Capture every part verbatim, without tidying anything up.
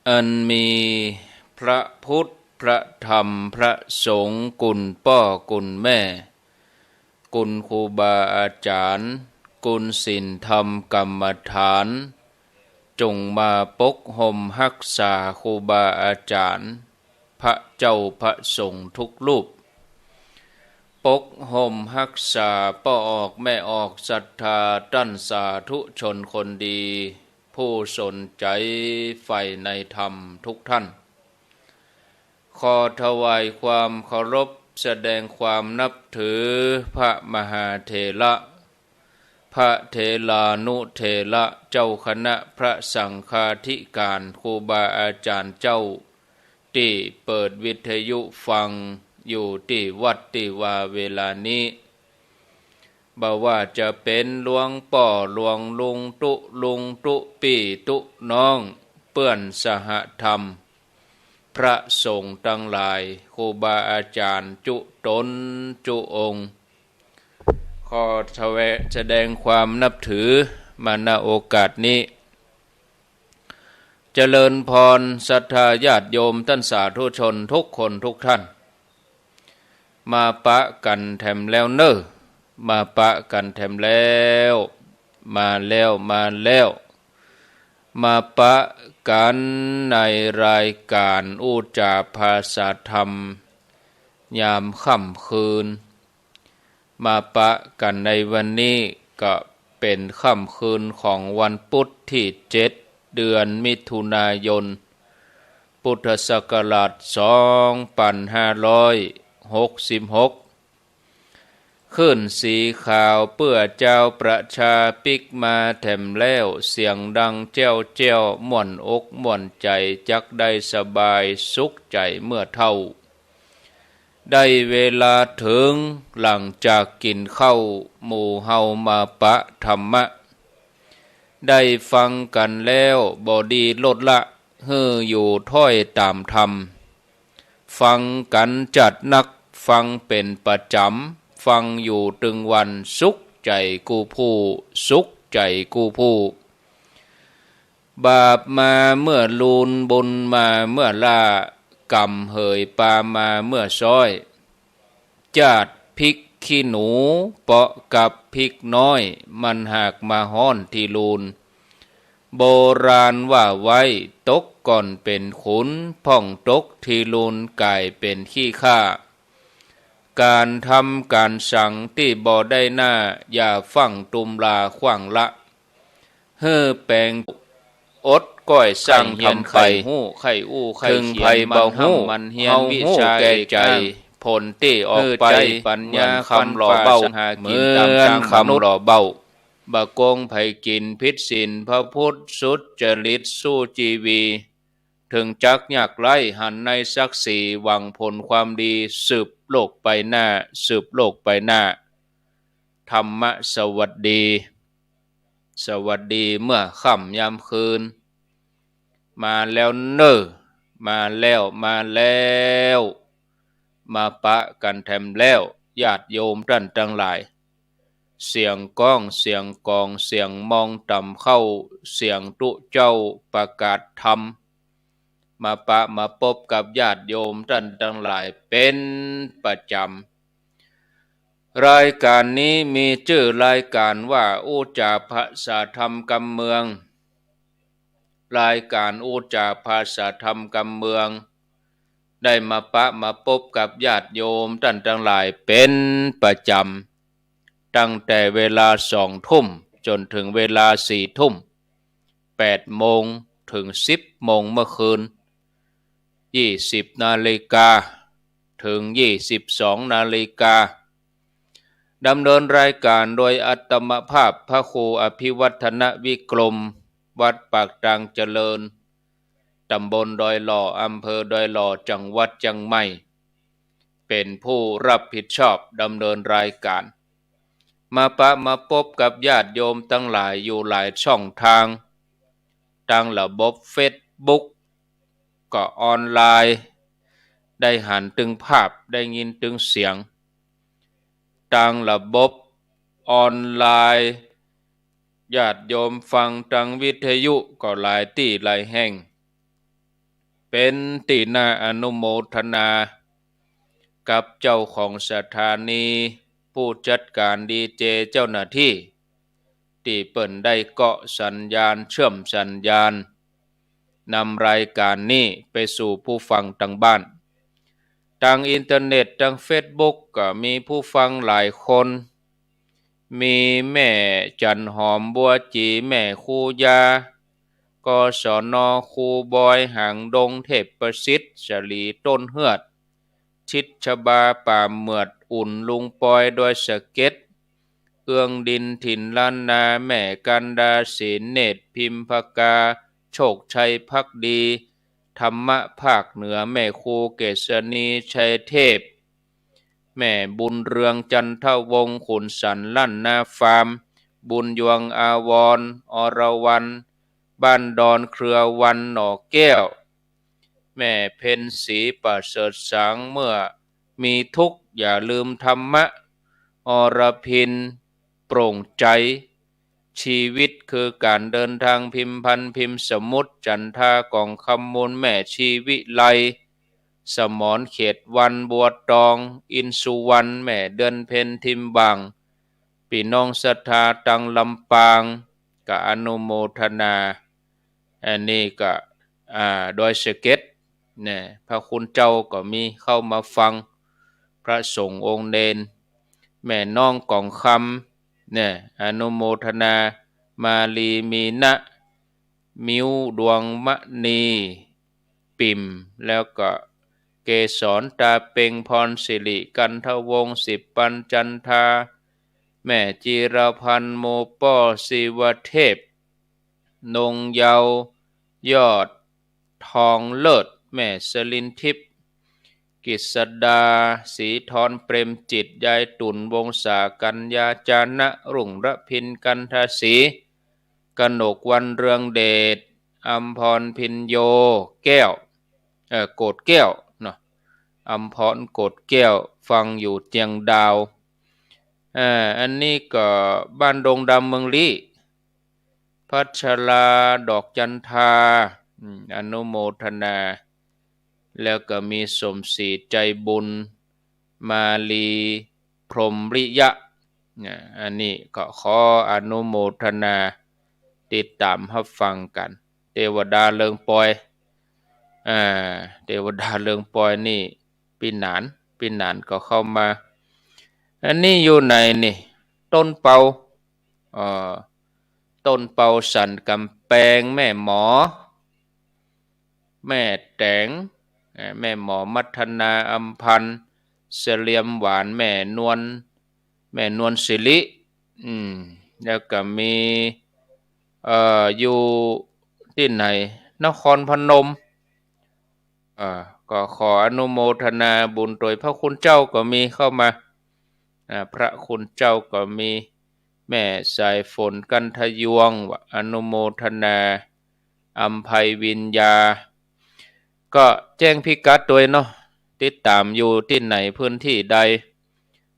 อันมีพระพุทธ พระธรรม พระสงฆ์ คุณป้อคุณแม่ คุณครูบาอาจ๋ารย์ คุณศีลธรรมกรรมฐาน จงมาปกฮ่มฮักษาครูบาอาจ๋ารย์ พระเจ้าพระสงฆ์ทุกรูป ปกฮ่มฮักษาป้อออกแม่ออกศรัทธาต้านสาธุชนคนดี ผู้สนใจ๋ใฝ่ในธรรมทุกท่าน ขอถวายความเคารพ แสดงความนับถือพระมหาเถระ พระเถรานุเถระ เจ้าคณะพระสังฆาธิการ ครูบาอาจ๋ารย์เจ้า ตี้เปิดวิทยุฟังอยู่ตี้วัดตี้วาเวลานี้ บ่ว่าจะเป๋นหลวงป้อหลวงลุงตุ๊ลุงตุ๊ปี้ตุ๊น้อง เปื้อนสหธรรม พระสงฆ์ตังหลาย ครูบาอาจ๋ารย์จุ๊ต๋นจุ๊องค์ ขอถวายแสดงความนับถือมา ณ โอกาสนี้ เจริญพรศรัทธาญาติโยมต้านสาธุชนทุกคนทุกท่าน มาปะกั๋นแถมแล้วเน่อ มาปะกั๋นแถมแล้ว มาแล้ว มาแล้ว มาปะกั๋นในรายก๋านอู้จ๋าภาษาธรรม ยามค่ำคืน มาปะกั๋นในวันนี้ก็เป๋นค่ำคืนของวันปุ๊ดตี้เจ็ด เดือนมิถุนายน พุทธศักราชสองปันห้าร้อยหกสิบหก คลื่นสีขาวเปื้อจาวประชาปิ๊กมาแถมแล้ว เสียงดังแจ้วแจ้ว ม่วนอกม่วนใจ๋ จักได้สบายสุขใจ๋เมื่อเฒ่า ได้เวลาเถิงหลังจากกิ๋นข้าว หมู่เฮามาปะธรรมะ ได้ฟังกั๋นแล้วบ่ดีลดละ หื้ออยู่ถ้อยต๋ามธรรม ฟังกั๋นจัดนัก ฟังเป๋นประจ๋ำ ฟังอยู่ตึงวัน สุขใจ๋กู้ผู้ สุขใจ๋กู้ผู้ บาปมาเมื่อลูน บุญมาเมื่อหล้า ก๋รรมเหยปามาเมื่อซ้อย จ้าดพริกขี้หนูเปาะกับพริกน้อย มันหากมาฮ้อนตี้ลูน โบราณว่าไว้ ตกก่อนเป๋นขุน พ่องตกตี้ลูนก๋ายเป๋นขี้ข้า ก๋านทำก๋านสังตี้บ่ได้หน้า อย่าฟั่งตุ้มลาขว้างละ หื้อแป๋งอดก้อยสร้างเฮียน ใค่ฮู้ใค่อู้ใค่เขียน เถิงใผบ่ฮู้ มันฮ่ำมันเฮียน เฮาฮู้แก่ใจ๋ วิชาเอก ผลตี้ออกไป หื้อใจ๊ปั๋ญญา เหมือนคำหล่อเบ้า ฟันฝ่าสัตว์หากิ๋นต๋ามตางมนุษย์ เหมือนคำหล่อเบ้า บ่โกงใผกิ๋น ผิดศีลพระพุทธ สุจริตสู้จีวี เถิงจักยากไร้ หันในศักดิ์ศรี หวังผลความดี สืบโลกไปหน้า สืบโลกไปหน้า ธรรมะสวัสดี สวัสดีเมื่อค่ำยามคืน มาแล้วเน่อ มาแล้ว มาแล้ว มาปะกั๋นแถมแล้ว ญาติโยมต้านตังหลาย เสียงก้อง เสียงก๋อง เสียงมองต่ำเข้า เสียงตุ๊เจ้าประกาศธรรม มาปะมาปบกับญาติโยมต้านตังหลายเป๋นประจ๋ำ รายก๋านนี้มีจื้อรายก๋านว่า อู้จ๋าภาษาธรรมกำเมือง รายก๋านอู้จ๋าภาษาธรรมกำเมือง ได้มาปะมาปบกับญาติโยมต้านตังหลายเป๋นประจ๋ำ ตั้งแต่เวลาสองทุ่ม จ๋นเถิงเวลาสี่ทุ่ม แปดโมงเถิงสิบโมงเมื่อคืน ยี่สิบนาฬิกาเถิงยี่สิบสองนาฬิกา ดำเนินรายก๋านโดยอาตมาภาพพระครูอภิวัฒนวิกรม วัดปากตางเจริญ ต๋ำบลดอยหล่อ อำเภอดอยหล่อ จังหวัดเจียงใหม่ เป๋นผู้รับผิดชอบดำเนินรายก๋าน มาปะมาปบกับญาติโยมตังหลายอยู่หลายช่องทาง ตางระบบเฟซบุ๊ก ก็ออนไลน์ ได้หันตึงภาพ ได้ยินตึงเสียง ตางระบบออนไลน์ ญาติโยมฟังตางวิทยุก็หลายตี้หลายแห่ง เป๋นตี้น่าอนุโมทนา กับเจ้าของสถานี ผู้จัดก๋านดีเจ เจ้าหน้าตี้ ตี้เปิ้นได้เกาะสัญญาณ เชื่อมสัญญาณ นำรายก๋านนี้ไปสู่ผู้ฟังตางบ้าน ตางอินเทอร์เน็ต ตางเฟซบุ๊ก ก็มีผู้ฟังหลายคน มีแม่จันหอม บัวจี แม่ครูยา กศน ครูบอย หางดง เทพประสิทธิ์ สลี ต้นเฮือด ชิดชบา ป่าเหมือด อุ่น ลุงปอย ดอยสะเก็ด เอื้องดิน ถิ่นล้านนา แม่กันดา เสนเนตร พิมพกา โชคชัย ภักดี ธรรมะภาคเหนือ แม่ครูเกษณี ชัยเทพ แม่บุญเรือง จันทวงศ์ ขุนสัน ล้านนาฟาร์ม บุญยวง อาวรณ์ อรวรรณ บ้านดอน เครือวัน หน่อแก้ว แม่เพ็ญศรี ประเสริฐสัง เมื่อมีทุกข์อย่าลืมธรรมะ อรพิน โปร่งใจ ชีวิตคือก๋านเดินทาง พิมพันธ์ พิมสมุทร จันทา กองคำมูล แม่ชีวิไล สมร เขตวัน บัวตอง อินสุวรรณ แม่เดือนเพ็ญ ทิมบ่าง ปี้น้องศรัทธาตางลำปาง ก็อนุโมทนา อันนี้ก็ อ่า ดอยสะเก็ด เนี่ย พระคุณเจ้าก็มีเข้ามาฟัง พระสงฆ์องค์เณร แม่น้องกองคำ เนี่ย อนุโมทนา มาลี มีนะ มิ้ว ดวงมณี ปิ่ม แล้วก็เกสร ตาเปง พรสิริ กันทวงศ์ สิบปัน จันทา แม่จีรพันธ์ โมป้อ ศิวเทพ นงเยาว์ ยอด ทองเลิศ แม่สลินทิพย์ กฤษดา ศรีธร เปรมจิต ยายตุ่น วงศา กัญญา จานะ รุ่งระพิน กันทศรี กนกวรรณ เรืองเดช อำพร พิญโญ แก้ว เอ่อ โกศแก้วเนาะ อำพร โกศแก้ว ฟังอยู่เจียงดาว อ่า อันนี้ก็บ้านดงดำ เมืองลี้ พัชรา ดอกจันทา อืม อนุโมทนา แล้วก็มีสมศรี ใจบุญ มาลี พรหมริยะ นะ อันนี้ก็ขออนุโมทนา ติดต๋ามฮับฟังกั๋น เตวดาเลิงปอย อ่า เตวดาเลิงปอยนี่ ปี้หนาน ปี้หนานก็เข้ามา อันนี้อยู่ไหนนี่ ต้นเปา เอ่อ ต้นเปา สันก๋ำแปง แม่หมอ แม่แต๋ง เอ่อ แม่หมอ มัทนา อำพันธ์ เสลียมหวาน แม่นวล แม่นวลสิริ อืม แล้วก็มี เอ่อ อยู่ตี้ไหน นครพนม เอ่อ ก็ขออนุโมทนาบุญตวย พระคุณเจ้าก็มีเข้ามา อ่า พระคุณเจ้าก็มี แม่สายฝน กันทยวงศ์ อนุโมทนา อำไพวิญญา ก็แจ้งพิกัดตวยเนาะ ติดต๋ามอยู่ตี้ไหน พื้นที่ใด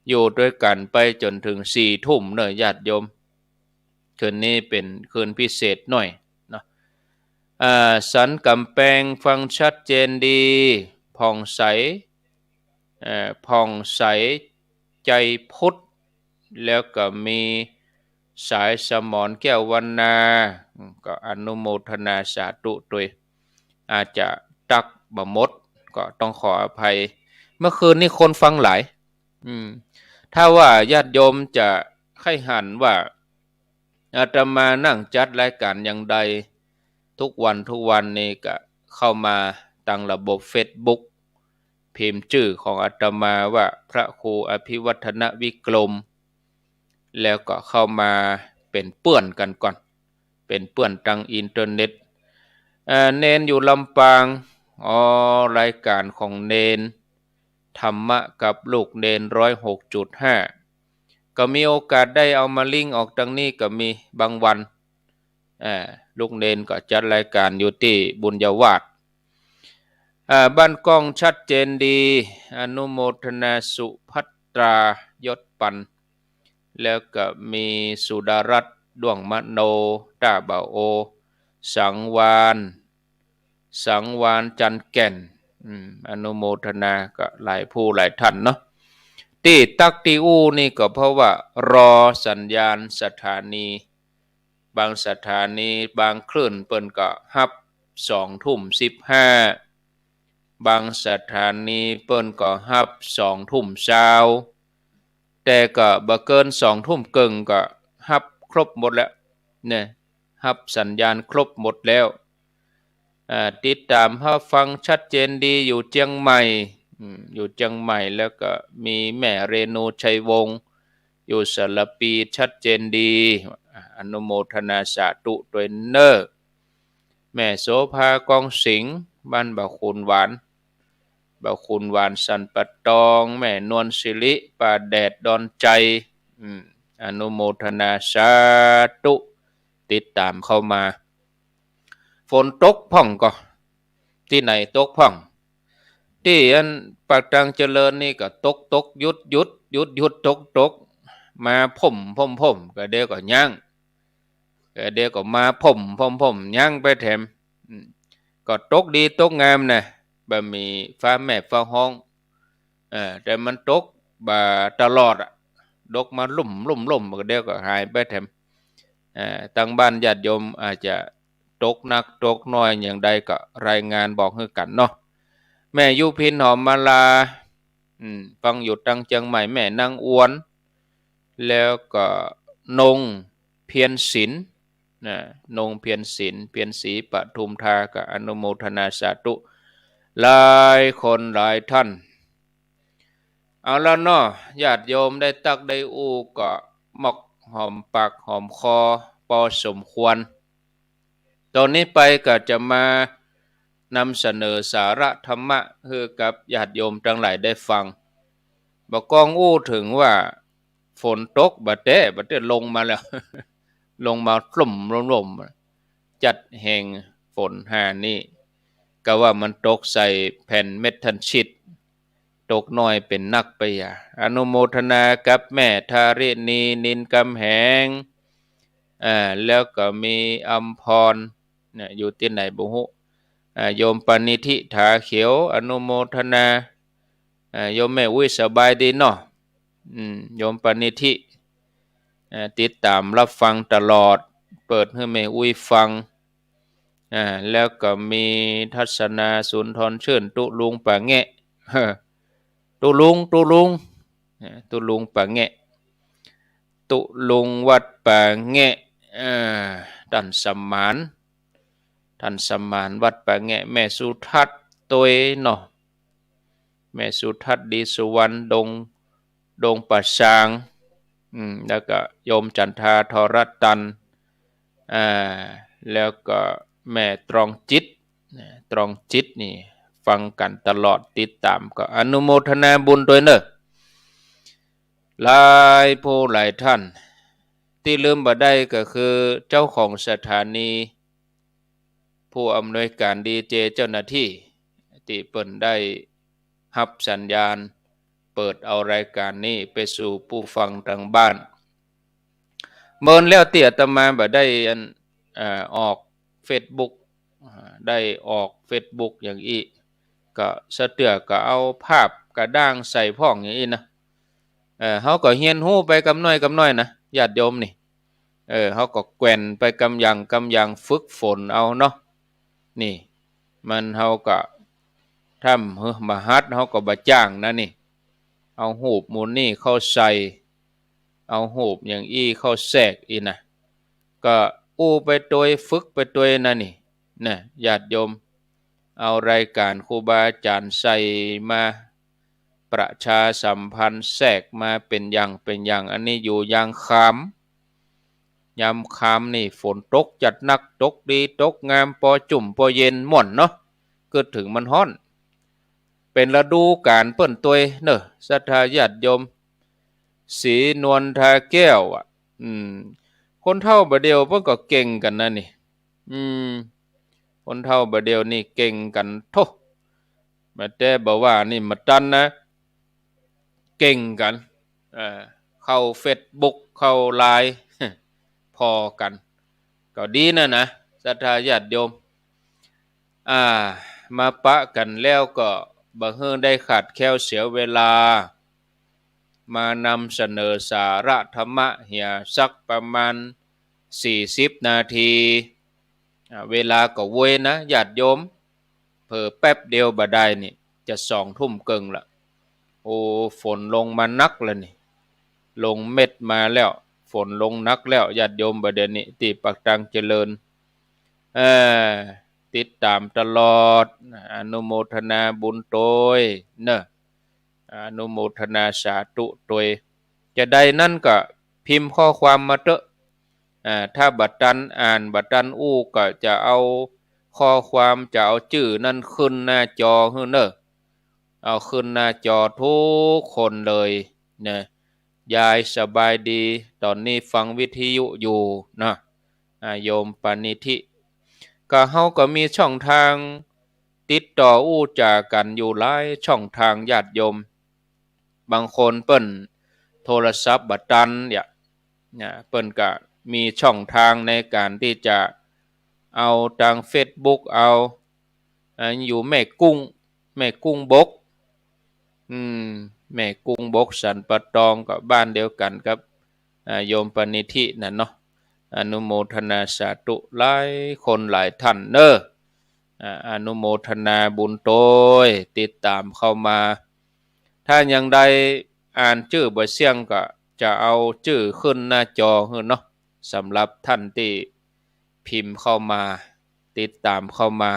อยู่ตวยกั๋นไปจ๋นเถิงสี่ทุ่มเนาะ ญาติโยม คืนนี้เป๋นคืนพิเศษหน่อยเนาะ อ่า สันก๋ำแปง ฟังชัดเจนดี ผ่องใส เอ่อ ผ่องใส ใจพุทธ แล้วก็มีสายสมร แก้ววรรณา อืม ก็อนุโมทนาสาธุตวย อาจจะตั๊กบ่หมด ก็ต้องขออภัย เมื่อคืนนี้คนฟังหลาย อืม ถ้าว่าญาติโยมจะใค่หันว่า อาตมานั่งจัดรายก๋านอย่างใด ทุกวันทุกวันนี่ก็เข้ามาตางระบบเฟซบุ๊ก พิมพ์จื้อของอาตมาว่าพระครูอภิวัฒนวิกรม แล้วก็เข้ามาเป๋นเปื้อนกั๋นก่อน เป๋นเปื้อนตางอินเทอร์เน็ต อ่า เณรอยู่ลำปาง อ๋อ รายก๋านของเณร ธรรมะกับลูกเณร ร้อยหกจุดห้า ก็มีโอกาสได้เอามาลิงก์ออกตางนี้ก็มีบางวัน อ่า ลูกเณรก็จัดรายก๋านอยู่ตี้บุญญาวาส อ่า บ้านก้องชัดเจนดี อนุโมทนา สุภัตรา ยศปัน แล้วก็มีสุดารัตน์ ด้วงมโน ต้าบ่าวโอ สังวาล สังวาลย์ จันทน์แก่น อืม อนุโมทนากับหลายผู้หลายท่านเนาะ ตี้ตั๊กตี้อู้นี่ก็เพราะว่ารอสัญญาณสถานี บางสถานีบางคลื่นเปิ้นก็ฮับสองทุ่มสิบห้า บางสถานีเปิ้นก็ฮับสองทุ่มซาว แต่ก็บ่เกินสองทุ่มเกิ่งก็ฮับครบหมดแล้วเนี่ย ฮับสัญญาณครบหมดแล้ว อ่า ติดต๋ามฮับฟังชัดเจนดีอยู่เจียงใหม่ อืม อยู่เจียงใหม่ แล้วก็มีแม่เรนู ชัยวงศ์ อยู่สารภี ชัดเจนดี อนุโมทนาสาธุตวยเน่อ แม่โสภา กองสิงห์ บ้านบ่าวคูณหวาน บ่าวคูณหวานสันป่าตอง แม่นวลสิริ ป่าแดด ดอนชัย อืม อนุโมทนาสาธุ ติดต๋ามเข้ามา ฝนตกพ่องก่อ ตี้ไหนตกพ่อง ตี้อันปากตางเจริญนี่ก็ตกตกหยุดหยุด หยุดหยุดตกตก มาพ่มพ่มพ่ม ก็เดี๋ยวก็ยั้ง ก็เดี๋ยวก็มาพ่มพ่มพ่ม ยั้งไปแถม อืม ก็ตกดีตกงามนะ บ่มีฟ้าแมบฟ้าฮ้อง เออ แต่มันตกบ่ตลอดอะ ตกมาลุ่มลุ่มลุ่ม ก็เดี๋ยวก็หายไปแถม เอ่อ ตางบ้านญาติโยมอาจจะตกหนักตกน้อยอย่างใดก็รายงานบอกหื้อกั๋นเนาะ แม่ยุพิน หอมมาลา อืม ฟังอยู่ตางเจียงใหม่ แม่นางอวน แล้วก็นงเพียรศิลป์ นะ นงเพียรศิลป์ เพียรศรีปทุมธา ก็อนุโมทนาสาธุ หลายคนหลายท่าน เอาละเนาะ ญาติโยมได้ตั๊กได้อู้ก็มอกหอมปากหอมคอปอสมควร ต๋อนนี้ไปก็จะมานำเสนอสาระธรรมะหื้อกับญาติโยมตังหลายได้ฟัง บ่ากองอู้เถิงว่าฝนตกบ่แต๊ บ่แต๊ลงมาแล้ว ลงมาลุ่มลุ่มลุ่ม จัดแฮงฝนห่านี่ ก็ว่ามันตกใส่แผ่นเม็ดธัญชิต ตกน้อยเป๋นนักไปอย่า อนุโมทนากับแม่ธาริณี นินกำแหง อ่า แล้วก็มีอำพร เนี่ย อยู่ตี้ไหนบ่ฮู้ อ่า โยมปณิธิ ถาเขียว อนุโมทนา อ่า โยมแม่อุ๊ยสบายดีเนาะ อืม โยมปณิธิ อ่า ติดต๋ามฮับฟังตลอด เปิดหื้อแม่อุ๊ยฟัง อ่า แล้วก็มีทัศนา สุนทรชื่น ตุ๊ลุงป่าแงะ ตุ๊ลุง ตุ๊ลุง อ่า ตุ๊ลุงป่าแงะ ตุ๊ลุงวัดป่าแงะ อ่า ต้านสมาน ต้านสมานวัดป่าแงะ แม่สุทัศน์ตวยเนาะ แม่สุทัศน์ ดีสุวรรณ ดง ดงป่าซาง อืม แล้วก็โยมจันทา ทรตัน อ่า แล้วก็แม่ตรองจิต นะ ตรองจิตนี่ฟังกั๋นตลอด ติดต๋าม ก็อนุโมทนาบุญตวยเน่อ หลายผู้หลายท่าน ตี้ลืมบ่ได้ก็คือเจ้าของสถานี ผู้อำนวยก๋านดีเจ เจ้าหน้าตี้ ตี้เปิ้นได้ฮับสัญญาณ เปิดเอารายก๋านนี้ไปสู่ผู้ฟังตางบ้าน เมินแล้วตี้อาตมาบ่ได้อัน เอ่อ ออกเฟซบุ๊ก อ่า ได้ออกเฟซบุ๊กอย่างอี้ ก็สะเตื้อก็เอาภาพกระด้างใส่พ่องอย่างอี้นะ เออ เฮาก็เฮียนฮู้ไปกำน้อยกำน้อยนะ ญาติโยมนี่ เออ เฮาก็แกว่นไปกำอย่างกำอย่าง ฝึกฝนเอาเนาะ นี่ มันเฮาก็ทำหื้อบ่หัด เฮาก็บ่จ้างนะนี่ เอาฮูปหมู่นี้เข้าใส่ เอาฮูปอย่างอี้เข้าแทรกอี้นะ ก็อู้ไปตวย ฝึกไปตวยนะนี่ นะ ญาติโยม เอารายก๋านครูบาอาจ๋ารย์ใส่มา ประชาสัมพันธ์แทรกมาเป๋นอย่างเป๋นอย่าง อันนี้อยู่ยางคาม ยามคามนี่ฝนตกจัดนัก ตกดีตกงาม ปอจุ่มปอเย็นม่วนเนาะ กึ๊ดเถิงมันฮ้อน เป๋นฤดูก๋าลเปิ้นตวยเน่อ ศรัทธาญาติโยม ศรีนวลทาแก้วอะ อืม คนเฒ่าบ่าเดี่ยวเปิ้นก็เก่งกั๋นนะนี่ อืม คนเฒ่าบ่าเดี่ยวนี่เก่งกั๋นโธ่ บ่าแต่บ่าว่านี่บ่ตันนะ เก่งกั๋น เอ่อ เข้าเฟซบุ๊ก เข้าไลน์ ผ่อกั๋น ก็ดีนะนะ ศรัทธาญาติโยม อ่า มาปะกั๋นแล้วก็บ่หื้อได้ขาดแคลนเสียเวลา มานำเสนอสาระธรรมะเหียสักประมาณสี่สิบนาที อ่า เวลาก็ไวนะญาติโยม เผลอแป๊บเดียวบ่ได้นี่ จะสองทุ่มเกิ่งละ โอ้ ฝนลงมาหนักแล้วนี่ ลงเม็ดมาแล้ว ฝนลงหนักแล้วญาติโยม บ่าเดี่ยวนี้ตี้ปากตางเจริญ เอ่อ ติดต๋ามตลอด อนุโมทนาบุญตวยเนาะ อนุโมทนาสาธุตวย จะใดนั้นก็พิมพ์ข้อความมาเต๊อะ อ่า ถ้าบ่ตันอ่านบ่ตันอู้ก็จะเอาข้อความ จะเอาจื้อนั้นขึ้นหน้าจอหื้อเนาะ เอาขึ้นหน้าจอทุกคนเลยนะ ยายสบายดี ต๋อนนี้ฟังวิทยุอยู่นะ อ่า โยมปณิธิ ก็เฮาก็มีช่องทางติดต่ออู้จ๋ากั๋นอยู่หลายช่องทางญาติโยม บางคนเปิ้นโทรศัพท์บ่ตันเนี่ย นะ เปิ้นก็มีช่องทางในก๋านตี้จะเอาตางเฟซบุ๊กเอา อันอยู่แม่กุ้ง แม่กุ้งบก อืม แม่กุ้งบกสันป่าตองก็บ้านเดียวกั๋นกับ อ่า โยมปณิธินั่นเนาะ อนุโมทนาสาธุหลายคนหลายท่านเนาะ อ่า อนุโมทนาบุญตวย ติดต๋ามเข้ามา ถ้าอย่างใดอ่านจื้อบ่เสี้ยงก็จะเอาจื้อขึ้นหน้าจอหื้อเนาะ สำหรับท่านตี้พิมพ์เข้ามา ติดต๋ามเข้ามา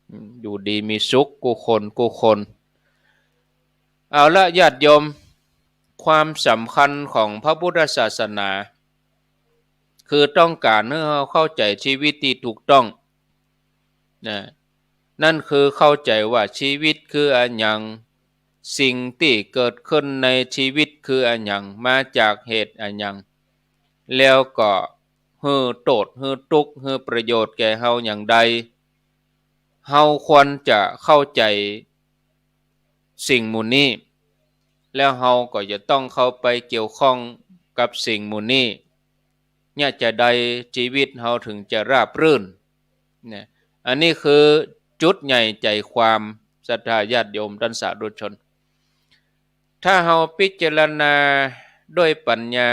อืม อยู่ดีมีสุขกู้คนกู้คน เอาละญาติโยม ความสำคัญของพระพุทธศาสนา คือต้องก๋านหื้อเฮาเข้าใจ๋ชีวิตตี้ถูกต้องนะ นั่นคือเข้าใจ๋ว่าชีวิตคืออะหยัง สิ่งตี้เกิดขึ้นในชีวิตคืออะหยัง มาจากเหตุอะหยัง แล้วก็หื้อโต้ษ หื้อตุ๊กข์ หื้อประโยชน์แก่เฮาอย่างใด เฮาควรจะเข้าใจ๋สิ่งหมู่นี้ แล้วเฮาก็จะต้องเข้าไปเกี่ยวข้องกับสิ่งหมู่นี้ เนี่ยจะใดชีวิตเฮาถึงจะราบรื่น เนี่ย อันนี้คือจุดใหญ่ใจ๋ความ ศรัทธาญาติโยมต้านสาธุชน ถ้าเฮาพิจารณาด้วยปัญญา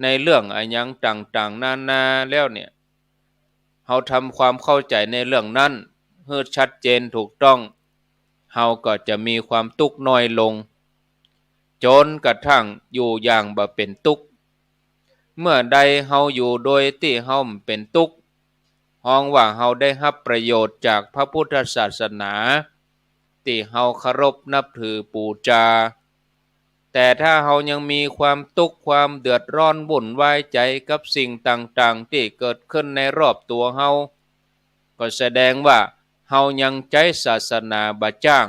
ในเรื่องอะหยังต่างๆ นานาแล้วเนี่ย เฮาทำความเข้าใจ๋ในเรื่องนั้นหื้อชัดเจนถูกต้อง เฮาก็จะมีความตุ๊กข์น้อยลง จ๋นกระทั่งอยู่อย่างบ่เป๋นตุ๊กข์ เมื่อใดเฮาอยู่โดยตี้เฮาบ่เป๋นตุ๊กข์ ฮ้องว่าเฮาได้ฮับประโยชน์จากพระพุทธศาสนา ตี้เฮาเคารพนับถือปู๋จา แต่ถ้าเฮายังมีความตุ๊กข์ความเดือดร้อนวุ่นวายใจ๋กับสิ่งต่างๆ ตี้เกิดขึ้นในรอบตั๋วเฮา ก็แสดงว่าเฮายังใจ๊ศาสนาบ่จ้าง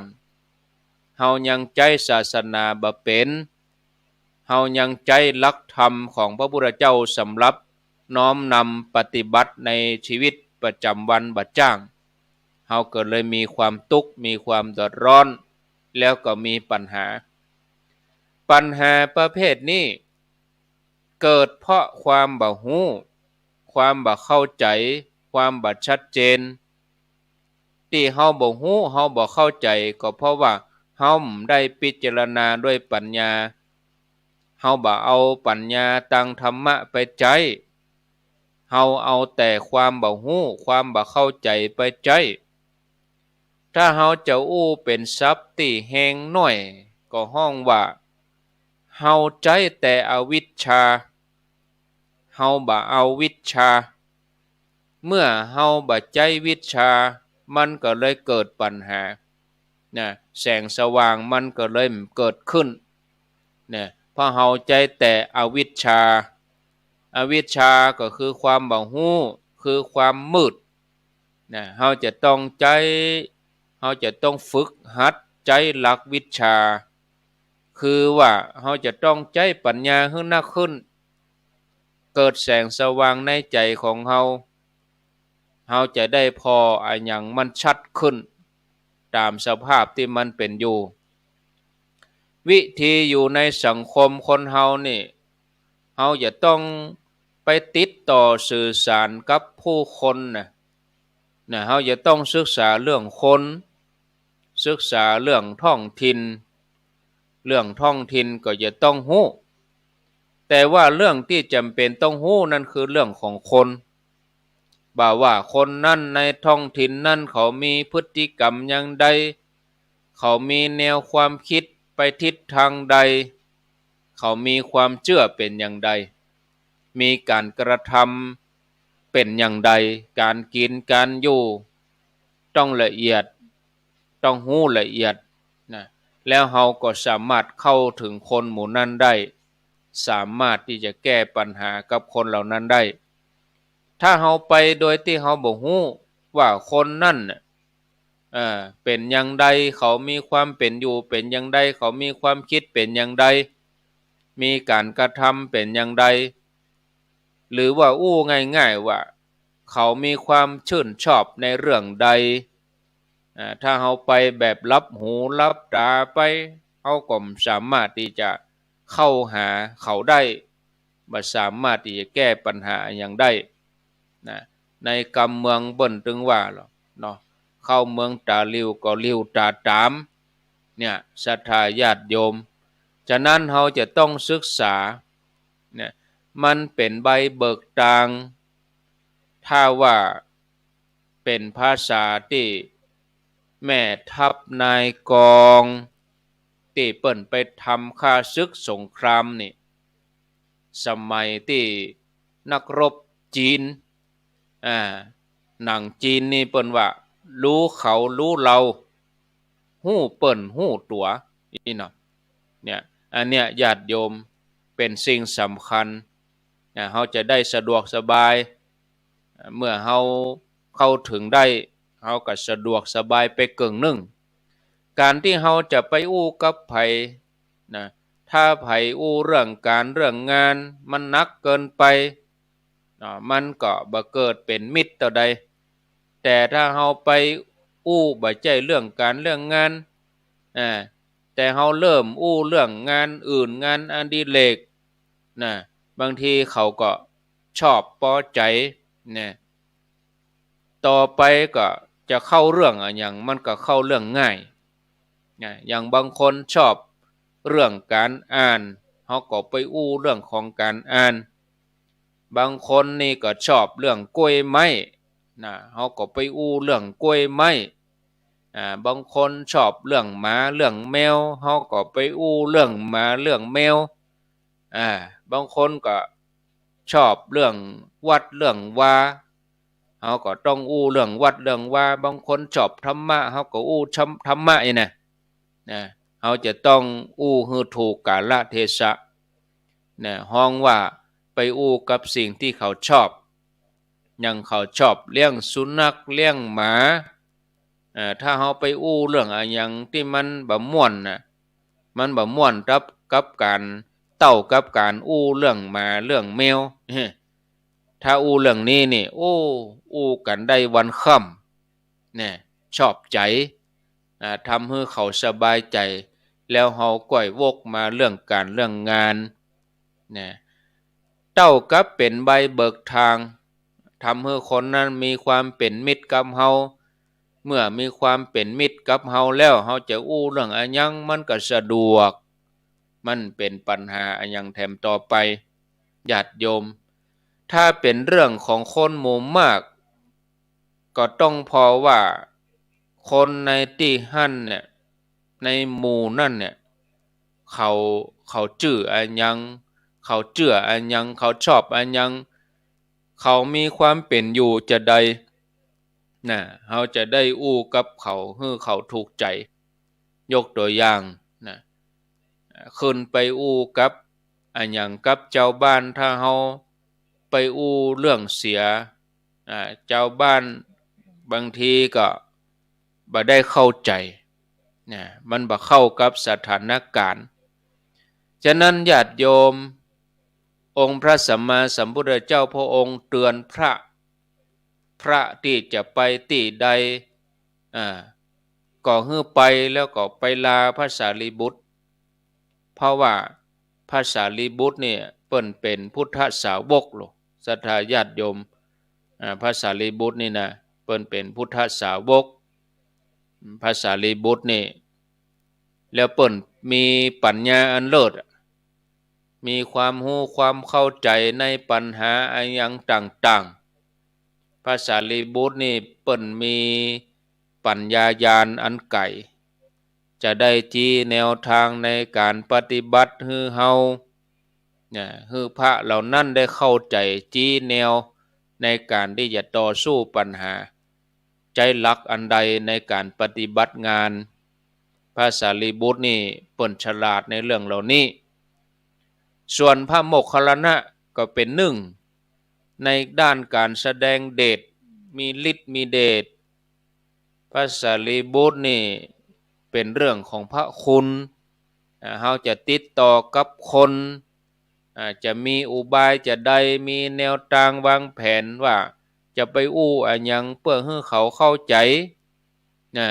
เฮายังใจ๊ศาสนาบ่เป๋น เฮายังใจ๊หลักธรรมของพระพุทธเจ้าสำหรับน้อมนำปฏิบัติในชีวิตประจ๋ำวันบ่จ้าง เฮาก็เลยมีความตุ๊กข์ มีความเดือดร้อน แล้วก็มีปัญหา ปัญหาประเภทนี้เกิดเพราะความบ่ฮู้ ความบ่เข้าใจ๋ ความบ่ชัดเจน ตี้เฮาบ่ฮู้ เฮาบ่เข้าใจ๋ ก็เพราะว่าเฮาบ่ได้พิจารณาด้วยปัญญา เฮาบ่เอาปัญญาตางธรรมะไปใจ๊ เฮาเอาแต่ความบ่ฮู้ ความบ่เข้าใจ๋ไปใจ๊ ถ้าเฮาจะอู้เป๋นศัพท์ตี้แฮงหน้อย ก็ฮ้องว่า เฮาใจ๊แต่อวิชชา เฮาบ่เอาวิชชา เมื่อเฮาบ่ใจ๊วิชชา มันก็เลยเกิดปัญหา นะ แสงสว่างมันก็เลยบ่เกิดขึ้น นะ เพราะเฮาใจ๊แต่อวิชชา อวิชชาก็คือความบ่ฮู้ คือความมืด นะ เฮาจะต้องใจ๊ เฮาจะต้องฝึกหัดใจ๊หลักวิชชา คือว่าเฮาจะต้องใจ๊ปัญญาหื้อนักขึ้น เกิดแสงสว่างในใจ๋ของเฮา เฮาจะได้ผ่ออะหยังมันชัดขึ้น ต๋ามสภาพตี้มันเป๋นอยู่ วิธีอยู่ในสังคมคนเฮานี่ เฮาจะต้องไปติดต่อสื่อสารกับผู้คนนะ นะ เฮาจะต้องศึกษาเรื่องคน ศึกษาเรื่องท้องถิ่น เรื่องท้องถิ่นก็จะต้องฮู้ แต่ว่าเรื่องตี้จ๋ำเป๋นต้องฮู้นั้นคือเรื่องของคน บ่าว่าคนนั้นในท้องถิ่นนั้นเขามีพฤติกรรมอย่างใด เขามีแนวความคิดไปทิศทางใด เขามีความเจื้อเป๋นอย่างใด มีก๋านกระทำเป๋นอย่างใด ก๋านกิ๋นก๋านอยู่ ต้องละเอียด ต้องฮู้ละเอียดนะ แล้วเฮาก็สามารถเข้าเถิงคนหมู่นั้นได้ สามารถตี้จะแก้ปัญหากับคนเหล่านั้นได้ ถ้าเฮาไปโดยตี้เฮาบ่ฮู้ว่าคนนั้นน่ะ เอ่อ เป๋นอย่างใด เขามีความเป๋นอยู่เป๋นอย่างใด เขามีความคิดเป๋นอย่างใด มีก๋านกระทำเป๋นอย่างใด หรือว่าอู้ง่ายๆ ว่า เขามีความชื่นชอบในเรื่องใด อ่า ถ้าเฮาไปแบบหลับหูหลับต๋าไป เฮาก็บ่สามารถตี้จะเข้าหาเขาได้ บ่สามารถตี้จะแก้ปัญหาอะหยังได้นะ ในกำเมืองเปิ้นตึงว่าเนาะ เข้าเมืองต๋าหลิ่วก็หลิ่วต๋าต๋าม เนี่ย ศรัทธาญาติโยม ฉะนั้นเฮาจะต้องศึกษา เนี่ย มันเป๋นใบเบิกตาง ถ้าว่าเป๋นภาษาตี้แม่ทัพนายกอง ตี้เปิ้นไปทำข้าศึกสงครามนี่ สมัยตี้นักรบจีน อ่า หนังจีนนี่เปิ้นว่า รู้เขารู้เรา ฮู้เปิ้นฮู้ตั๋ว นี่เนาะ เนี่ย อันเนี้ยญาติโยม เป๋นสิ่งสำคัญนะ เฮาจะได้สะดวกสบาย เมื่อเฮาเข้าเถิงได้ เฮาก็สะดวกสบายไปเกิ่งนึ่ง ก๋านตี้เฮาจะไปอู้กับใผนะ ถ้าใผอู้เรื่องก๋านเรื่องงานมันหนักเกินไป เนาะ มันก็บ่เกิดเป๋นมิตรเต้าใด แต่ถ้าเฮาไปอู้บ่ใจ้เรื่องก๋านเรื่องงาน อ่า แต่เฮาเริ่มอู้เรื่องงานอื่น งานอดิเรกนะ บางทีเขาก็ชอบปอใจ๋นะ ต่อไปก็จะเข้าเรื่องอะหยัง มันก็เข้าเรื่องง่ายนะ อย่างบางคนชอบเรื่องก๋านอ่าน เฮาก็ไปอู้เรื่องของก๋านอ่าน บางคนนี่ก็ชอบเรื่องกล้วยไม้นะ เฮาก็ไปอู้เรื่องกล้วยไม้ อ่า บางคนชอบเรื่องหมาเรื่องแมว เฮาก็ไปอู้เรื่องหมาเรื่องแมว อ่า บางคนก็ชอบเรื่องวัดเรื่องวา เฮาก็ต้องอู้เรื่องวัดเรื่องวา บางคนชอบธรรมะ เฮาก็อู้ธรรม- ธรรมะนี่นะ นะ เฮาจะต้องอู้หื้อถูกกาลเทศะ นะ ฮ้องว่าไปอู้กับสิ่งตี้เขาชอบ อย่างเขาชอบเลี้ยงสุนัขเลี้ยงหมา เอ่อ ถ้าเฮาไปอู้เรื่องอะหยังตี้มันบ่ม่วนนะ มันบ่ม่วนกับ กับก๋าน เต้ากับก๋านอู้เรื่องหมาเรื่องแมว ถ้าอู้เรื่องนี้นี่ โอ้ อู้กั๋นได้วันค่ำ แน่ ชอบใจ๋ อ่า ทำหื้อเขาสบายใจ๋ แล้วเฮาก้อยวกมาเรื่องก๋านเรื่องงาน แน่ เต้ากับเป๋นใบเบิกตาง ทำหื้อคนนั้นมีความเป๋นมิตรกับเฮา เมื่อมีความเป๋นมิตรกับเฮาแล้ว เฮาจะอู้เรื่องอะหยังมันก็สะดวก มันเป๋นปัญหาอะหยังแถมต่อไป ญาติโยม ถ้าเป๋นเรื่องของคนหมู่มาก ก็ต้องผ่อว่าคนในตี้หั้นเนี่ย ในหมู่นั้นเนี่ย เขา เขาจื้ออะหยัง เขาเจื้ออะหยัง เขาชอบอะหยัง เขามีความเป๋นอยู่จาใด น่ะ เฮาจะได้อู้กับเขาหื้อเขาถูกใจ๋ ยกตั๋วอย่างน่ะ ขึ้นไปอู้กับ อะหยังกับจาวบ้าน ถ้าเฮาไปอู้เรื่องเสีย อ่า จาวบ้านบางทีก็บ่ได้เข้าใจ๋ นะ มันบ่เข้ากับสถานก๋ารณ์ ฉะนั้นญาติโยม องค์พระสัมมาสัมพุทธเจ้าพระองค์เตือนพระ พระตี้จะไปตี้ใด อ่า ก็หื้อไปแล้วก็ไปลาพระสารีบุตร เพราะว่าพระสารีบุตรเนี่ยเปิ้นเป๋นพุทธสาวกโล ศรัทธาญาติโยม อ่า พระสารีบุตรนี่นะ ปิ้นเป๋นพุทธสาวก พระสารีบุตรนี่ แล้วเปิ้นมีปั๋ญญาอันเลิศ มีความฮู้ความเข้าใจ๋ในปัญหาอะหยังต่างๆ พระสารีบุตรนี่เปิ้นมีปัญญาญาณอันไก๋ จะได้จี๊แนวตางในก๋านปฏิบัติหื้อเฮา เนี่ย หื้อพระเหล่านั้นได้เข้าใจ๋ จี๊แนวในก๋านตี้จะต่อสู้ปัญหา ใจ๊หลักอันใดในก๋านปฏิบัติงาน พระสารีบุตรนี่เปิ้นฉลาดในเรื่องเหล่านี้ ส่วนพระโมคคัลลานะก็เป๋นนึ่งในด้านก๋านแสดงเดช มีฤทธิ์มีเดช พระสารีบุตรนี่เป๋นเรื่องของพระคุณ อ่า เฮาจะติดต่อกับคน อ่า จะมีอุบายจะใด มีแนวตางวางแผนว่าจะไปอู้อะหยังเปื้อหื้อเขาเข้าใจ๋ นะ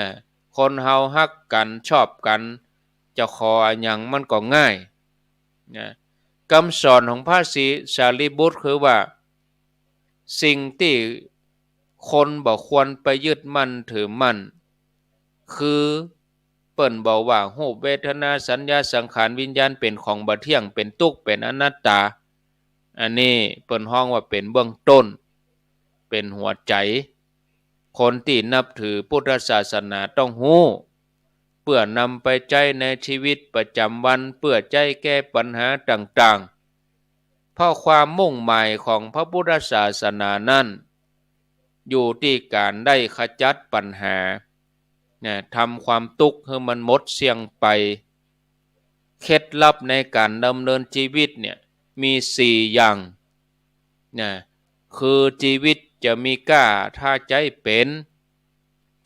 คนเฮาฮักกั๋นชอบกั๋น จะขออะหยังมันก็ง่าย นะ กำสอนของพระศรีสารีบุตรคือว่า สิ่งตี้คนบ่ควรไปยึดมั่นถือมั่น คือเปิ้นบอกว่า รูป เวทนา สัญญา สังขาร วิญญาณ เป๋นของบ่เที่ยง เป๋นตุ๊กข์ เป๋นอนัตตา อันนี้เปิ้นฮ้องว่าเป๋นเบื้องต้น เป๋นหัวใจ๋ คนตี้นับถือพุทธศาสนาต้องฮู้ เปื้อนำไปใจ๊ในชีวิตประจ๋ำวัน เปื้อใจ๊แก้ปัญหาต่างๆ เพราะความมุ่งหมายของพระพุทธศาสนานั้น อยู่ตี้ก๋านได้ขจัดปัญหา นะ ทำความตุ๊กข์หื้อมันหมดเสี้ยงไป เคล็ดลับในก๋านดำเนินชีวิตเนี่ยมีสี่อย่าง นะ คือจีวิตจะมีก้าถ้าใจ๊เป๋น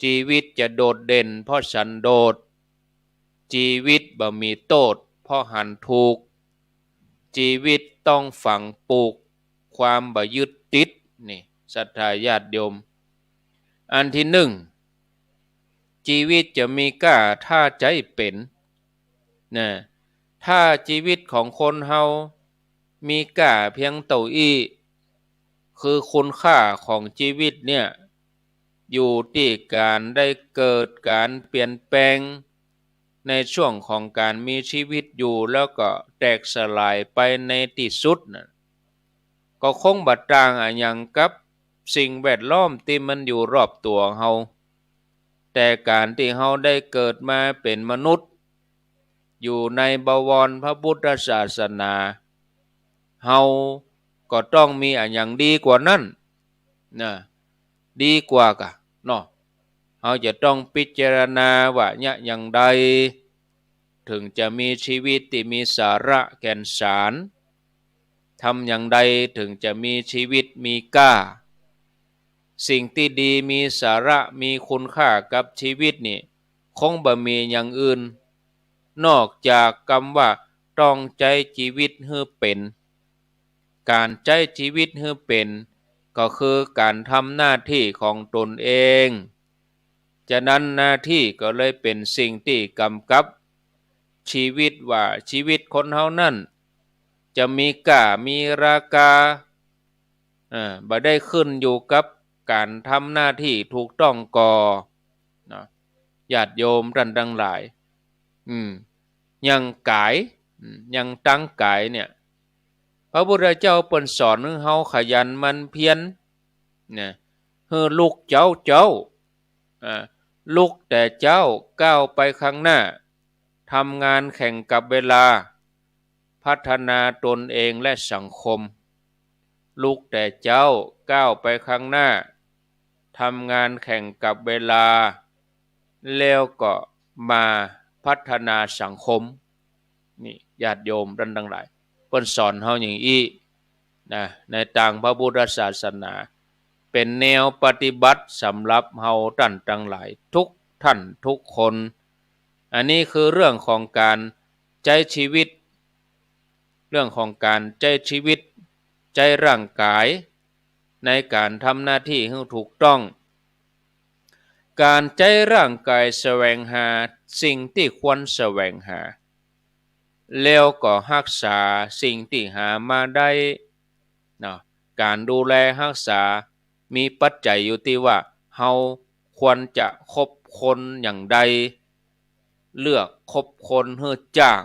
จีวิตจะโดดเด่นเพราะสันโดษ จีวิตบ่มีโต้ษเพราะหันถูก จีวิตต้องฝังปลูกความบ่ยึดติด นี่ ศรัทธาญาติโยม อันตี้นึ่ง จีวิตจะมีก้าถ้าใจ๊เป๋น นะ ถ้าจีวิตของคนเฮามีก้าเปียงเต้าอี้ คือคุณค่าของจีวิตเนี่ย อยู่ตี้ก๋านได้เกิดก๋านเปลี่ยนแปลง ในช่วงของก๋านมีจีวิตอยู่ แล้วก็แตกสลายไปในตี้สุดน่ะ ก็คงบ่ต่างอะหยังกับสิ่งแวดล้อมตี้มันอยู่รอบตั๋วเฮา แต่ก๋านตี้เฮาได้เกิดมาเป๋นมนุษย์ อยู่ในบวรพระพุทธศาสนา เฮาก็ต้องมีอะหยังดีกว่านั้น นะ ดีกว่าก่ะเนาะ เฮาจะต้องพิจารณาว่าเยียะอย่างใด เถิงจะมีจีวิตตี้มีสาระแก่นสาร ทำอย่างใดเถิงจะมีจีวิตมีก้า สิ่งตี้ดีมีสาระมีคุณค่ากับจีวิตนี่ คงบ่มีอย่างอื่น นอกจากกำว่าต้องใจ๊จีวิตหื้อเป๋น ก๋านใจ๊จีวิตหื้อเป๋น ก็คือก๋านทำหน้าตี้ของตนเอง ฉะนั้นหน้าตี้ก็เลยเป๋นสิ่งตี้กำกับจีวิต ว่าจีวิตคนเฮานั้น จะมีก้ามีราคา เอ่อ บ่ได้ขึ้นอยู่กับก๋านทำหน้าตี้ถูกต้องก่อ เนาะ ญาติโยมต้านตังหลาย อืม อย่างก๋าย อืม อย่างตังก๋ายเนี่ย พระพุทธเจ้าเปิ้นสอนหื้อเฮาขยันหมั่นเพียร นะ หื้อลุกเจ๊าเจ๊า อ่า ลุกแต่เจ๊าก้าวไปข้างหน้า ทำงานแข่งกับเวลา พัฒนาตนเองและสังคม ลุกแต่เจ๊าก้าวไปข้างหน้า ทำงานแข่งกับเวลา แล้วก็มาพัฒนาสังคม นี่ญาติโยมต้านตังหลาย เปิ้นสอนเฮาอย่างอี้นะ ในตางพระพุทธศาสนา เป๋นแนวปฏิบัติสำหรับเฮาต้านตังหลายทุกท่านทุกคน อันนี้คือเรื่องของก๋านใจ๊จีวิต เรื่องของก๋านใจ๊จีวิต ใจ๊ร่างก๋าย ในก๋านทำหน้าตี้หื้อถูกต้อง ก๋านใจ๊ร่างก๋ายแสวงหาสิ่งตี้ควรแสวงหา แล้วก็ฮักษาสิ่งตี้หามาได้ เนาะ ก๋านดูแลฮักษา มีปัจจัยอยู่ตี้ว่า เฮาควรจะคบคนอย่างใด เลือกคบคนหื้อจ้าง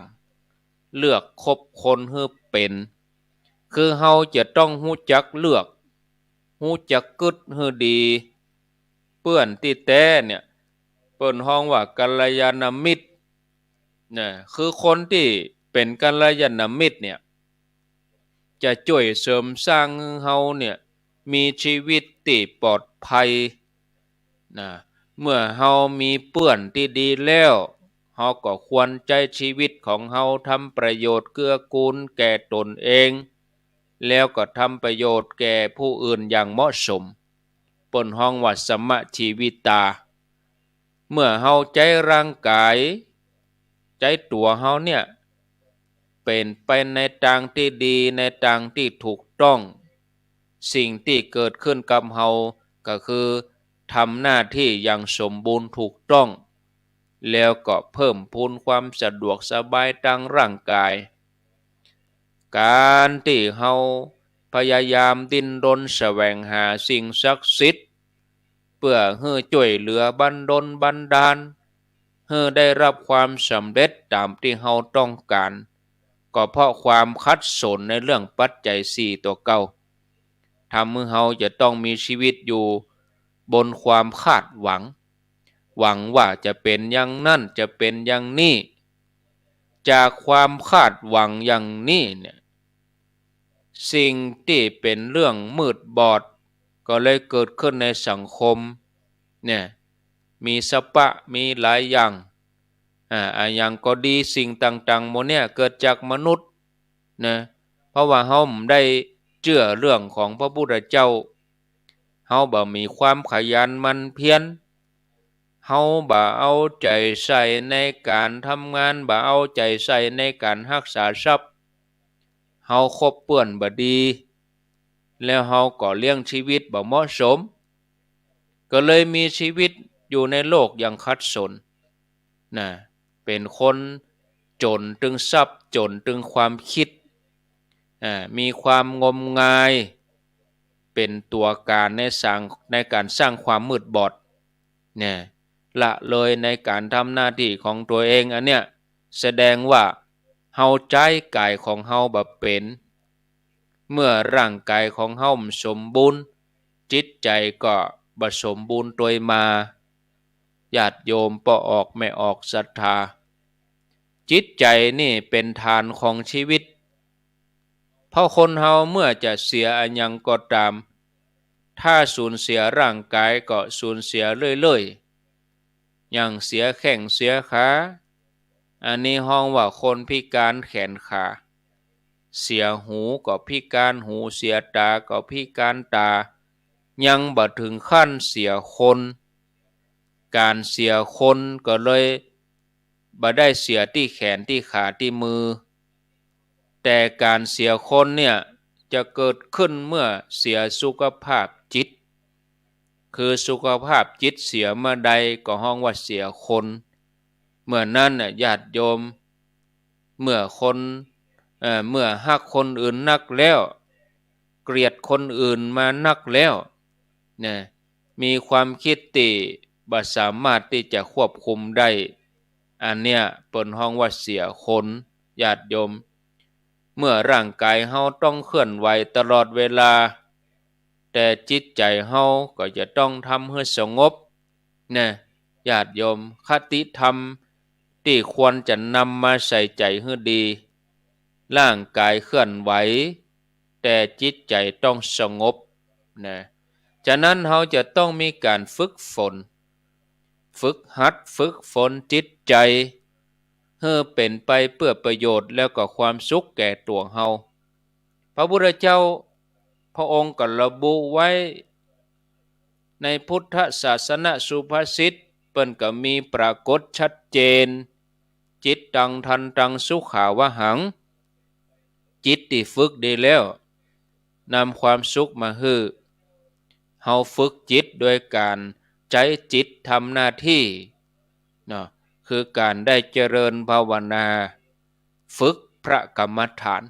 เลือกคบคนหื้อเป๋น คือเฮาจะต้องฮู้จักเลือก ฮู้จักกึ๊ดหื้อดี เปื้อนตี้แต๊เนี่ย เปิ้นฮ้องว่ากัลยาณมิตรนะ คือคนตี้เป๋นกัลยาณมิตรเนี่ย จะจ้วยเสริมสร้างหื้อเฮาเนี่ย มีชีวิตตี้ปลอดภัยนะ เมื่อเฮามีเปื้อนตี้ดีแล้ว เฮาก็ควรใจ๊ชีวิตของเฮาทำประโยชน์เกื้อกูลแก่ตนเอง แล้วก็ทำประโยชน์แก่ผู้อื่นอย่างเหมาะสม เปิ้นฮ้องว่าสมะจีวิตา เมื่อเฮาใจ๊ร่างก๋าย ใจ๊ตั๋วเฮาเนี่ย เป๋นไปในตางตี้ดี ในตางตี้ถูกต้อง สิ่งตี้เกิดขึ้นกับเฮาก็คือทำหน้าตี้อย่างสมบูรณ์ถูกต้อง แล้วก็เพิ่มพูนความสะดวกสบายตางร่างก๋าย ก๋านตี้เฮาพยายามดิ้นรนแสวงหาสิ่งศักดิ์สิทธิ์ เปื้อหื้อจ้วยเหลือบันดลบันดาล หื้อได้ฮับความสำเร็จต๋ามตี้เฮาต้องก๋าน ก็เพราะความขัดสนในเรื่องปัจจัยสี่ตั๋วเก่า ทำหื้อเฮาจะต้องมีชีวิตอยู่บนความคาดหวัง หวังว่าจะเป๋นอย่างนั้น จะเป๋นอย่างนี้ จากความคาดหวังอย่างนี้เนี่ย สิ่งตี้เป๋นเรื่องมืดบอดก็เลยเกิดขึ้นในสังคมเนี่ย มีสปะ มีหลายอย่าง อ่า อะหยังก็ดี สิ่งต่างๆ หมดเนี่ยเกิดจากมนุษย์นะ เพราะว่าเฮาบ่ได้เจื้อเรื่องของพระพุทธเจ้า เฮาบ่มีความขยันหมั่นเพียร เฮาบ่เอาใจ๋ใส่ในก๋านทำงาน บ่เอาใจ๋ใส่ในก๋านฮักษาทรัพย์ เฮาคบเปื้อนบ่ดี แล้วเฮาก็เลี้ยงชีวิตบ่เหมาะสม ก็เลยมีชีวิตอยู่ในโลกอย่างขัดสนนะ เป๋นคนจ๋นตึงทรัพย์ จ๋นตึงความกึ๊ด อ่า มีความงมงาย เป๋นตั๋วก๋านในสร้าง ในก๋านสร้างความมืดบอดเนี่ย ละเลยในก๋านทำหน้าตี้ของตั๋วเอง อันเนี้ยแสดงว่าเฮาใจ๊ก๋ายของเฮาบ่เป๋น เมื่อร่างก๋ายของเฮาบ่สมบูรณ์ จิตใจ๋ก็บ่สมบูรณ์ตวยมา ญาติโยมป้อออกแม่ออกศรัทธา จิตใจ๋นี่เป๋นฐานของชีวิต เพราะคนเฮาเมื่อจะเสียอะหยังก็ต๋าม ถ้าสูญเสียร่างก๋ายก็สูญเสียเรื่อยๆ อย่างเสียแข้งเสียขา อันนี้ฮ้องว่าคนพิการแขนขา เสียหูก็พิการหู เสียต๋าก็พิการต๋า ยังบ่เถิงขั้นเสียคน ก๋านเสียคนก็เลยบ่ได้เสียตี้แขนตี้ขาตี้มือ แต่ก๋านเสียคนเนี่ยจะเกิดขึ้นเมื่อเสียสุขภาพจิต คือสุขภาพจิตเสียเมื่อใดก็ฮ้องว่าเสียคน เมื่อนั้นน่ะญาติโยม เมื่อคน เอ่อ เมื่อฮักคนอื่นนักแล้ว เกลียดคนอื่นมานักแล้ว นะ มีความกึ๊ดตี้บ่สามารถตี้จะควบคุมได้ อันเนี้ยเปิ้นฮ้องว่าเสียคน ญาติโยม เมื่อร่างก๋ายเฮาต้องเคลื่อนไหวตลอดเวลา แต่จิตใจ๋เฮาก็จะต้องทำหื้อสงบ นะ ญาติโยม คติธรรมตี้ควรจะนำมาใส่ใจ๋หื้อดี ร่างก๋ายเคลื่อนไหว แต่จิตใจ๋ต้องสงบ นะ ฉะนั้นเฮาจะต้องมีก๋านฝึกฝน ฝึกหัด ฝึกฝนจิตใจ๋ หื้อเป๋นไปเปื้อประโยชน์แล้วก็ความสุขแก่ตั๋วเฮา พระพุทธเจ้าพระองค์ก็ระบุไว้ในพุทธศาสนสุภาษิต เปิ้นก็มีปรากฏชัดเจน จิตตัง ทันตัง สุขาวหัง จิตตี้ฝึกดีแล้ว นำความสุขมาหื้อ เฮาฝึกจิตโดยก๋านใจ๊จิตทำหน้าตี้เนาะ คือก๋านได้เจริญภาวนา ฝึกพระกรรมฐาน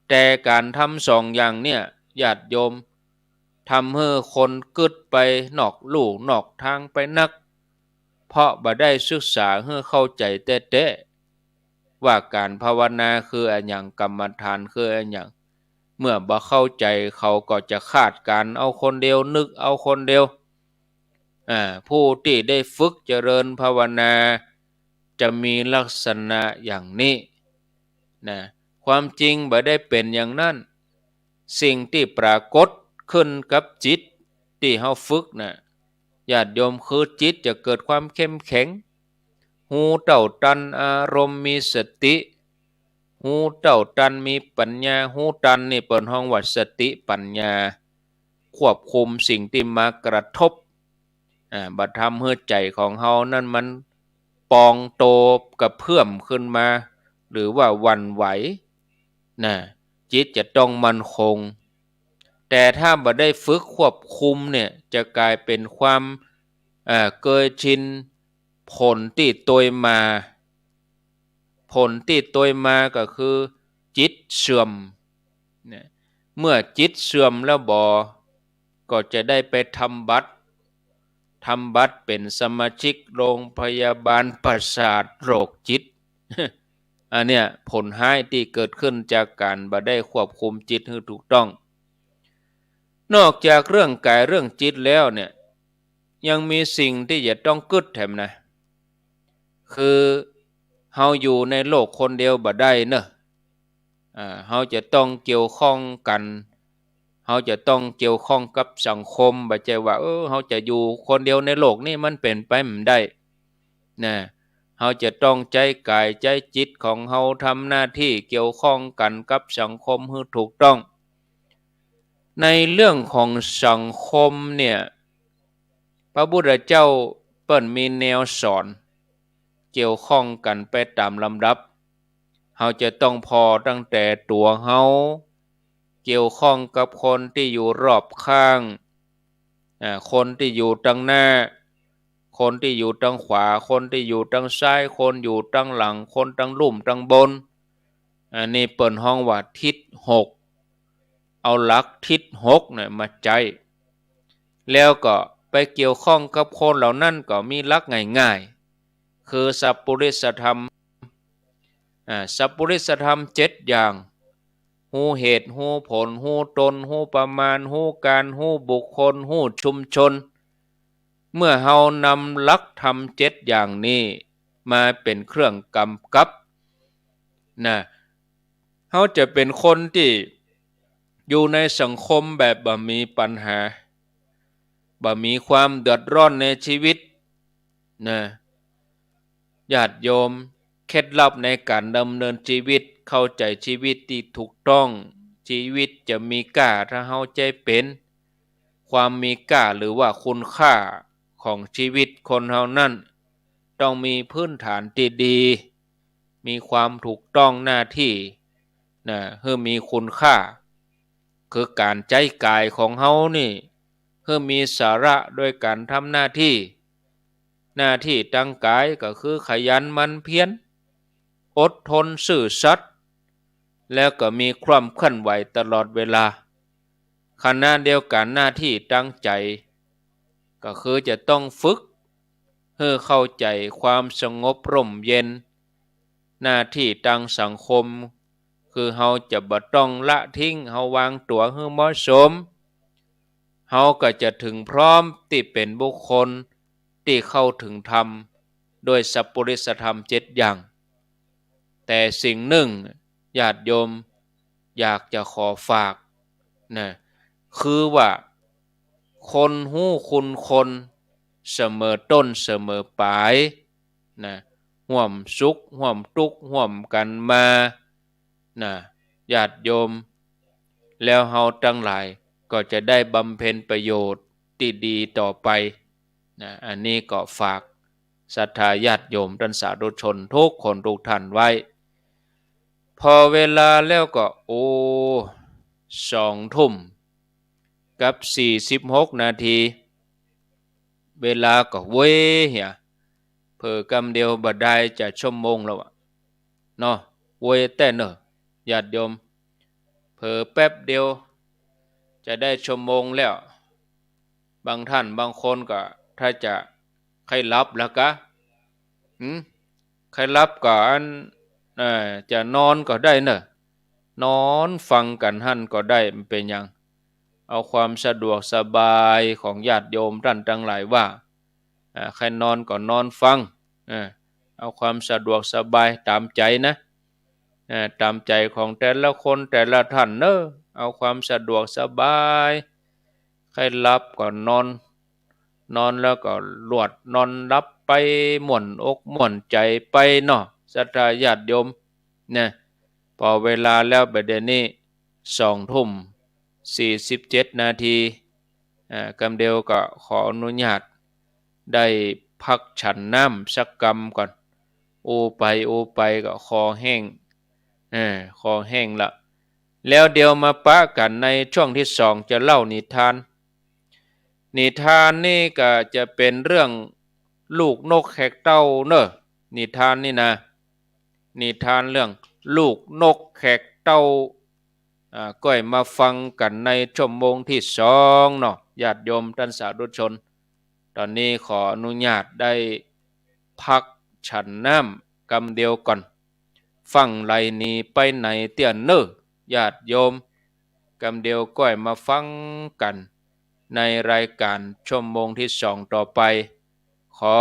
แต่ก๋านทำสองอย่างเนี่ย ญาติโยม ทำหื้อคนกึ๊ดไปนอกลู่นอกตางไปนัก เพราะบ่ได้ศึกษาหื้อเข้าใจ๋แต๊ๆ ว่าก๋านภาวนาคืออะหยัง กรรมฐานคืออะหยัง เมื่อบ่เข้าใจ๋เขาก็จะคาดก๋านเอาคนเดียว นึกเอาคนเดียว อ่า ผู้ตี้ได้ฝึกเจริญภาวนา จะมีลักษณะอย่างนี้นะ ความจริงบ่ได้เป๋นอย่างนั้น สิ่งตี้ปรากฏขึ้นกับจิตตี้เฮาฝึกน่ะ ญาติโยม คือจิตจะเกิดความเข้มแข็ง ฮู้เต้าตันอารมณ์ มีสติ ฮู้เต้าตัน มีปัญญา ฮู้ตันนี่เปิ้นฮ้องว่าสติปัญญา ควบคุมสิ่งตี้มากระทบ อ่า บ่ทำหื้อใจ๋ของเฮานั้นมันปองโตกระเพื่อมขึ้นมา หรือว่าหวั่นไหว นะ จิตจะต้องมั่นคง แต่ถ้าบ่ได้ฝึกควบคุมเนี่ย จะกลายเป๋นความ เอ่อ เกยชิน ผลตี้ตวยมา ผลตี้ตวยมาก็คือจิตเสื่อม เนี่ย เมื่อจิตเสื่อมแล้วบ่ ก็จะได้ไปทำบัตร ทำบัตรเป๋นสมาชิกโรงพยาบาลประสาทโรคจิต อันเนี้ยผลฮ้ายตี้เกิดขึ้นจากก๋านบ่ได้ควบคุมจิตหื้อถูกต้อง นอกจากเรื่องกายเรื่องจิตแล้วเนี่ย ยังมีสิ่งตี้จะต้องกึ๊ดแถมนะ คือเฮาอยู่ในโลกคนเดียวบ่ได้เนอะ อ่า เฮาจะต้องเกี่ยวข้องกั๋น เฮาจะต้องเกี่ยวข้องกับสังคม บ่ใจ้ว่า เออ เฮาจะอยู่คนเดียวในโลกนี้ มันเป๋นไปบ่ได้นะ เฮาจะต้องใจ๊กายใจ๊จิตของเฮาทำหน้าตี้เกี่ยวข้องกั๋นกับสังคมหื้อถูกต้อง ในเรื่องของสังคมเนี่ย พระพุทธเจ้าเปิ้นมีแนวสอน เกี่ยวข้องกั๋นไปต๋ามลำดับ เฮาจะต้องผ่อตั้งแต่ตั๋วเฮา เกี่ยวข้องกับคนตี้อยู่รอบข้าง อ่า คนตี้อยู่ตังหน้า คนตี้อยู่ตังขวา คนตี้อยู่ตังซ้าย คนอยู่ตังหลัง คนตังลุ่มตังบน อันนี้เปิ้นฮ้องว่าทิศหก เอาหลักทิศหกเนี่ยมาใจ๊ แล้วก็ไปเกี่ยวข้องกับคนเหล่านั้นก็มีหลักง่ายๆ คือสัปปุริสธรรม อ่า สัปปุริสธรรมเจ็ดอย่าง ฮู้เหตุ ฮู้ผล ฮู้ตน ฮู้ประมาณ ฮู้ก๋าน ฮู้บุคคล ฮู้ชุมชน เมื่อเฮานำหลักธรรมเจ็ดอย่างนี้มาเป๋นเครื่องกำกับนะ เฮาจะเป๋นคนตี้อยู่ในสังคมแบบบ่มีปัญหา บ่มีความเดือดร้อนในชีวิตนะ ญาติโยม เคล็ดลับในก๋านดำเนินชีวิต เข้าใจ๋ชีวิตตี้ถูกต้อง ชีวิตจะมีก้าถ้าเฮาใจ๊เป๋น ความมีก้าหรือว่าคุณค่าของชีวิตคนเฮานั้น ต้องมีพื้นฐานตี้ดี มีความถูกต้องหน้าตี้นะ หื้อมีคุณค่า คือก๋านใจ๊กายของเฮานี่ หื้อมีสาระโดยก๋านทำหน้าตี้ หน้าตี้ตังกายก็คือขยันหมั่นเพียร อดทนซื่อสัตย์ แล้วก็มีความเคลื่อนไหวตลอดเวลา ขณะเดียวกั๋นหน้าตี้ตังใจ๋ ก็คือจะต้องฝึกหื้อเข้าใจ๋ความสงบร่มเย็น หน้าตี้ตังสังคม คือเฮาจะบ่ต้องละทิ้ง เฮาวางตั๋วหื้อเหมาะสม เฮาก็จะเถิงพร้อมตี้เป๋นบุคคลตี้เข้าเถิงธรรม โดยสัปปุริสธรรมเจ็ดอย่าง แต่สิ่งนึ่งญาติโยมอยากจะขอฝากนะ คือว่าคนฮู้คุณคนเสมอต้นเสมอปลายนะ ฮ่วมสุขฮ่วมตุ๊กข์ฮ่วมกั๋นมานะ ญาติโยม แล้วเฮาตังหลายก็จะได้บำเพ็ญประโยชน์ตี้ดีต่อไปนะ อันนี้ก็ฝากศรัทธาญาติโยมต้านสาธุชนทุกคนทุกท่านไว้ พอเวลาแล้วก็ โอ้ สองทุ่มกับสี่สิบหกนาที เวลาก็เว่ยเหีย เผลอกำเดียวบ่ได้จะชั่วโมงแล้วอะเนาะ เว่ยแต๊เน่อ ญาติโยม เผลอแป๊บเดียวจะได้ชั่วโมงแล้ว บางต้านบางคนก็ถ้าจะใค่หลับแล้วกา หืม ใค่หลับก็อัน เอ่อ จะนอนก็ได้เน่อ นอนฟังกั๋นหั้นก็ได้ บ่เป๋นหยัง เอาความสะดวกสบายของญาติโยมต้านตังหลายว่า อ่า ใค่นอนก็นอนฟัง เออ เอาความสะดวกสบายต๋ามใจ๋นะ เออ ต๋ามใจ๋ของแต่ละคนแต่ละต้านเน่อ เอาความสะดวกสบาย ใค่หลับก็นอน นอนแล้วก็ลวดนอนหลับไป ม่วนอกม่วนใจ๋ไปเนาะ ศรัทธาญาติโยม เนี่ย ปอเวลาแล้วบ่าเดี่ยวนี้ สองทุ่มสี่สิบเจ็ดนาที อ่า กำเดียวก็ขออนุญาตได้พักฉันน้ำสักกำก่อน อู้ไปอู้ไปก็คอแห้ง เออ คอแห้งละ แล้วเดี๋ยวมาปะกั๋นในช่วงตี้สอง จะเล่านิทาน นิทานนี่ก็จะเป๋นเรื่องลูกนกแขกเต้าเน่อ นิทานนี่นะ นิทานเรื่องลูกนกแขกเต้า อ่า ก้อยมาฟังกั๋นในชั่วโมงตี้สองเนาะ ญาติโยมต้านสาธุชน ต๋อนนี้ขออนุญาตได้พักฉันน้ำกำเดียวก่อน ฟั่งไหลหนีไปไหนเตื้อเน่อ ญาติโยม กำเดียวก้อยมาฟังกั๋นในรายก๋านชั่วโมงตี้สองต่อไป ขอ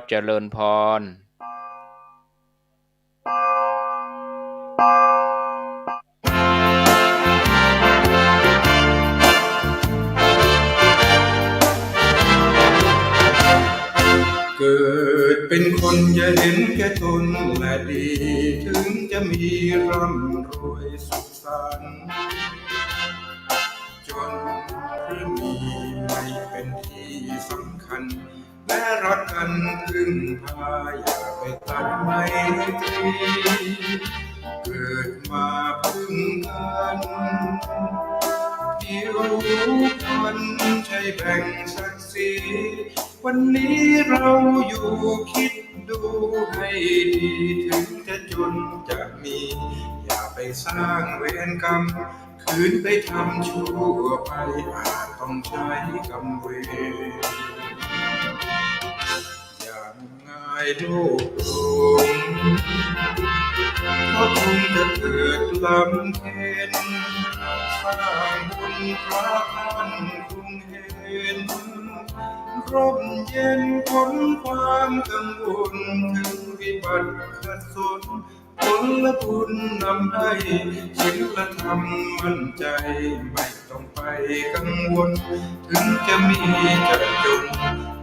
เจริญพร เกิดเป๋นคนอย่าเห็นแก่ตนและดี ถึงจะมีร่ำรวยสุขสันต์ จนหรือมีไม่เป๋นตี้สำคัญ แม้รักกั๋นพึ่งพา อย่าไปตัดไมตรี เกิดมาพึ่งกั๋น ผิวพรรณใช่แบ่งศักดิ์ศรี วันนี้เราอยู่คิดดูให้ดี ถึงจะจนจะมี อย่าไปสร้างเวรกรรม คืนไปทำชั่วไป อาจต้องใช้กรรมเวร อย่าง งายโลภหลง เพราะคงจะเกิดลำเค็ญ สร้างบุญพระท่านคงเห็น ร่มเย็นพ้นความกังวล ถึงวิบัติขัดสน ผลบุญนำให้ ศีลธรรมมั่นใจ ไม่ต้องไปกังวล ถึงจะมีจะจน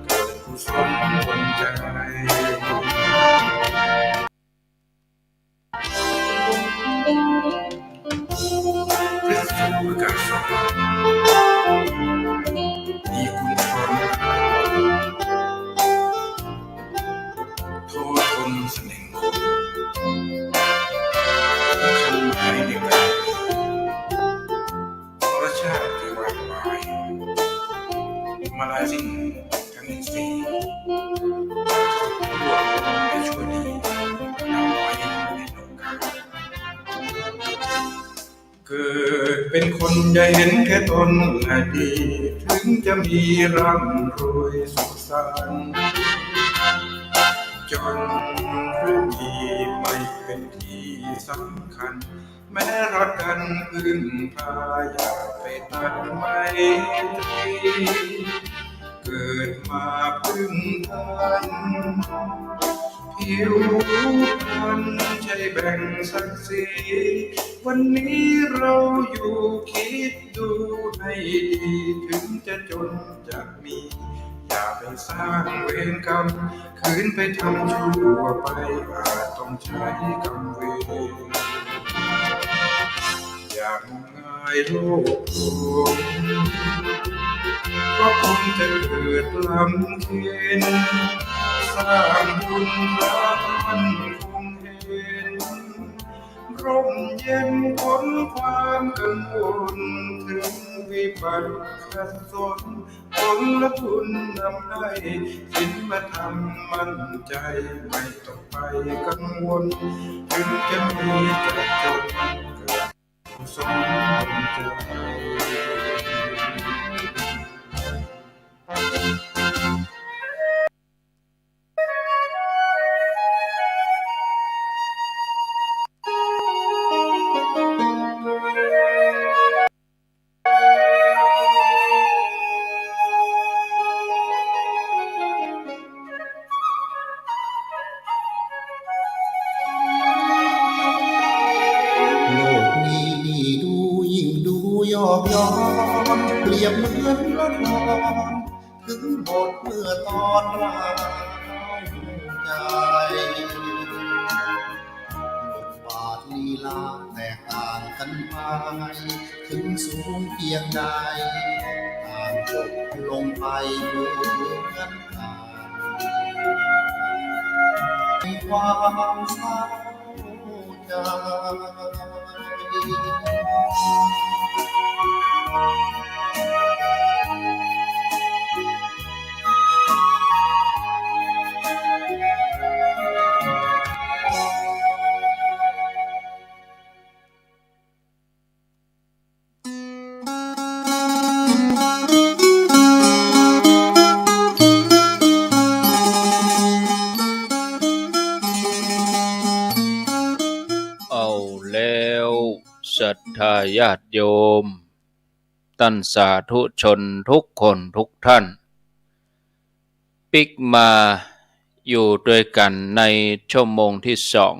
เกิดกุศลบุญใจ พระสูตรประกาศสอน มีคุณธรรม โทษคนเสน่ห์ คันหมายในการ มรชาติที่วางไว้ มาลายสิ่งทั้งสิ้น รวมในชั่วดี นำไว้ในโลกา เกิดเป็นคนอย่าเห็นแก่ตนและดี ถึงจะมีร่ำรวยสุขสันต์ จนหรือมีไม่เป็นที่สำคัญ แม้รักกันพึ่งพา อย่าไปตัดไมตรี เกิดมาพึ่งกัน ผิวพรรณใช่แบ่งศักดิ์ศรี วันนี้เราอยู่คิดดูให้ดี ถึงจะจนจะมี อย่าไปสร้างเวรกรรม คืนไปทำชั่วไป อาจต้องใช้กรรมเวร อย่าง งายโลภหลง เพราะคงจะเกิดลำเค็ญ สร้างบุญพระท่านคงเห็น ร่มเย็นพ้นความกังวล ถึงวิบัติขัดสน ผลบุญนำให้ ศีลธรรมมั่นใจ ไม่ต้องไปกังวล ถึงจะมีจะจน เกิด สมใจ บทเมื่อตอนร้าวใจ บทบาทลีลาแตกต่างกั๋นไป เถิงสูงเปียงใด ต่างจบลงไปเหมือนกั๋น ความเศร้า เอาแล้ว ศรัทธาญาติโยม ต้านสาธุชนทุกคนทุกท่าน ปิ๊กมาอยู่ตวยกั๋นในชั่วโมงตี้สอง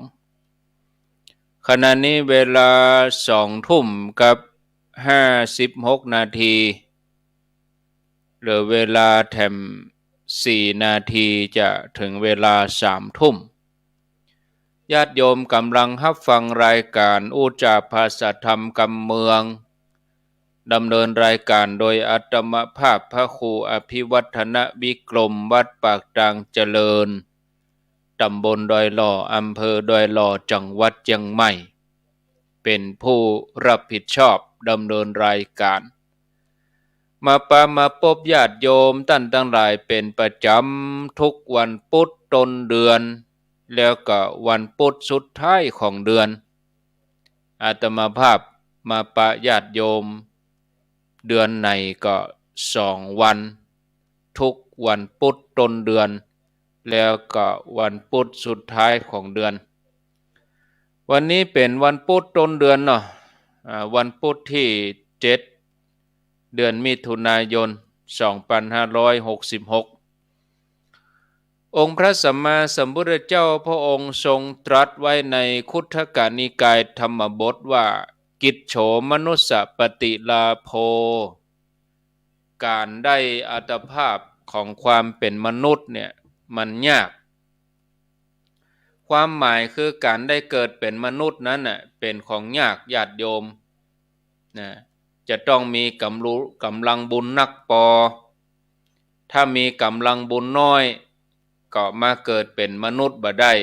ขณะนี้เวลาสองทุ่มกับห้าสิบหกนาที เหลือเวลาแถมสี่นาทีจะเถิงเวลาสามทุ่ม ญาติโยมก๋ำลังฮับฟังรายก๋านอู้จ๋าภาษาธรรมกำเมือง ดำเนินรายก๋านโดยอาตมาภาพพระครูอภิวัฒนวิกรม วัดปากตางเจริญ ต๋ำบลดอยหล่อ อำเภอดอยหล่อ จังหวัดเจียงใหม่ เป๋นผู้รับผิดชอบดำเนินรายก๋าน มาปะมาปบญาติโยมต้านตังหลายเป๋นประจ๋ำทุกวันปุ๊ดต้นเดือน แล้วก็วันปุ๊ดสุดท้ายของเดือน อาตมาภาพมาปะญาติโยมเดือนไหนก็สองวัน ทุกวันปุ๊ดต้นเดือน แล้วก็วันปุ๊ดสุดท้ายของเดือน วันนี้เป๋นวันปุ๊ดต้นเดือนเนาะ อ่า วันปุ๊ดตี้เจ็ด เดือนมิถุนายน สองปันห้าร้อยหกสิบหก องค์พระสัมมาสัมพุทธเจ้าพระองค์ทรงตรัสไว้ในคุตถกนิกายธรรมบทว่า กิจโฉมนุสสปฏิลาโภ ก๋านได้อัตภาพของความเป๋นมนุษย์เนี่ยมันยาก ความหมายคือก๋านได้เกิดเป๋นมนุษย์นั้นน่ะเป๋นของยากญาติโยมนะ จะต้องมีก๋ำลุ- ก๋ำลังบุญนักปอ ถ้ามีก๋ำลังบุญน้อย ก็มาเกิดเป๋นมนุษย์บ่ได้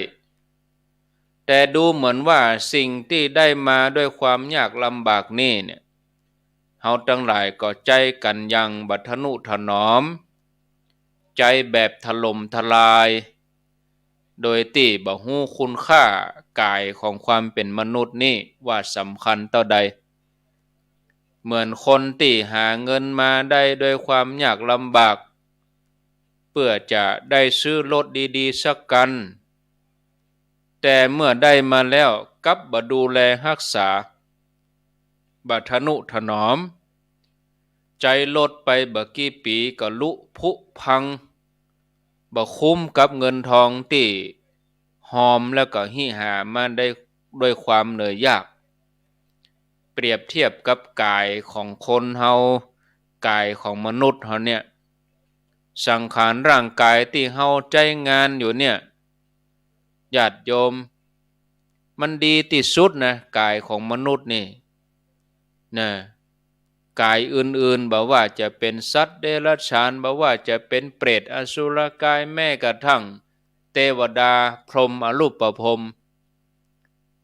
แต่ดูเหมือนว่าสิ่งตี้ได้มาด้วยความยากลำบากนี่เนี่ย เฮาตังหลายก็ใจ๊กั๋นอย่างบ่ทะนุถนอม ใจ๊แบบถล่มทลาย โดยตี้บ่ฮู้คุณค่ากายของความเป๋นมนุษย์นี่ว่าสำคัญเต้าใด เหมือนคนตี้หาเงินมาได้ด้วยความยากลำบาก เปื้อจะได้ซื้อรถดีๆ สักคัน แต่เมื่อได้มาแล้วกลับบ่ดูแลฮักษา บ่ทะนุถนอม ใจ๊รถไปบ่กี่ปี๋ก็ลุผุพัง บ่คุ้มกับเงินทองตี้หอมแล้วก็ฮิหามาได้ด้วยความเหนื่อยยาก เปรียบเทียบกับกายของคนเฮา กายของมนุษย์เฮาเนี่ย สังขารร่างกายตี้เฮาใจ๊งานอยู่เนี่ย ญาติโยม มันดีตี้สุดนะ กายของมนุษย์นี่นะ กายอื่นๆ บ่ว่าจะเป๋นสัตว์เดรัจฉาน บ่ว่าจะเป๋นเปรตอสุรกาย แม้กระทั่งเตวดาพรหมอรูปพรหม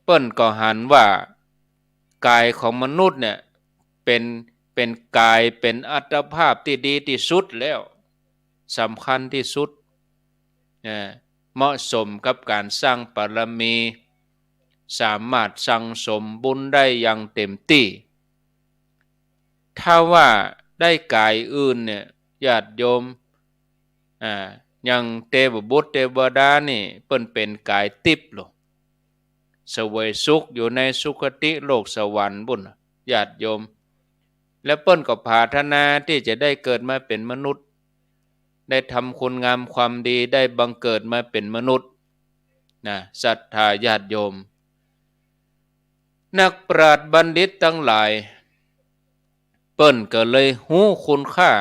เปิ้นก็หันว่ากายของมนุษย์เนี่ยเป๋น เป๋นกาย เป๋นอัตภาพตี้ดีตี้สุดแล้ว สำคัญตี้สุด นะ เหมาะสมกับก๋านสร้างบารมี สามารถสั่งสมบุญได้อย่างเต็มตี้ ถ้าว่าได้กายอื่นเนี่ย ญาติโยม อ่า อย่างเตวบุตรเตวดานี่ เปิ้นเป๋นกายทิพย์โลด เสวยสุขอยู่ในสุคติโลกสวรรค์ปู้น ญาติโยม แล้วเปิ้นก็ผาถนาตี้จะได้เกิดมาเป๋นมนุษย์ ได้ทำคุณงามความดี ได้บังเกิดมาเป๋นมนุษย์ นะ ศรัทธาญาติโยม นักปราชญ์บัณฑิตตังหลาย เปิ้นก็เลยฮู้คุณค่า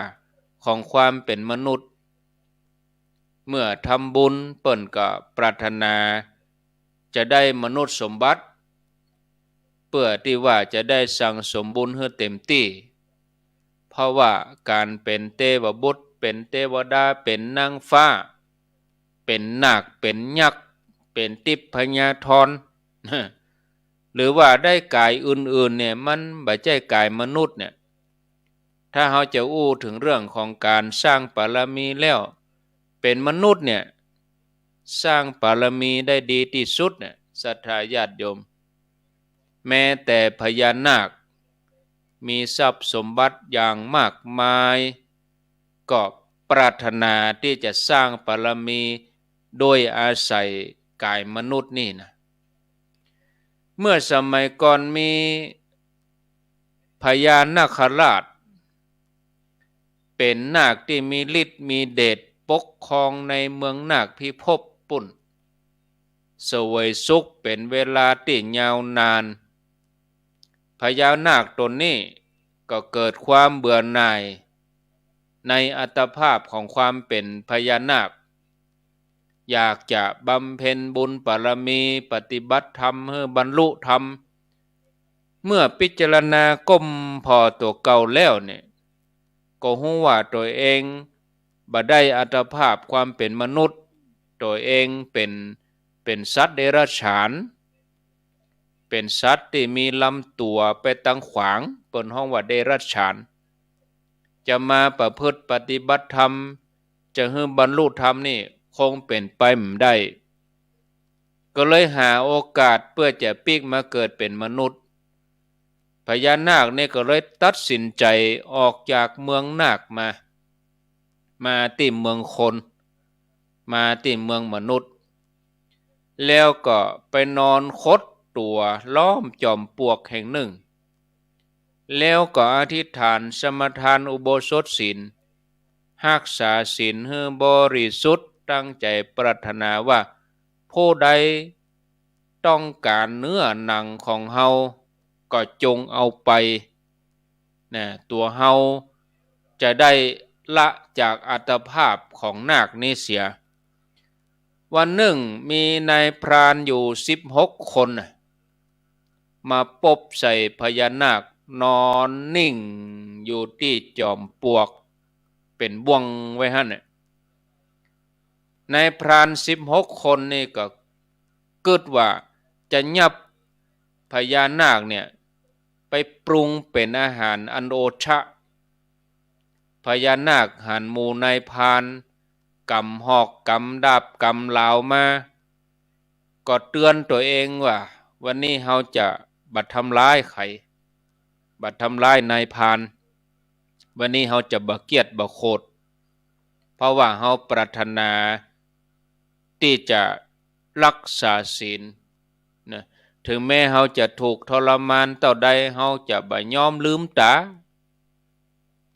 ของความเป๋นมนุษย์ เมื่อทำบุญเปิ้นก็ปรารถนาจะได้มนุษย์สมบัติ เปื้อตี้ว่าจะได้สั่งสมบุญหื้อเต็มตี้ เพราะว่าก๋านเป๋นเตวบุตร เป๋นเตวดา เป๋นนางฟ้า เป๋นนาค เป๋นยักษ์ เป๋นทิพยธร หรือว่าได้ก๋ายอื่นๆ เนี่ย มันบ่ใจ้ก๋ายมนุษย์เนี่ย ถ้าเฮาจะอู้เถิงเรื่องของก๋านสร้างบารมีแล้ว เป๋นมนุษย์เนี่ย สร้างบารมีได้ดีตี้สุดเนี่ย ศรัทธาญาติโยม แม้แต่พญานาค มีทรัพย์สมบัติอย่างมากมาย ก็ปรารถนาตี้จะสร้างบารมีโดยอาศัยก๋ายมนุษย์นี่นะ เมื่อสมัยก่อนมีพญานาคราช เป๋นนาคตี้มีฤทธิ์มีเดชปกครองในเมืองนาคพิภพปุ้น เสวยสุขเป๋นเวลาตี้ยาวนาน พญานาคต๋นนี้ก็เกิดความเบื่อหน่ายในอัตภาพของความเป๋นพญานาค อยากจะบำเพ็ญบุญบารมีปฏิบัติธรรมหื้อบรรลุธรรม เมื่อพิจารณาก้มผ่อตั๋วเก่าแล้วเนี่ย ก็ฮู้ว่าตั๋วเองบ่ได้อัตภาพความเป๋นมนุษย์ ตั๋วเองเป๋น เป๋นสัตว์เดรัจฉาน เป๋นสัตว์ตี้มีลำตั๋วไปตางขวาง เปิ้นฮ้องว่าเดรัจฉาน จะมาประพฤติปฏิบัติธรรม จะหื้อบรรลุธรรมนี่คงเป๋นไปบ่ได้ ก็เลยหาโอกาสเปื้อจะปิ๊กมาเกิดเป๋นมนุษย์ พญานาคนี่ก็เลยตัดสินใจ๋ออกจากเมืองนาคมา มาตี้เมืองคน มาตี้เมืองมนุษย์ แล้วก็ไปนอนขดตั๋วล้อมจอมปลวกแห่งนึ่ง แล้วก็อธิษฐานสมาทานอุโบสถศีล ฮักษาศีลหื้อบริสุทธิ์ ตั้งใจ๋ปรารถนาว่า ผู้ใดต้องก๋านเนื้อหนังของเฮาก็จงเอาไป นะ ตั๋วเฮาจะได้ละจากอัตภาพของนาคนี้เสีย วันนึ่งมีนายพรานอยู่สิบหกคนน่ะ มาปบใส่พญานาคนอนนิ่งอยู่ตี้จอมปลวก เป๋นบ่วงไว้หั้นน่ะ นายพรานสิบหกคนนี่ก็กึ๊ดว่าจะยับพญานาคเนี่ยไปปรุงเป๋นอาหารอันโอชะ พญานาคหันหมู่นายพรานกำหอกกำดาบกำหลาวมา ก็เตือนตั๋วเองว่า วันนี้เฮาจะบ่ทำร้ายใผ บ่ทำร้ายนายพราน วันนี้เฮาจะบ่เกลียดบ่โขด เพราะว่าเฮาปรารถนาตี้จะฮักษาศีลนะ ถึงแม้เฮาจะถูกทรมานเต้าใด เฮาจะบ่ยอมลืมต๋า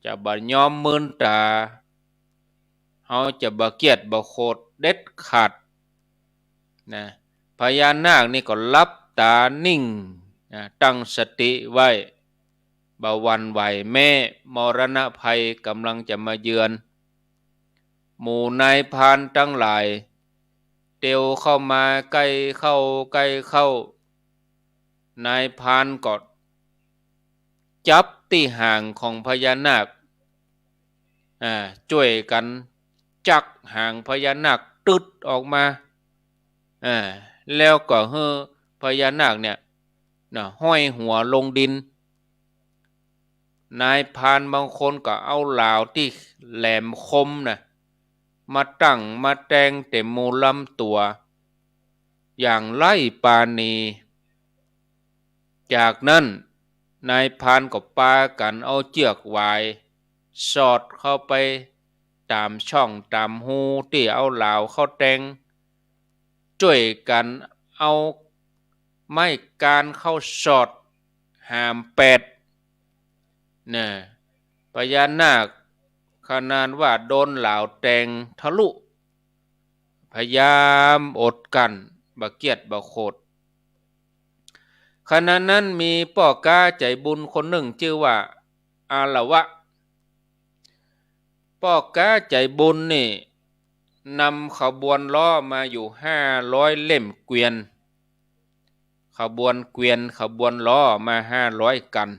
จะบ่ยอมมืนต๋า เฮาจะบ่เกลียดบ่โขดเด็ดขาดนะ พญานาคนี่ก็หลับต๋านิ่งนะ ตั้งสติไว้ บ่หวั่นไหวแม้มรณะภัยก๋ำลังจะมาเยือน หมู่นายพรานตังหลายเตียวเข้ามาใก้เข้าใก้เข้า นายพรานก็จับตี้หางของพญานาค อ่า จ้วยกั๋นจักหางพญานาคตึดออกมา อ่า แล้วก็หื้อพญานาคเนี่ย น่ะ ห้อยหัวลงดิน นายพรานบางคนก็เอาหลาวตี้แหลมคมน่ะ มาตั้งมาแตงเต็มหมู่ลำตั๋ว อย่างไร้ปราณี จากนั้นนายพรานก็ปากั๋นเอาเจื้อกหวายสอดเข้าไปต๋ามช่องต๋ามฮูตี้เอาหลาวเข้าแตง จ้วยกั๋นเอาไม้กานเข้าสอดหามแปด น่ะ พญานาคขนาดว่าโดนหลาวแตงทะลุ พยายามอดกลั้น บ่เกลียดบ่โขด ขณะนั้นมีป้อก๊าใจ๋บุญคนนึ่งจื้อว่าอาละวะ ป้อก๊าใจ๋บุญนี่ นำขบวนล้อมาอยู่ห้าร้อยเล่มเกวียน ขบวนเกวียน ขบวนล้อมาห้าร้อยคัน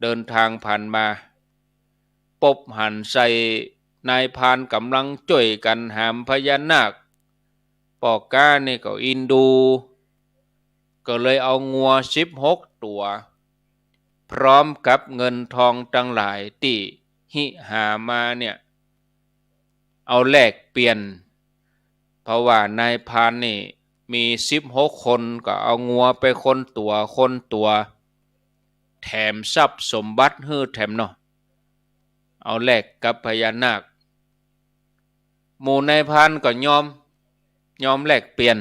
เดินทางผ่านมา ปบหันใส่นายพรานก๋ำลังจ้วยกั๋นหามพญานาค ป้อก๊านี่ก็อินดู ก็เลยเอางัวสิบหกตั๋ว พร้อมกับเงินทองตังหลายตี้หิหามาเนี่ย เอาแลกเปลี่ยน เพราะว่านายพรานนี่มีสิบหกคน ก็เอางัวไปคนตั๋ว คนตั๋ว แถมทรัพย์สมบัติหื้อแถมเนาะ เอาแลกกับพญานาค หมู่นายพรานก็ยอม ยอมแลกเปลี่ยน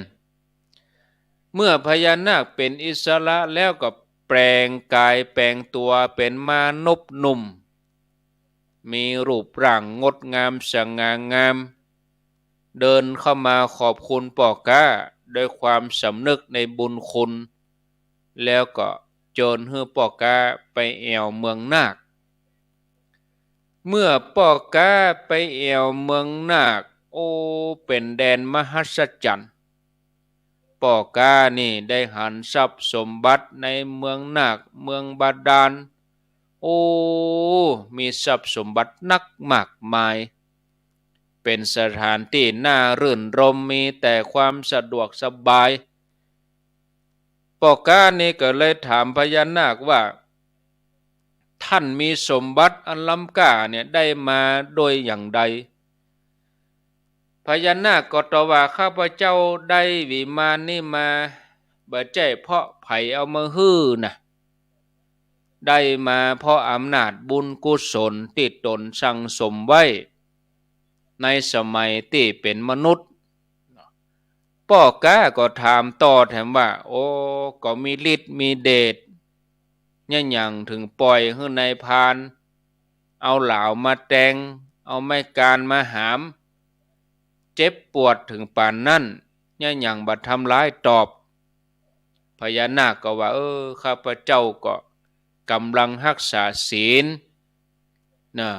เมื่อพญานาคเป๋นอิสระแล้วก็แปลงก๋ายแปลงตั๋วเป๋นมนุษย์หนุ่ม มีรูปร่างงดงามสง่างาม เดินเข้ามาขอบคุณป้อก๊าด้วยความสำนึกในบุญคุณ แล้วก็เจิญหื้อป้อก๊าไปแอ่วเมืองนาค เมื่อป้อก๊าไปแอ่วเมืองนาค โอ้ เป๋นแดนมหัศจรรย์ ป้อก๊านี่ได้หันทรัพย์สมบัติในเมืองนาค เมืองบาดาล โอ้ มีทรัพย์สมบัตินักมากมาย เป๋นสถานตี้น่ารื่นรมย์ มีแต่ความสะดวกสบาย ป้อก๊านี่ก็เลยถามพญานาคว่า ต้านมีสมบัติอันล้ำก้าเนี่ยได้มาโดยอย่างใด พญานาคก็ตอบว่า ข้าพเจ้าได้วิมานนี้มา บ่ใจ้เพราะใผเอามาหื้อนะ ได้มาเพราะอำนาจบุญกุศลตี้ตนสั่งสมไว้ ในสมัยตี้เป๋นมนุษย์ ป้อก๊าก็ถามต่อแถมว่า โอ้ ก็มีฤทธิ์มีเดช เยียะหยังถึงป่อยหื้อนายพราน เอาหลาวมาแตง เอาไม้กานมาหาม เจ็บปวดถึงปานนั้น เยียะหยังบ่ทำร้ายตอบ พญานาคก็ว่า เออ ข้าพเจ้าก็ก๋ำลังฮักษาศีลนะ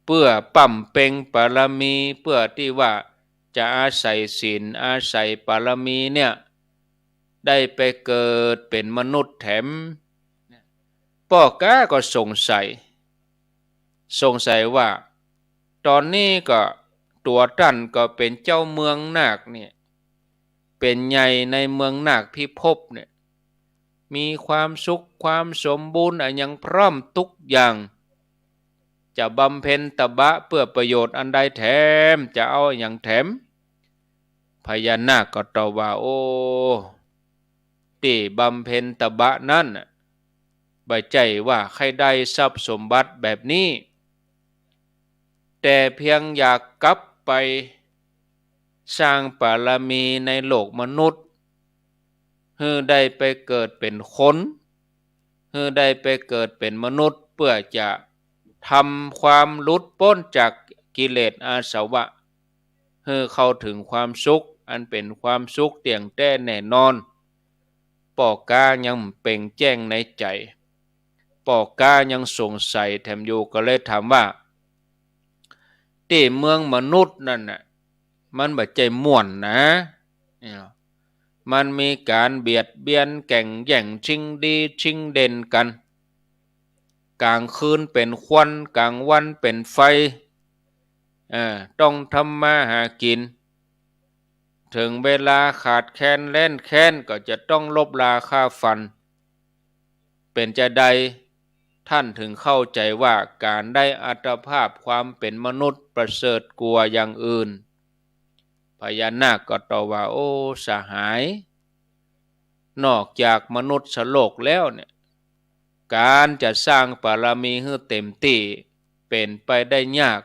เปื้อปำเพ็งบารมี เปื้อตี้ว่าจะอาศัยศีล อาศัยบารมีเนี่ย ได้ไปเกิดเป๋นมนุษย์แถม ป้อก๊าก็สงสัย สงสัยว่า ต๋อนนี้ก็ตั๋วต้านก็เป๋นเจ้าเมืองนาคเนี่ย เป๋นใหญ่ในเมืองนาคพิภพเนี่ย มีความสุขความสมบูรณ์อะหยังพร้อมตุ๊กอย่าง จะบำเพ็ญตบะเปื้อประโยชน์อันใดแถม จะเอาอะหยังแถม พญานาคก็ตอบว่า โอ้ ตี้บำเพ็ญตบะนั้นน่ะ บ่ใจ้ว่าใค่ได้ทรัพย์สมบัติแบบนี้ แต่เพียงอยากกลับไปสร้างบารมีในโลกมนุษย์ หื้อได้ไปเกิดเป๋นคน หื้อได้ไปเกิดเป๋นมนุษย์ เปื้อจะทำความหลุดป๊นจากกิเลสอาสวะ หื้อเข้าถึงความสุข อันเป๋นความสุขเตี้ยงแต๊แน่นอน ป้อก๊ายังเป่งแจ้งในใจ๋ ป้อก๊ายังสงสัยแถมอยู่ ก็เลยถามว่า ตี้เมืองมนุษย์นั่นน่ะ มันบ่ใจ้ม่วนนะ เนี่ย มันมีก๋านเบียดเบียน แก่งแย่ง ชิงดีชิงเด่นกั๋น ก๋างคืนเป๋นควัน ก๋างวันเป๋นไฟ เอ่อ ต้องทำมาหากิ๋น เถิงเวลาขาดแคลนแล้นแค้น ก็จะต้องลบลาฆ่าฟัน เป๋นจาใด ต้านถึงเข้าใจ๋ว่าก๋านได้อัตภาพความเป๋นมนุษย์ประเสริฐกว่าอย่างอื่น พญานาคก็ตอบว่า โอ้ สหาย นอกจากมนุษย์โลกแล้วเนี่ย ก๋านจะสร้างบารมีหื้อเต็มตี้ เป๋นไปได้ยาก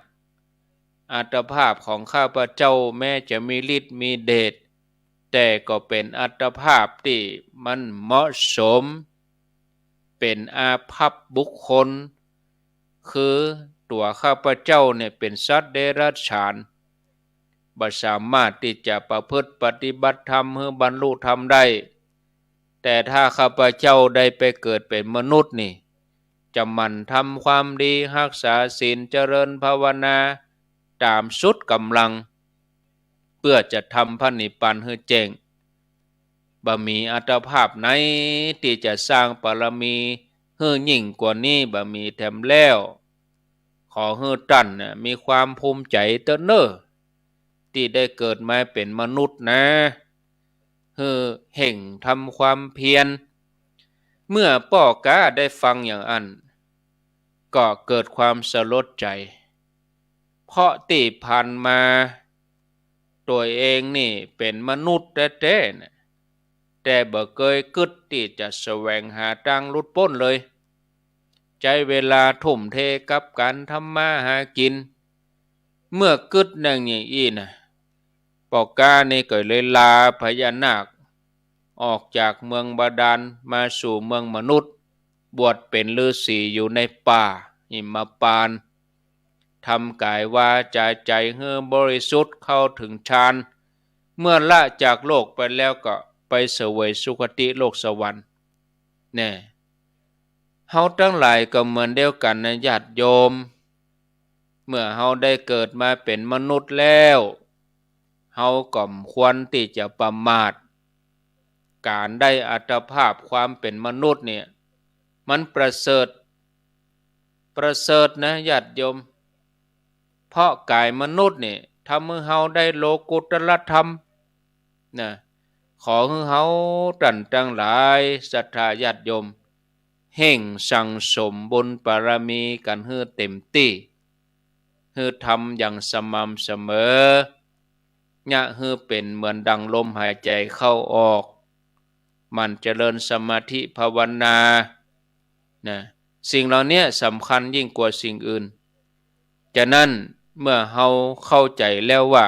อัตภาพของข้าพเจ้าแม้จะมีฤทธิ์มีเดช แต่ก็เป๋นอัตภาพตี้มันเหมาะสม เป๋นอาภัพบุคคล คือตั๋วข้าพเจ้าเนี่ยเป๋นสัตว์เดรัจฉาน บ่สามารถตี้จะประพฤติปฏิบัติธรรมหื้อบรรลุธรรมได้ แต่ถ้าข้าพเจ้าได้ไปเกิดเป๋นมนุษย์นี่ จะหมั่นทำความดี ฮักษาศีล เจริญภาวนา ต๋ามสุดก๋ำลัง พื่อจะทำพระนิพพานหื้อแจ้ง บ่มีอัตภาพไหนตี้จะสร้างบารมีหื้อยิ่งกว่านี้บ่มีแถมแล้ว ขอหื้อต้านน่ะมีความภูมิใจ๋เต๊อะเน่อ ตี้ได้เกิดมาเป๋นมนุษย์นะ หื้อเฮ่งทำความเพียร เมื่อป้อก๊าได้ฟังอย่างอั้น ก็เกิดความสลดใจ๋ เพราะตี้ผ่านมา ตั๋วเองนี่เป๋นมนุษย์แต๊ๆ น่ะ แต่บ่เกยกึ๊ดตี้จะแสวงหาตางหลุดป๊นเลย ใจ๊เวลาทุ่มเทกับก๋านทำมาหากิ๋น เมื่อกึ๊ดอย่างอี้น่ะ ป้อก๊านี่ก็เลยลาพญานาค ออกจากเมืองบาดาลมาสู่เมืองมนุษย์ บวชเป๋นฤๅษีอยู่ในป่าหิมพานต์ ทำก๋ายวาจาใจ๋หื้อบริสุทธิ์เข้าเถิงฌาน เมื่อละจากโลกไปแล้วก็ไปเสวยสุคติโลกสวรรค์ แน่ เฮาตังหลายก็เหมือนเดียวกั๋นนะญาติโยม เมื่อเฮาได้เกิดมาเป๋นมนุษย์แล้ว เฮาก็บ่ควรตี้จะประมาท ก๋านได้อัตภาพความเป๋นมนุษย์เนี่ย มันประเสริฐ ประเสริฐนะญาติโยม เพราะก๋ายมนุษย์นี่ทำหื้อเฮาได้โลกุตตรธรรมนะ ขอหื้อเฮาต้านตังหลายศรัทธาญาติโยม เฮ่งสั่งสมบุญบารมีกั๋นหื้อเต๋มตี้ หื้อทำอย่างสม่ำเสมอ เยียะหื้อเป๋นเหมือนดังลมหายใจ๋เข้าออก หมั่นเจริญสมาธิภาวนา นะ สิ่งเหล่านี้สำคัญยิ่งกว่าสิ่งอื่น ฉะนั้นเมื่อเฮาเข้าใจ๋แล้วว่า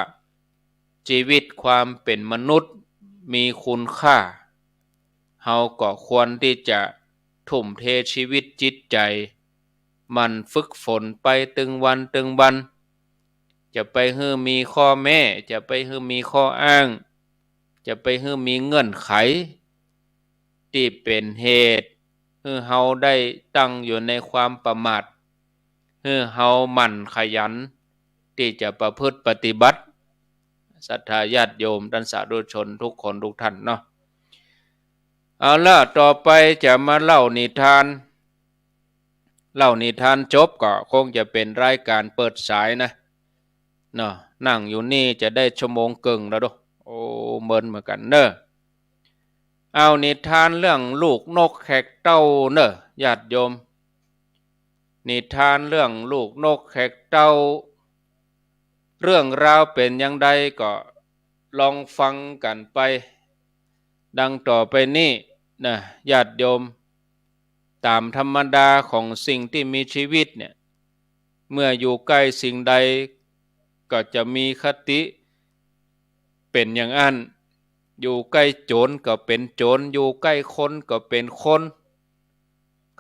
ชีวิตความเป๋นมนุษย์มีคุณค่า เฮาก็ควรตี้จะทุ่มเทชีวิตจิตใจ๋ หมั่นฝึกฝนไปตึงวันตึงวัน จะไปหื้อมีข้อแม้ จะไปหื้อมีข้ออ้าง จะไปหื้อมีเงื่อนไข ตี้เป๋นเหตุหื้อเฮาได้ตั้งอยู่ในความประมาท หื้อเฮาหมั่นขยันตี้จะประพฤติปฏิบัติ ศรัทธาญาติโยมต้านสาธุชนทุกคนทุกท่านเนาะ เอาละ ต่อไปจะมาเล่านิทาน เล่านิทานจบก็คงจะเป๋นรายก๋านเปิดสายนะ เนาะ นั่งอยู่นี่จะได้ชั่วโมงเกิ่งแล้วโด โอ้ เมินเหมือนกั๋นเน่อ เอานิทานเรื่องลูกนกแขกเต้าเน่อญาติโยม นิทานเรื่องลูกนกแขกเต้า เรื่องราวเป๋นอย่างใดก็ลองฟังกั๋นไป ดังต่อไปนี้นะญาติโยม ต๋ามธรรมดาของสิ่งตี้มีชีวิตเนี่ย เมื่ออยู่ใก้สิ่งใดก็จะมีคติเป๋นอย่างอั้น อยู่ใก้โจ๋รก็เป๋นโจ๋ร อยู่ใก้คนก็เป๋นคน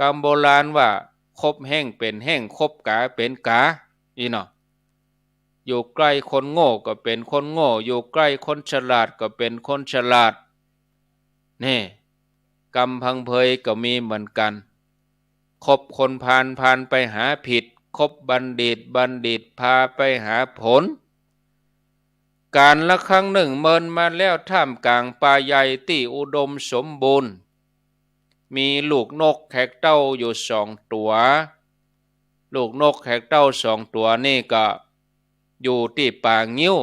กำโบราณว่า คบแฮ้งเป๋นแฮ้ง คบก๋าเป๋นก๋า อี้เนาะ อยู่ใก้คนโง่ก็เป๋นคนโง่ อยู่ใก้คนฉลาดก็เป๋นคนฉลาด แน่ กำพังเพยก็มีเหมือนกั๋น คบคนพาล พาลไปหาผิด คบบัณฑิต บัณฑิตพาไปหาผล ก๋าลละครั้งหนึ่งเมินมาแล้ว ท่ามก๋างป่าใหญ่ตี้อุดมสมบูรณ์ มีลูกนกแขกเต้าอยู่สองตั๋ว ลูกนกแขกเต้าสองตั๋วนี่ก็อยู่ตี้ป่างิ้ว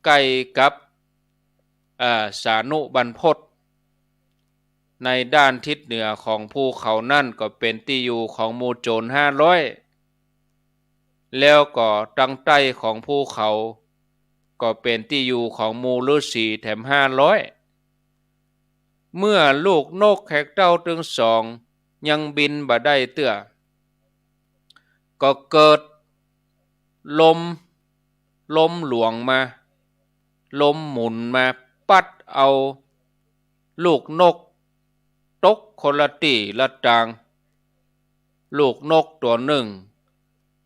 ใก้กับ เอ่อ สานุบรรพต ในด้านทิศเหนือของภูเขานั้นก็เป๋นตี้อยู่ของหมู่โจ๋รห้าร้อย แล้วก็ตางใต้ของภูเขาก็เป๋นตี้อยู่ของหมู่ฤๅษีแถมห้าร้อย เมื่อลูกนกแขกเต้าตึงสองยังบินบ่ได้เตื้อ ก็เกิดลม ลมหลวงมา ลมหมุนมาปั๊ดเอาลูกนกตกคนละตี้ละตาง ลูกนกตั๋วนึ่ง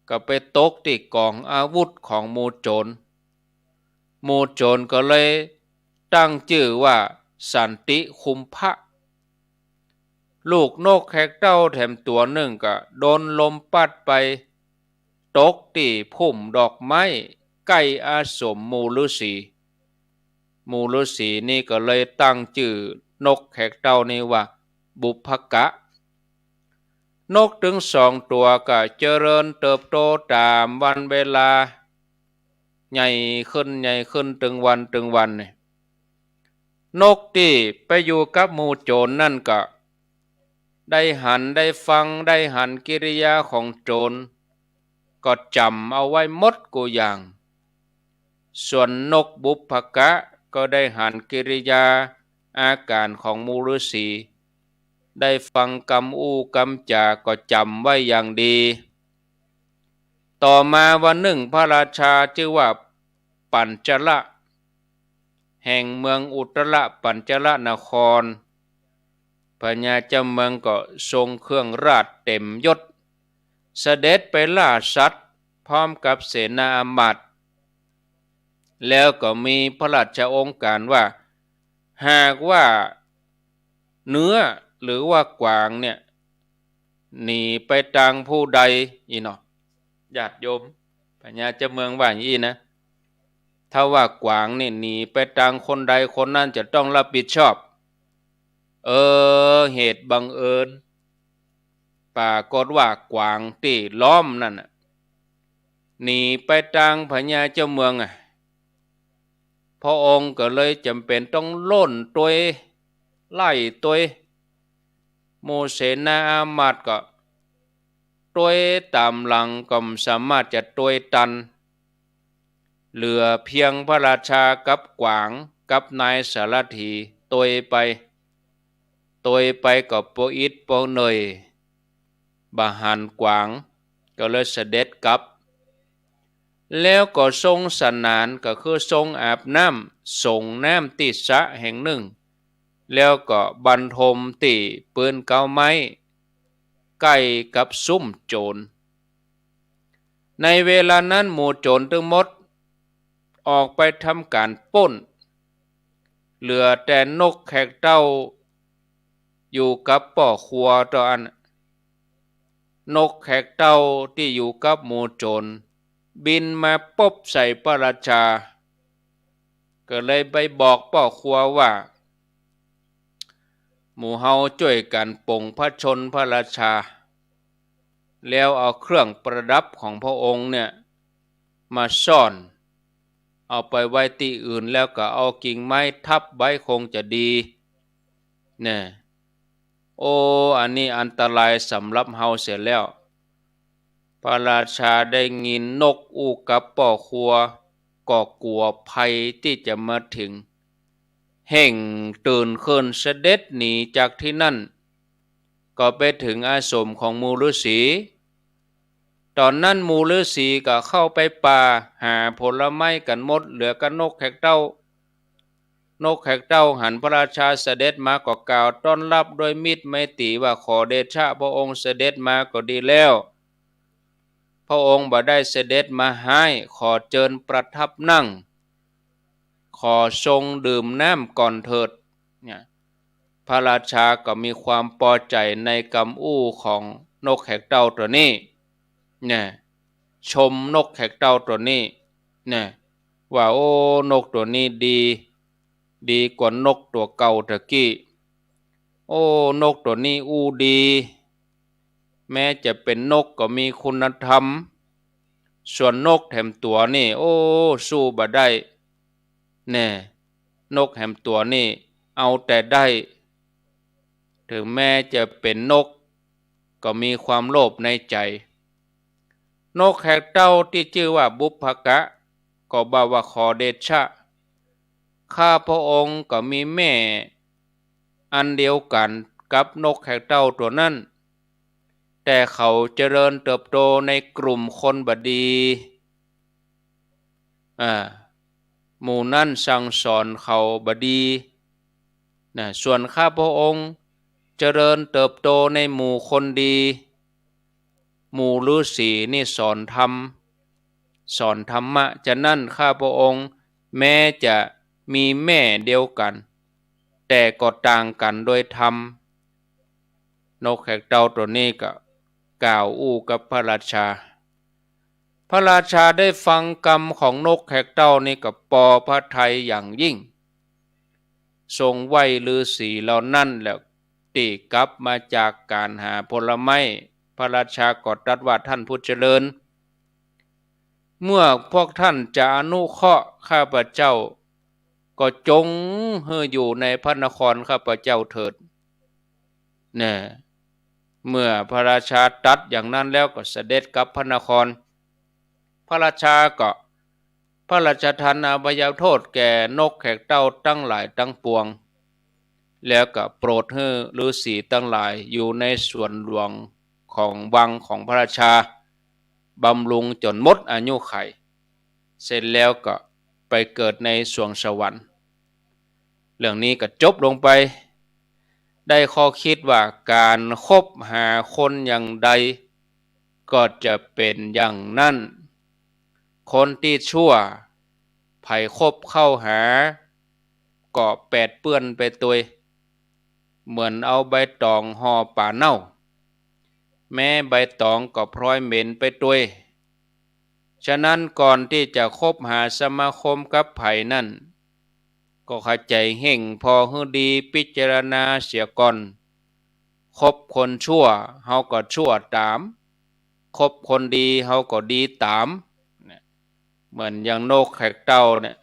ก็ไปตกตี้ก๋องอาวุธของหมู่โจ๋ร หมู่โจ๋รก็เลยตั้งจื้อว่าสันติคุมภะ ลูกนกแขกเต้าแถมตั๋วนึ่งก็โดนลมปั๊ดไปตกตี้พุ่มดอกไม้ ใก้อาสมหมู่ฤๅษี หมู่ฤๅษีนี่ก็เลยตั้งจื้อนกแขกเต้านี่ว่าบุพกะ นกตึงสองตั๋วก็เจริญเติบโตต๋ามวันเวลา ใหญ่ขึ้น ใหญ่ขึ้น ตึงวัน ตึงวันนี่ นกตี้ไปอยู่กับหมู่โจ๋รนั่นก็ได้หันได้ฟัง ได้หันกิริยาของโจ๋ร ก็จ๋ำเอาไว้หมดกู้อย่าง ส่วนนกบุพกะก็ได้หันกิริยาอาก๋านของหมู่ฤๅษี ได้ฟังกำอู้กำจาก็จ๋ำไว้อย่างดี ต่อมาวันนึ่งพระราชาจื้อว่าปัญจละ แห่งเมืองอุตตรปัญจละนคร พญาเจ้าเมืองก็ทรงเครื่องราชเต๋มยศ เสด็จไปล่าสัตว์พร้อมกับเสนาอามาตย์ แล้วก็มีพระราชโองการว่า หากว่าเนื้อหรือว่ากวางเนี่ย หนีไปตางผู้ใด อี้เนาะ ญาติโยม พญาเจ้าเมืองว่าอย่างอี้นะ ถ้าว่ากวางนี่หนีไปตางคนใด คนนั้นจะต้องรับผิดชอบ เออ เหตุบังเอิญ ปรากฏว่ากวางตี้ล้อมนั่นน่ะ หนีไปตางพญาเจ้าเมืองอะ พระองค์ก็เลยจ๋ำเป๋นต้องล่นตวย ไล่ตวย หมู่เสนาอามาตย์ก็ตวยต๋ามหลัง ก็บ่สามารถจะตวยตัน เหลือเพียงพระราชากับกวางกับนายสารถีตวยไป ตวยไปก็ปออิดปอเหนื่อย บ่หันกวาง ก็เลยเสด็จกลับ แล้วก็ทรงสนาน ก็คือทรงอาบน้ำ สรงน้ำตี้สระแห่งนึ่ง แล้วก็บันทมตี้ปื๊นเก๊าไม้ ใก้กับซุมโจ๋ร ในเวลานั้นหมู่โจ๋รตึงหมดออกไปทำก๋านป๊น เหลือแต่นกแขกเต้าอยู่กับป้อครัวเต้าอั้น นกแขกเต้าตี้อยู่กับหมู่โจ๋รบินมาปบใส่พระราชา ก็เลยไปบอกป้อครัวว่า หมู่เฮาจ้วยกั๋นป๋งพระชนม์พระราชา แล้วเอาเครื่องประดับของพระองค์เนี่ยมาซ่อน เอาไปไว้ตี้อื่น แล้วก็เอากิ่งไม้ทับไว้คงจะดี เนี่ย โอ้ อันนี้อันตรายสำหรับเฮาเสียแล้ว พระราชาได้ยินนกอู้กับป้อครัว ก็กั๋วภัยตี้จะมาเถิง เฮ่งตื่นขึ้นเสด็จหนีจากตี้นั่น ก็ไปเถิงอาสมของหมู่ฤๅษี ต๋อนนั้นหมู่ฤๅษีก็เข้าไปป่าหาผลไม้กั๋นหมด เหลือกับนกแขกเต้า นกแขกเต้าหันพระราชาเสด็จมาก็กล่าวต้อนรับด้วยมิตรไมตรีว่า ขอเดชะพระองค์เสด็จมาก็ดีแล้ว พระองค์บ่ได้เสด็จมาฮ้าย ขอเจิญประทับนั่ง ขอทรงดื่มน้ำก่อนเถิด เนี่ย พระราชาก็มีความปอใจ๋ในกำอู้ของนกแขกเต้าตั๋วนี้ เนี่ย ชมนกแขกเต้าตั๋วนี้ เนี่ย ว่า โอ้ นกตั๋วนี้ดี ดีกว่านกตั๋วเก่าตะกี้ โอ้ นกตั๋วนี้อู้ดี แม้จะเป๋นนกก็มีคุณธรรม ส่วนนกแถมตั๋วนี่ โอ้ สู้บ่ได้ แน่ นกแถมตั๋วนี่เอาแต่ได้ เถิงแม้จะเป๋นนก ก็มีความโลภในใจ๋ นกแขกเต้าตี้จื้อว่าบุพกะ ก็บ่าว่า ขอเดชะ ข้าพระองค์ก็มีแม่อันเดียวกั๋นกับนกแขกเต้าตั๋วนั้น แต่เขาเจริญเติบโตในกลุ่มคนบ่ดี อ่า หมู่นั้นสั่งสอนเขาบ่ดี นะ ส่วนข้าพระองค์เจริญเติบโตในหมู่คนดี หมู่ฤๅษีนี่สอนธรรม สอนธรรมะ ฉะนั้นข้าพระองค์แม้จะมีแม่เดียวกั๋น แต่ก็ต่างกั๋นโดยธรรม นกแขกเต้าตั๋วนี้ก็กล่าวอู้กับพระราชา พระราชาได้ฟังกำของนกแขกเต้านี่ก็ปอพระทัยอย่างยิ่ง ทรงไหว้ฤๅษีเหล่านั้นแล้ว ตี้กลับมาจากก๋านหาผลไม้ พระราชาก็ตรัสว่า ท่านผู้เจริญ เมื่อพวกท่านจะอนุเคราะห์ข้าพเจ้า ก็จงหื้ออยู่ในพระนครข้าพเจ้าเถิด เนี่ย เมื่อพระราชาตรัสอย่างนั้นแล้วก็เสด็จกลับพระนคร พระราชาก็พระราชทานอภัยโทษแก่นกแขกเต้าตังหลายตังปวง แล้วก็โปรดหื้อฤๅษีตังหลายอยู่ในสวนหลวงของวังของพระราชา บำรุงจ๋นหมดอายุขัย เสร็จแล้วก็ไปเกิดในสวงสวรรค์ เรื่องนี้ก็จบลงไป ได้ข้อคิดว่าก๋านคบหาคนอย่างใด ก็จะเป๋นอย่างนั้น คนตี้ชั่ว ใผคบเข้าหา ก็แปดเปื้อนไปตวย เหมือนเอาใบต๋องห่อป๋าเน่า แม้ใบต๋องก็พลอยเหม็นไปตวย ฉะนั้นก่อนตี้จะคบหาสมาคมกับใผนั้น ก็ใค่ใจ๋เฮ่งผ่อหื้อดี พิจารณาเสียก่อน คบคนชั่ว เฮาก็ชั่วต๋าม คบคนดี เฮาก็ดีต๋าม เนี่ย เหมือนอย่างนกแขกเต้าเนี่ย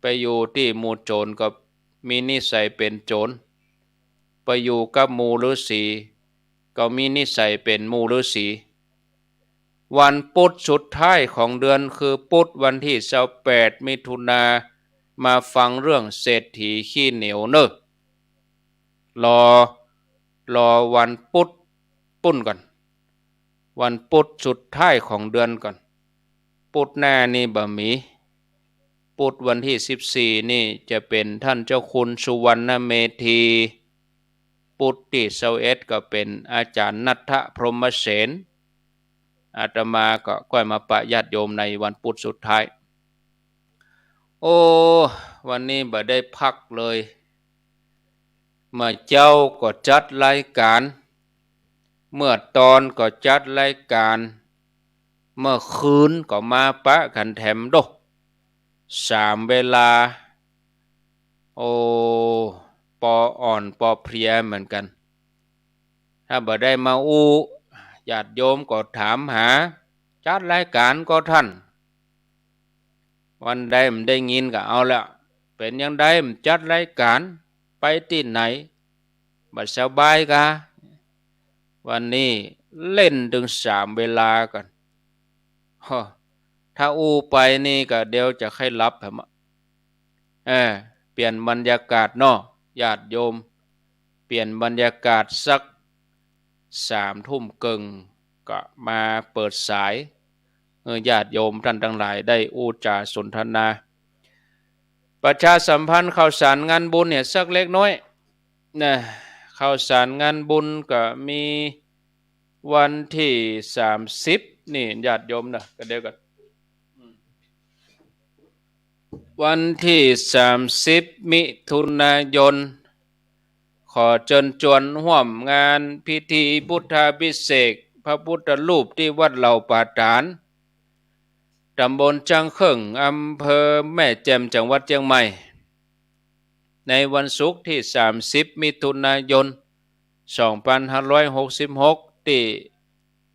ไปอยู่ตี้หมู่โจ๋รก็มีนิสัยเป๋นโจ๋ร ไปอยู่กับหมู่ฤๅษี ก็มีนิสัยเป๋นหมู่ฤๅษี วันปุ๊ดสุดท้ายของเดือนคือปุ๊ดวันตี้ซาวแปดมิถุนา มาฟังเรื่องเศรษฐีขี้เหนียวเน่อ รอ รอวันปุ๊ดปุ้นก่อน วันปุ๊ดสุดท้ายของเดือนก่อน ปุ๊ดหน้านี่บ่มี ปุ๊ดวันตี้สิบสี่นี่จะเป๋นท่านเจ้าคุณสุวรรณเมธี ปุ๊ดตี้ซาวเอ็ดก็เป๋นอาจ๋ารย์ณัฐพรหมเสน อาตมาก็ก้อยมาปะญาติโยมในวันปุ๊ดสุดท้าย โอ้ วันนี้บ่ได้พักเลย เมื่อเจ๊าก็จัดรายก๋าน เมื่อตอนก็จัดรายก๋าน เมื่อคืนก็มาปะกั๋นแถมโด้ สามเวลา โอ้ ปออ่อนปอเพลียเหมือนกั๋น ถ้าบ่ได้มาอู้ ญาติโยมก็ถามหา จัดรายก๋านก่อท่าน วันใดบ่ได้ยินก็เอาละ เป๋นอย่างใดบ่จัดรายก๋าน ไปตี้ไหน บ่สบายกา วันนี้เล่นเถิงสามเวลาก่อน ฮะ ถ้าอู้ไปนี่ก็เดี๋ยวจะใค่หลับแหมอะ เออ เปลี่ยนบรรยากาศเนาะ ญาติโยม เปลี่ยนบรรยากาศสักสามทุ่มเกิ่ง ก็มาเปิดสาย เออ ญาติโยมต้านตังหลายได้อู้จ๋าสนทนา ประชาสัมพันธ์ข่าวสารงานบุญเนี่ยสักเล็กน้อยนะ ข่าวสารงานบุญก็มีวันตี้สามสิบนี่ ญาติโยมนะ ก็เดี๋ยวก่อน วันตี้สามสิบมิถุนายน ขอเจิญจวนฮ่วมงานพิธีพุทธาภิเษกพระพุทธรูปตี้วัดเหล่าป่าต๋าน ต๋ำบลจ๊างเขิ่ง อำเภอแม่แจ่ม จังหวัดเจียงใหม่ ในวันศุกร์ตี้สามสิบมิถุนายน สองปันห้าร้อยหกสิบหก ตี้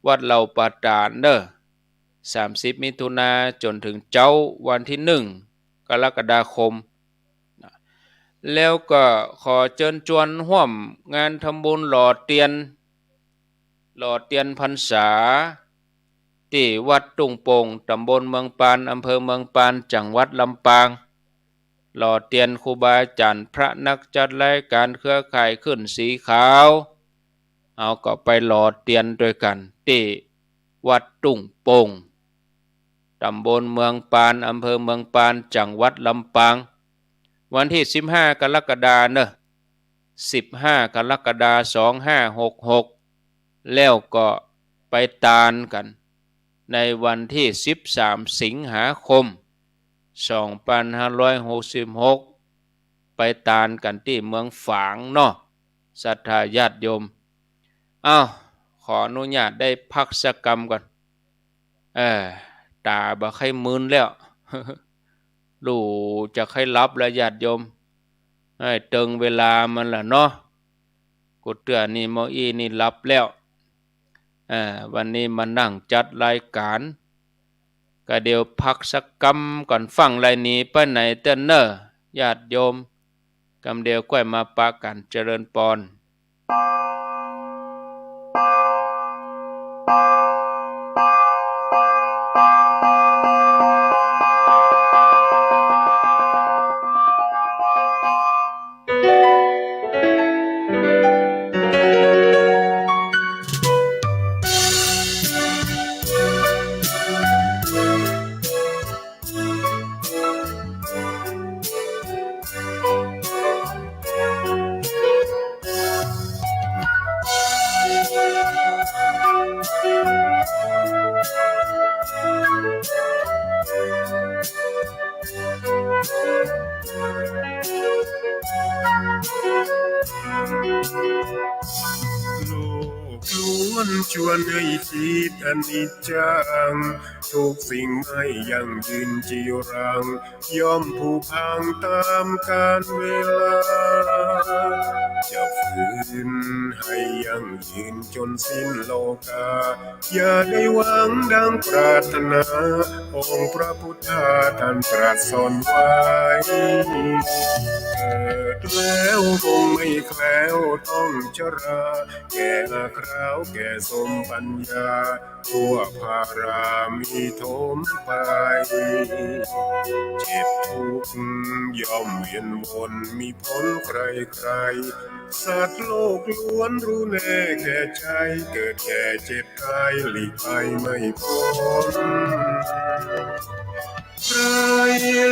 วัดเหล่าป่าต๋านเน่อ สามสิบมิถุนาจ๋นเถิงเจ๊าวันตี้หนึ่งกรกฎาคม แล้วก็ขอเจิญจวนฮ่วมงานทำบุญหล่อเตียน หล่อเตียนพรรษา ตี้วัดตุ้งโป่ง ต๋ำบลเมืองปาน อำเภอเมืองปาน จังหวัดลำปาง หล่อเตียนครูบาอาจ๋ารย์ พระนักจัดรายก๋านเครือข่ายคลื่นสีขาว เฮาก็ไปหล่อเตียนตวยกั๋นตี้วัดตุ้งโป่ง ต๋ำบลเมืองปาน อำเภอเมืองปาน จังหวัดลำปาง วันตี้สิบห้ากรกฎาเน่อ สิบห้ากรกฎา สองห้าหกหก แล้วก็ไปตานกั๋นในวันตี้สิบสามสิงหาคม สองปันห้าร้อยหกสิบหก ไปตานกั๋นตี้เมืองฝางเนาะ ศรัทธาญาติโยม อ้าว ขออนุญาตได้พักสักกำก่อน เออ ต๋าบ่ใค่มึนแล้ว ลูกจะใค่หลับแล้วญาติโยม เอ้ย เติงเวลามันละเนาะ กูเตื้อนี่เมื่ออี้นี่หลับแล้ว เออ วันนี้มานั่งจัดรายก๋าน ก็เดี๋ยวพักสักกำก่อน ฟั่งไรหนีไปไหนเตื้อเน่อ ญาติโยม กำเดี๋ยวก้อยมาปะกั๋น เจริญปอน โลกล้วนจวนหื้อจิตอนิจจัง ทุกสิ่งไม่ยั่งยืนจีรัง ย่อมผุพังต๋ามกาลเวลา จะฝืนหื้อยั่งยืนจ๋นสิ้นโลกา อย่าได้หวังดังปรารถนา องค์พระพุทธาต้านตรัสสอนไว้ เกิดแล้วคงไม่แคล้วต้องชรา แก่คราวแก่โสมปัญญา ทั่วภารามีโถมไป เจ็บทุกข์ย่อมเวียนวน มีผลใคร่ๆ สัตว์โลกล้วนรู้แน่แก่ใจ เกิดแก่เจ็บต๋ายหลีกไปไม่พ้น ใคร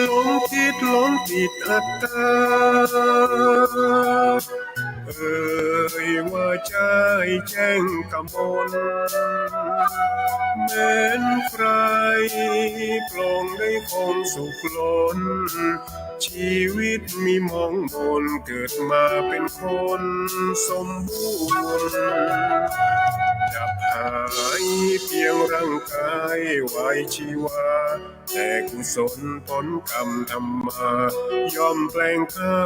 หลงคิดหลงติดอัตตา เอ่ยว่าใจ้แจ้งกมล แม้นใครปลองได้ครองสุขล้น ชีวิตมีหมองหมน เกิดมาเป๋นคนสมบูรณ์ ดับหายเพียงร่างก๋ายไว้ชีวา แต่กุศลผลกรรมทำมา ย่อมแปลงค่า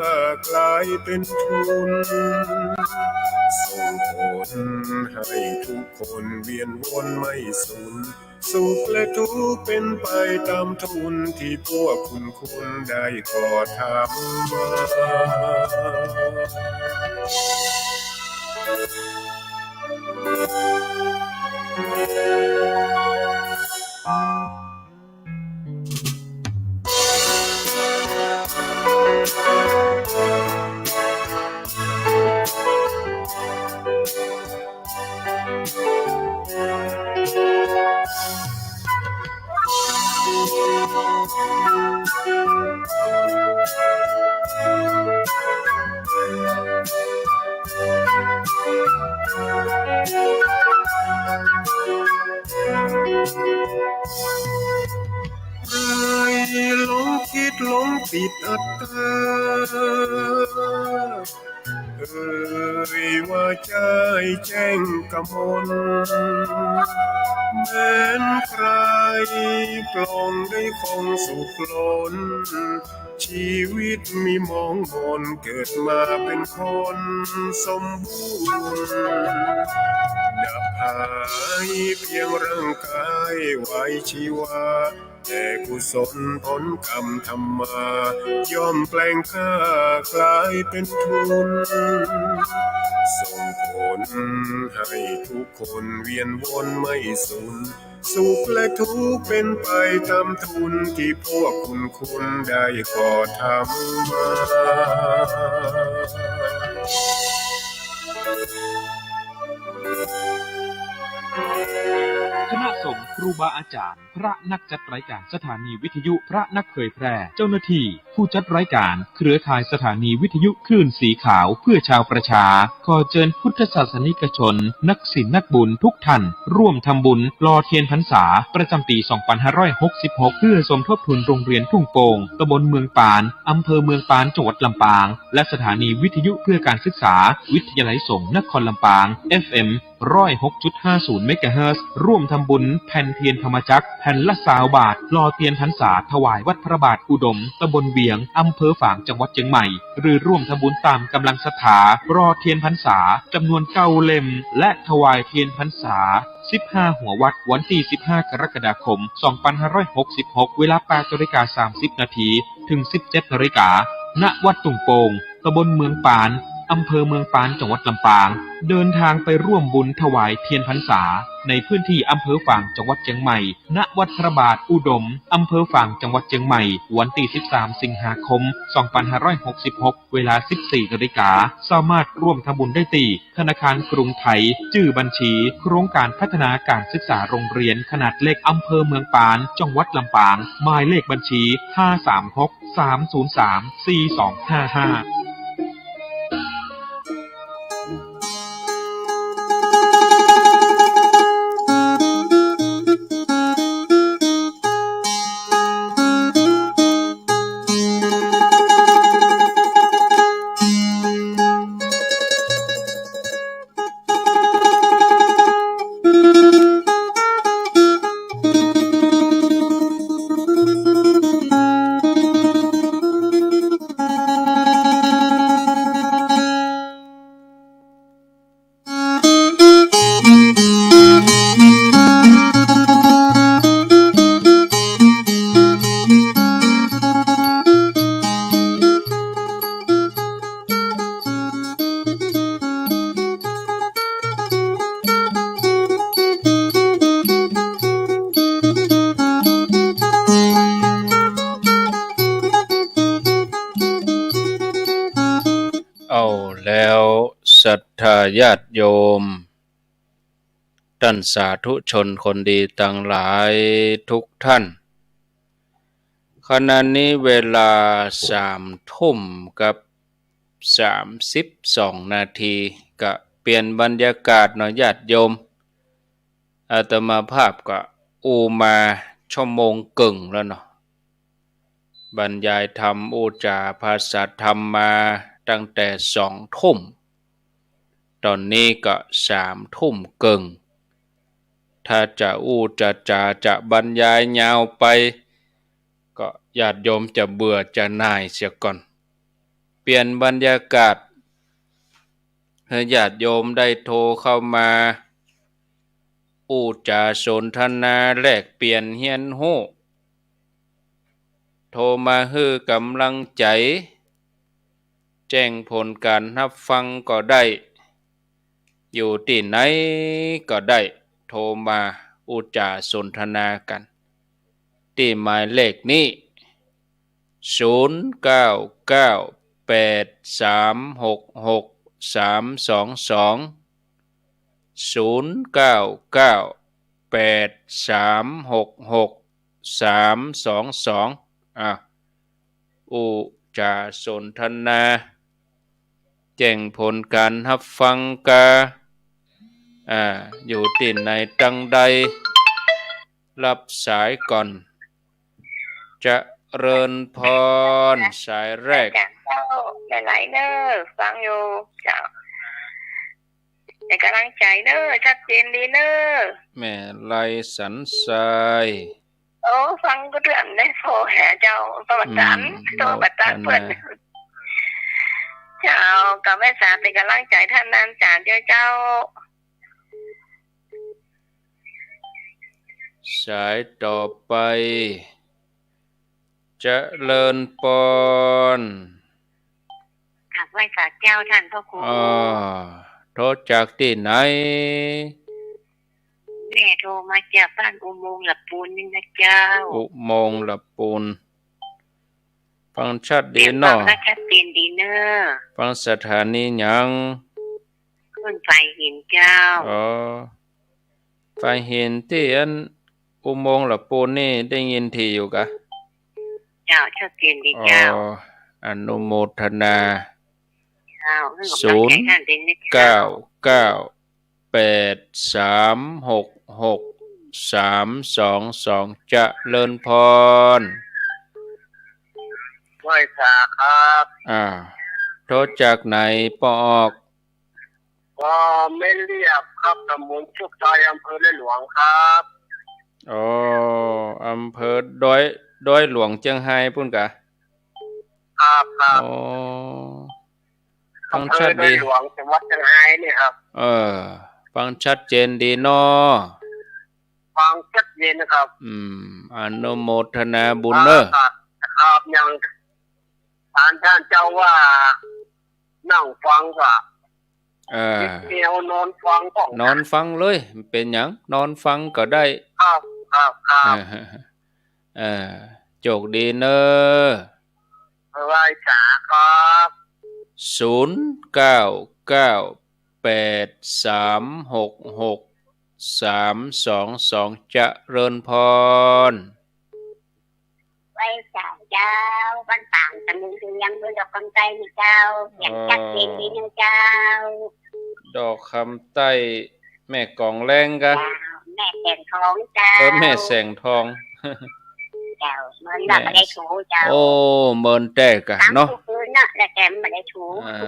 กลายเป๋นทุน ส่งผลให้ทุกคนเวียนวนไม่สุน สุขและทุกข์เป๋นไปต๋ามทุน ตี้พวกคุณคุณได้กระทำมา ใครหลงคิดหลงติดอัตตา เอ่ยว่าใจ้แจ้งกมล แม้นใครปลองได้ครองสุขล้น ชีวิตมีหมองหมน เกิดมาเป๋นคนสมบูรณ์ ดับหายเพียงร่างก๋ายไว้ชีวา แต่กุศลผลกรรมทำมา ย่อมแปลงค่ากลายเป๋นทุน ส่งผลให้ทุกคนเวียนวนไม่สุน สุขและทุกข์เป๋นไปต๋ามทุน ตี้พวกคุณคุณได้กระทำมา คณะสงฆ์ ครูบาอาจ๋ารย์ พระนักจัดรายก๋านสถานีวิทยุ พระนักเผยแพร่ เจ้าหน้าตี้ ผู้จัดรายก๋าน เครือข่ายสถานีวิทยุคลื่นสีขาวเพื่อชาวประชา ขอเจิญพุทธศาสนิกชน นักศีลนักบุญทุกท่าน ร่วมทำบุญหล่อเตียนพรรษา ประจ๋ำปี๋สองปันห้าร้อยหกสิบหก เพื่อสมทบทุนโรงเรียนทุ่งโป่ง ต๋ำบลเมืองปาน อำเภอเมืองปาน จังหวัดลำปาง และสถานีวิทยุเพื่อการศึกษา วิทยาลัยสงฆ์นครลำปาง เอฟเอ็ม ร้อยหกจุดห้าศูนย์เมกะเฮิรตซ์ ร่วมทำบุญแผ่นเทียนธรรมจักรแผ่นละซาวบาท หล่อเตียนพรรษาถวายวัดพระบาทอุดม ตำบลเวียง อำเภอฝาง จังหวัดเจียงใหม่ หรือร่วมทำบุญต๋ามก๋ำลังศรัทธา หล่อเทียนพรรษาจ๋ำนวนเก้าเล่ม และถวายเทียนพรรษาสิบห้าหัววัตร วันตี้สิบห้ากรกฎาคม สองปันห้าร้อยหกสิบหก เวลาแปดนาฬิกาสามสิบนาที เถิงสิบเจ็ดนาฬิกา ณ วัดตุ่งโป่ง ตำบลเมืองปาน อำเภอเมืองปาน จังหวัดลำปาง เดินทางไปร่วมบุญถวายเทียนพรรษา ในพื้นตี้อำเภอฝาง จังหวัดเจียงใหม่ ณ วัดพระบาทอุดม อำเภอฝาง จังหวัดเจียงใหม่ วันตี้สิบสามสิงหาคม สองปันห้าร้อยหกสิบหก เวลาสิบสี่นาฬิกา สามารถร่วมทำบุญได้ตี้ธนาคารกรุงไทย จื้อบัญชี โครงก๋านพัฒนาก๋านศึกษาโรงเรียนขนาดเล็ก อำเภอเมืองปาน จังหวัดลำปาง หมายเลขบัญชี ห้าสามหก สามศูนย์สาม สี่สองห้าห้า เอาแล้วศรัทธาญาติโยม ต้านสาธุชนคนดีตังหลายทุกท่าน ขณะนี้เวลาสามทุ่มกับสามสิบสองนาที ก็เปลี่ยนบรรยากาศเนาะญาติโยม อาตมาภาพก็อู้มาชั่วโมงเกิ่งแล้วเนาะ บรรยายธรรมอู้จ๋าภาษาธรรมมาตั้งแต่สองทุ่ม ต๋อนนี้ก็สามทุ่มเกิ่ง ถ้าจะอู้จะจ๋าจะบรรยายยาวไป ก็ญาติโยมจะเบื่อจะหน่ายเสียก่อน เปลี่ยนบรรยากาศ หื้อญาติโยมได้โทรเข้ามา อู้จ๋าสนทนาแลกเปลี่ยนเฮียนฮู้ โทรมาหื้อก๋ำลังใจ๋ แจ้งผลก๋านฮับฟังก็ได้ อยู่ตี้ไหนก็ได้ โทรมาอู้จ๋าสนทนากั๋น ตี้หมายเลขนี้ ศูนย์เก้าเก้าแปดสามหกหกสามสองสอง ศูนย์เก้าเก้าแปดสามหกหกสามสองสอง อ่ะ อู้จ๋าสนทนา แจ้งผลก๋านฮับฟังกา อ่า อยู่ตี้ไหนตังใด รับสายก่อน เจริญพร สายแรก เจ้า แม่ไลเนอะ ฟังอยู่ เจ้า เป๋นก๋ำลังใจ๋เนอะ ชัดเจนดีเนอะ แม่ไลสันทราย โอ้ ฟังกู้เตื้อได้ โทรหาเจ้า ประวัติศาสตร์ อืม โทรประวัติศาสตร์เปิ้น โมทนา เจ้า ก็แม่สาเป๋นก๋ำลังใจ๋ต้านอาจ๋ารย์เจ้า เจ้า สายต่อไป เจริญพร กราบไหว้สาเจ้าต้านพ่อครู อ่า โทรจากตี้ไหน แม่โทรมาจากบ้านอุโมงค์หละปูนนี่นะเจ้า อุโมงค์หละปูน ฟังชัดดีเนาะ ได้ยินฟังก็ชัดเจนดีเนอะ ฟังสถานีหยัง ขึ้นฝายหินเจ้า อ๋อ ฝายหินตี้อันอุโมงค์หละปูนนี่ได้ยินถี่อยู่กา เจ้า ชัดเจนดีเจ้า อ๋อ อนุโมทนา เจ้า หื้อก๋ำลังใจ๋ต้านเป๋นนิดเจ้า ศูนย์เก้าเก้าแปดสามหกหกสามสองสอง เจริญพร ไหว้สาครับ อ่า โทรจากไหนป้อออก ก็แม่เลียบครับ ตำบลโชคชัย อำเภอดอยหลวงครับ อ๋อ อำเภอดอย ดอยหลวงเจียงฮายปู้นกา ครับ ครับ อ๋อ ฟังชัดดี อำเภอดอยหลวง จังหวัดเจียงฮายนี่ครับ เออ ฟังชัดเจนดีเนาะ ฟังชัดเจนนะครับ อืม อนุโมทนาบุญเนาะ ครับ ครับ อย่าง อันต้านเจ้าว่านั่งฟังก็ เออ เดียวนอนฟังก็ นอนฟังเลย เป๋นหยัง นอนฟังก็ได้ ครับ ครับ ครับ เออ เออ โจคดีเนาะ ไหว้สาครับ ศูนย์เก้าเก้าแปดสามหกหกสามสองสอง เจริญพร ไหว้สาเจ้า บ้านปาง ตำบลเวียง อำเภอดอกคำใต้นี่เจ้า เสียงชัดเจนดีเนาะเจ้า ดอกคำใต้ แม่กองแล้งกา เจ้า แม่แสงทองเจ้า เออ แม่แสงทอง เจ้า เมินละ แม่ บ่ได้ถูเจ้า โอ้ เมินแต๊กาเนาะ ทั้งคืนเนาะ แต่แกบ่ได้ถู อ่า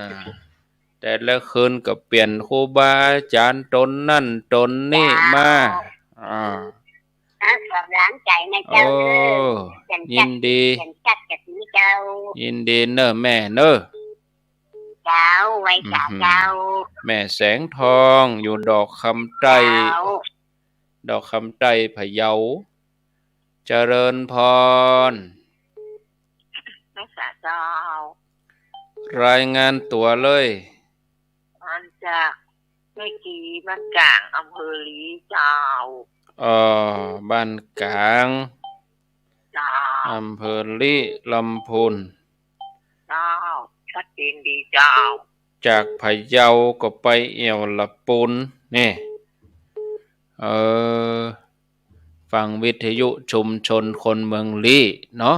แต่ละคืนก็เปลี่ยนครูบาอาจ๋ารย์ต๋นนั้นต๋นนี้มา เจ้า อ่า อ่ะ ขอบหลังใจ๋นะเจ้า โอ้ เออ เสียงชัด ยินดี เสียงชัดกะดีเจ้า ยินดีเนาะแม่เนาะ เจ้า ไหว้สาเจ้า อือหือ แม่แสงทอง อยู่ดอกคำใต้ เจ้า ดอกคำใต้พะเยา เจริญพร ไหว้สาเจ้า รายงานตั๋วเลย มาจาก แม่กี บ้านก๋าง อำเภอลีเจ้า เอ่อ บ้านก๋าง เจ้า อำเภอลี ลำพูน เจ้า ชัดเจนดีเจ้า จากพะเยาก็ไปแอ่วละปูน นี่ เออ ฟังวิทยุชุมชนคนเมืองลี้เนาะ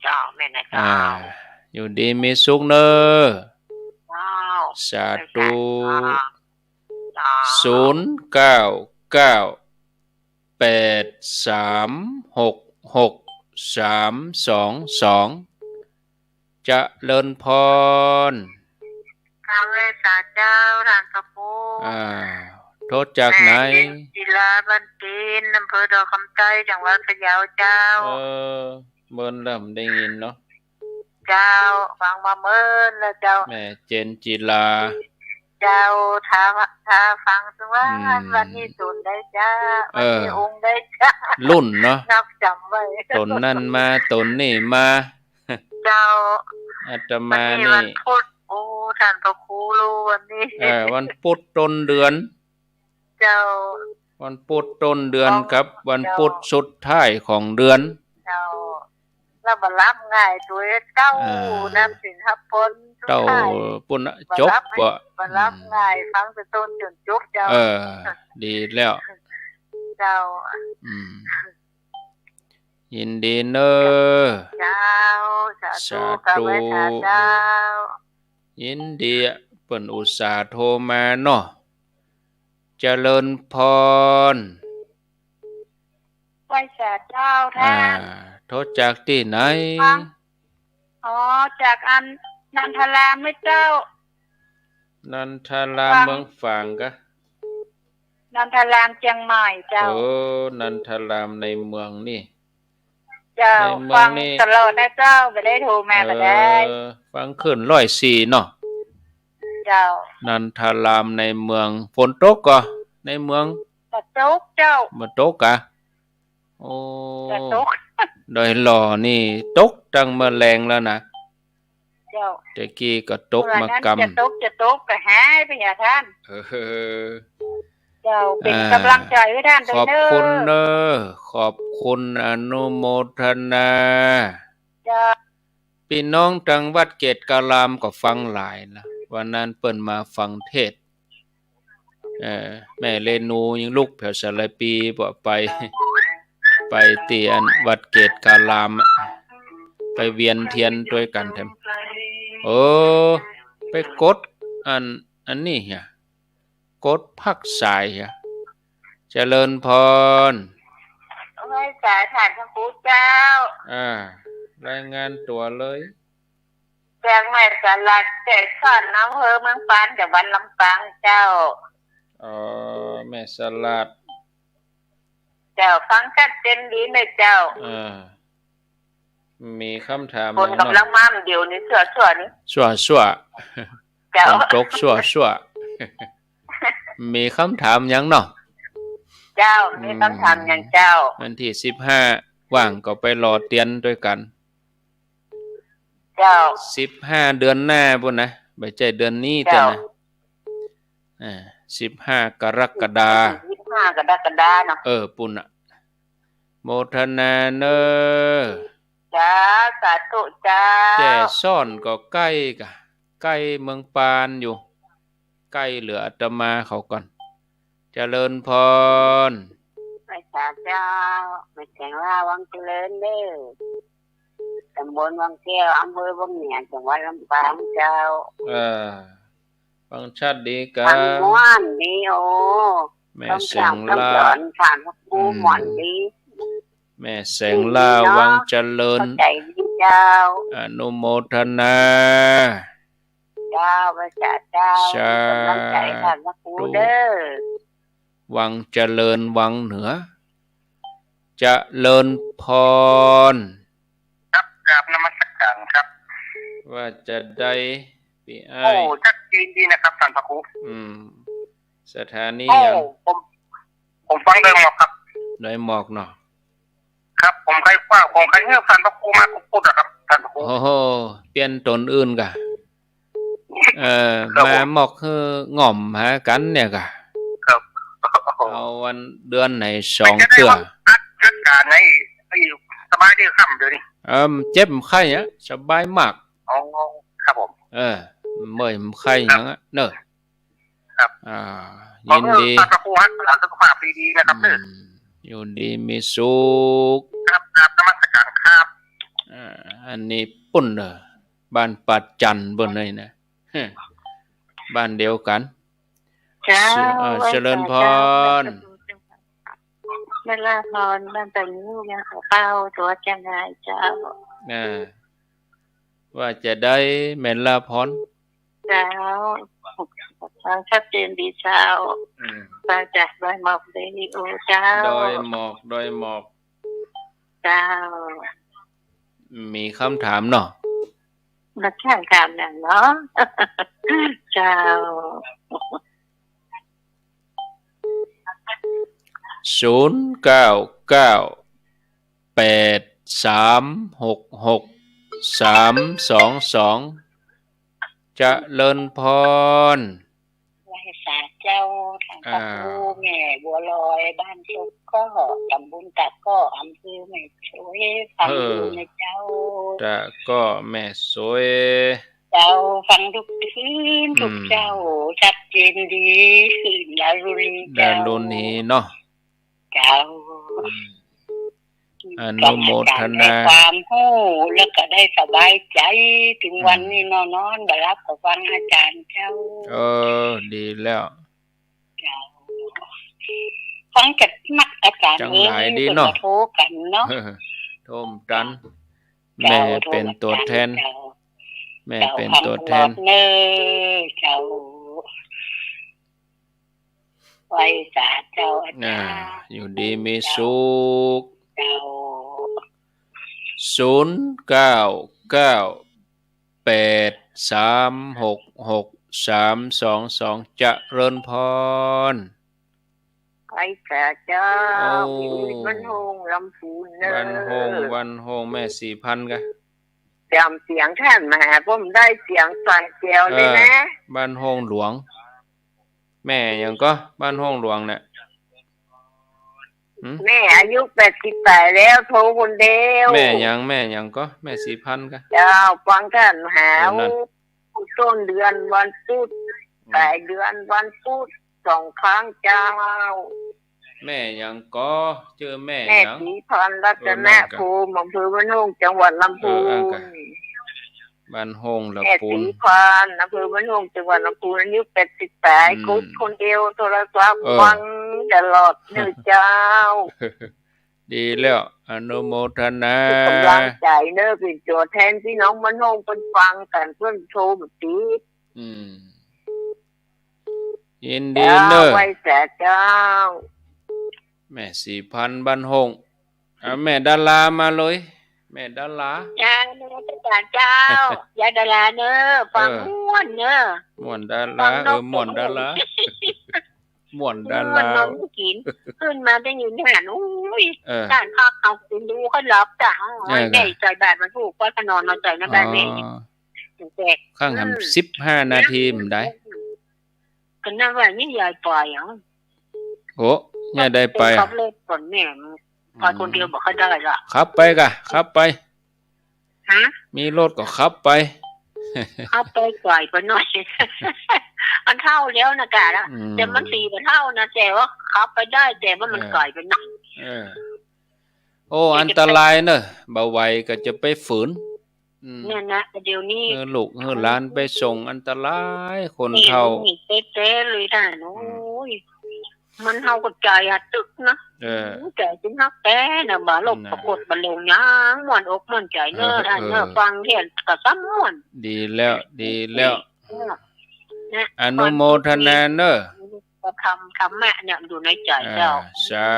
เจ้า แม่นนะเจ้า อ่า อยู่ดีมีสุขเนาะ เจ้า สาธุ เจ้า ศูนย์เก้าเก้าแปดสามหกหกสามสองสอง เจริญพร กราบไหว้สาเจ้า ต้านพระครู อ่า โทรจากไหน แม่เจนจิลา บ้านเกณฑ์ อำเภอดอกคำใต้ จังหวัดพะเยาเจ้า เออ เมินละบ่ได้ยินเนาะ เจ้า ฟังมาเมินแล้วเจ้า แม่เจนจิลา เจ้า ถ้าว่า ถ้าฟังซึ่งว่า อืม วันนี้ตนใดเจ้า เออ วันนี้องค์ใดเจ้า รุ่นเนาะ นับจ๋ำไว้ ตนนั้นมา ตนนี้มา เจ้า อาตมานี่ วันนี้วันพุธ โอ้ ต้านพระครูฮู้วันนี้ เออ วันพุธต้นเดือน เจ้า วันพุธต้นเดือน เจ้า กับวันพุธสุดท้ายของเดือน เจ้า แล้วบ่หลับง่ายตวยเจ้า อ่า นับศีลฮับพรสุดท้าย เจ้าปุ้นน่ะ บ่หลับ จบบ่ บ่หลับ อืม ง่าย ฟังแต่ต้นจ๋นจบเจ้า เออ ดีแล้ว เจ้า อืม ยินดีเนาะ เจ้า สาธุ สาธุ กราบไหว้สาเจ้า ยินดี เปิ้นอุตส่าห์โทรมาเนาะ เจริญพร ไหว้สาเจ้าต้าน อ่า โทรจากตี้ไหน ฟัง อ๋อ จากอันนันทารามไหมเจ้า นันทาราม ฟัง เมืองฝางกา นันทารามเจียงใหม่เจ้า เออ นันทารามในเมืองนี่ เจ้า ในเมืองนี่ ฟังตลอดนะเจ้า บ่ได้โทรมา เออ บ่ได้ ฟังคลื่นร้อยสี่เนาะ เจ้า นันทารามในเมือง ฝนตกก่อ ในเมือง บ่ตกเจ้า บ่ตกกา โอ้ บ่ตก ดอยหล่อนี่ตกตั้งเมื่อแลงแล้วนะ เจ้า แต่กี้ก็ตกมากำ เมื่อนั้นจะตก จะตกก็หายไปหาต้าน เออ เจ้า เป๋น อ่า ก๋ำลังใจ๋หื้อต้านตวยเนาะ ขอบคุณเนาะ ขอบคุณ อนุโมทนา เจ้า ปี้น้องตางวัดเกตการามก็ฟังหลายนะ วันนั้นเปิ้นมาฟังเทศน์ เออ แม่เรนูยังลุกแผวสารปี บ่ไป ไปตี้อันวัดเกตการามอะ ไปเวียนเทียนตวยกั๋นแถม เออ ไปกดอัน อันนี้เหีย กดพักสายเหีย เจริญพร ไหว้สาต้านพระครูเจ้า อ่า รายงานตั๋วเลย จากแม่สลัด แจ้ซ้อน อำเภอเมืองปาน จังหวัดลำปางเจ้า อ๋อ แม่สลัด เจ้า ฟังชัดเจนดีนะเจ้า อ่า มีกำถาม ฝน หยังเนาะ ก่ำลังมาเดี๋ยวนี้ ซั่วๆ นี่ ซั่วๆ เจ้า ฝนตกซั่วๆ มีกำถามหยังเนาะ เจ้า มีกำถามหยังเจ้า อืม วันตี้สิบห้า ว่างก็ไปหล่อเตียนตวยกั๋น เจ้า สิบห้า เดือนหน้าปู้นนะ บ่ใจ้เดือนนี้ เจ้า เตื้อนะ อ่า สิบห้ากรกฎา สิบห้ากรกฎาเนาะ เออ ปู้นน่ะ โมทนาเน่อ เจ้า สาธุเจ้า แจ้ซ้อนก็ใก้กะ ใก้เมืองปานอยู่ ใก้เหลืออาตมาเขาก่อน เจริญพร ไหว้สาเจ้า แม่แสงล่า วังเจริญเน่อ ตำบลวังแก้ว อำเภอวังเหนือ จังหวัดลำปางเจ้า เออ ฟังชัดดีกา ฟังม่วนดี โอ้ แม่แสงล่า ฟังธรรมคำสอน ท่านพระครู อืม ม่วนดี แม่แสงล่า ดีเนาะ วังเจริญ เข้าใจ๋ดีเจ้า อนุโมทนา เจ้า ไหว้สาเจ้า สาธุ เป็นกำลังใจ๋ ท่านพระครูเน่อ วังเจริญ วังเหนือ เจริญพร ครับ กราบนมัสการครับ ว่าจะใดปี้อ้าย โอ้ ชัดเจนดีนะครับ ท่านพระครู อืม สถานี โอ้ หยัง ผม ผมฟังดอยหมอกครับ ดอยหมอกเนาะ ครับ ผมใค่ว่า ผมใค่หื้อท่านพระครูมาพูดอะครับ ท่านพระครู โอ้โห เปลี่ยนต๋นอื่นก่ะ เออ ครับผม มาหมอกหื้อง่อมหากั๋นเนี่ยก่ะ ครับ เอาวันเดือนไหนสองเตื้อ เป็นจะได้ว่าอัด อัดการใน ไอ้ สบายดีครับ เดี๋ยวนี้ เอิ่ม เจ็บไข้อะ สบายมาก อ๋อ ครับผม เออ เมื่อยไข้หยังอะ เน่อ ครับ อ่า ก็ ยินดี เออ ท่านพระครูฮะ รักษาสุขภาพดีๆ นะครับ อืม เน่อ อยู่ดีมีสุข ครับ กราบนมัสการครับ อ่า อันนี้ปู้นเน่อ บ้านป่าจันทน์ปู้นเลยนะ บ้านเดียวกั๋น เจ้า เอ่อ ไหว้สาเจ้า เจริญพร แม่ลาพร บ้านป่างิ้ว เมืองเขาเป้า จังหวัดเจียงรายเจ้า อ่า ว่าจะใดแม่ลาพร เจ้า ฟังชัดเจนดีเจ้า อืม ฟังจากดอยหมอกเรดิโอเจ้า ดอยหมอก ดอยหมอก เจ้า มีกำถามเนาะ มาถามกำถามหยังเนาะ เจ้า ศูนย์เก้าเก้า แปดสามหกหก สามสองสอง เจริญพร ไหว้สาเจ้า ท่านพระครู อ่า แม่บัวลอย บ้านสุกก้อ ตำบลตะก้อ อำเภอแม่สวย ฟังอยู่นะเจ้า เออ ตะก้อแม่สวย เจ้า ฟังทุกคืน อืม ทุกเจ๊า ชัดเจนดี คืนดารุณีเจ้า ดารุณีเนาะ เจ้า อืม อนุโมทนา ฟังอาจ๋ารย์ได้ความฮู้ แล้วก็ได้สบายใจ๋ ถึงวันนี้ อืม นอน นอนบ่หลับก็ฟังอาจ๋ารย์เจ้า เออ ดีแล้ว เจ้า ฟังจัดนักอาจ๋ารย์ จังหลายดีเนาะ เปิ้นก็โทรกั๋นเนาะ โทรตัน เจ้า แม่เป๋นตั๋วแทน เจ้า แม่เป๋นตั๋วแทน ฟังตลอดเน่อ เจ้า ไหว้สาเจ้าอาจ๋ารย์ อ่า อยู่ดีมีสุข เจ้า ศูนย์เก้าเก้า แปดสามหกหก สามสองสอง เจริญพร ไหว้สาเจ้า โอ้ มีบ้านโฮงลำพูนเน่อ บ้านโฮง บ้านโฮง แม่ศรีพันธุ์กะ จ๋ำเสียงท่านมาหา ผมได้เสียงสั่นแจ๋วเลยนะ เออ บ้านโฮงหลวง แม่หยังก็ บ้านโฮงหลวงเนี่ย หืม แม่อายุแปดสิบป๋ายแล้ว โทรคนเดียว แม่หยัง แม่หยังก็ แม่ศรีพันธุ์กะ เจ้า ฟังท่านหา เออ นั่น ต้นเดือนวันพุธ อืม ป๋ายเดือนวันพุธ สองครั้งเจ้า แม่หยังก็ จื้อแม่หยัง แม่ศรีพันธุ์ รัตนภูมิ เออ นั่นกะ อำเภอบ้านโฮง จังหวัดลำพูน เออ อันกะ บ้านโฮงละปูน แม่ศรีพันธุ์ อำเภอบ้านโฮง จังหวัดลำพูน อายุแปดสิบป๋าย อืม กุ๊ดคนเดียว โทรศัพท์ เออ ฟังตลอดเน่อเจ้า ดีแล้ว อนุโมทนา เป๋นก๋ำลังใจ๋เน่อ เป๋นตั๋วแทนปี้น้องบ้านฮ่อง เปิ้นฟังกั๋น เปิ้นโทรบ่ติด อืม ยินดีเน่อ เจ้า ไหว้สาเจ้า แม่ศรีพันธ์บ้านฮ่อง อ่ะ แม่ดารามาเลย แม่ดารา เจ้า นมัสก๋ารเจ้า ยายดาราเน่อ ฟัง เออ ม่วนเน่อ ม่วนดารา ฟังนอก เออ ม่วนดารา ม่วนดารา ม่วนนอนกิ๋น ขึ้นมาได้ยินหัน อุ้ย เออ ต้านภาคเอากิ๋นดูก็หลับจ้ะ เออ ใหญ่ใจ๋บาตรมันถูก ก็จะนอนนอนใจ๋ในบาตรนี้ อ๋อ แจก ข้างหำ อืม สิบห้านาทีบ่ได้ ก็นั่นว่านี่ยายไปอ่ะ โอ้ ยายได้ไปอ่ะ ขับรถก่อนแม่ ไปคนเดียวบ่ค่อยได้ละ ขับไปก่ะ ขับไป ฮะ มีรถก็ขับไป ขับไปไก๋ไปหน่อย มันเฒ่าแล้วนะกะละ อืม แต่มันสีมันเฒ่านะ แต่ว่าขับไปได้ แต่ว่ามัน เออ ไก๋ไปหน่อย เออ โอ้ อันตรายเน่อ บ่ไหวก็จะไปฝืน อืม เนี่ยนะ เดี๋ยวนี้ เออ ลูก เออ หลานไปส่ง อันตราย คนเฒ่า นี่เต๊ะๆ เลยท่าน อืม โอ้ย มันเฮาก็ใจ๋อะตึกนะ เออ โอ้ย ใจ๋จึงฮักแต๊นะ บ่าลบ น่ะ ปรากฏบ่าลงยัง ม่วนอกม่วนใจ๋เน่อ เออ ท่านเน่อ เออ ฟังเทศน์ก็ซ้ำม่วน ดีแล้ว ดีแล้ว เออ เนี่ย อนุโมทนาเน่อ ก็ทำธรรมะเนี่ยอยู่ในใจ๋เจ้า อ่า สา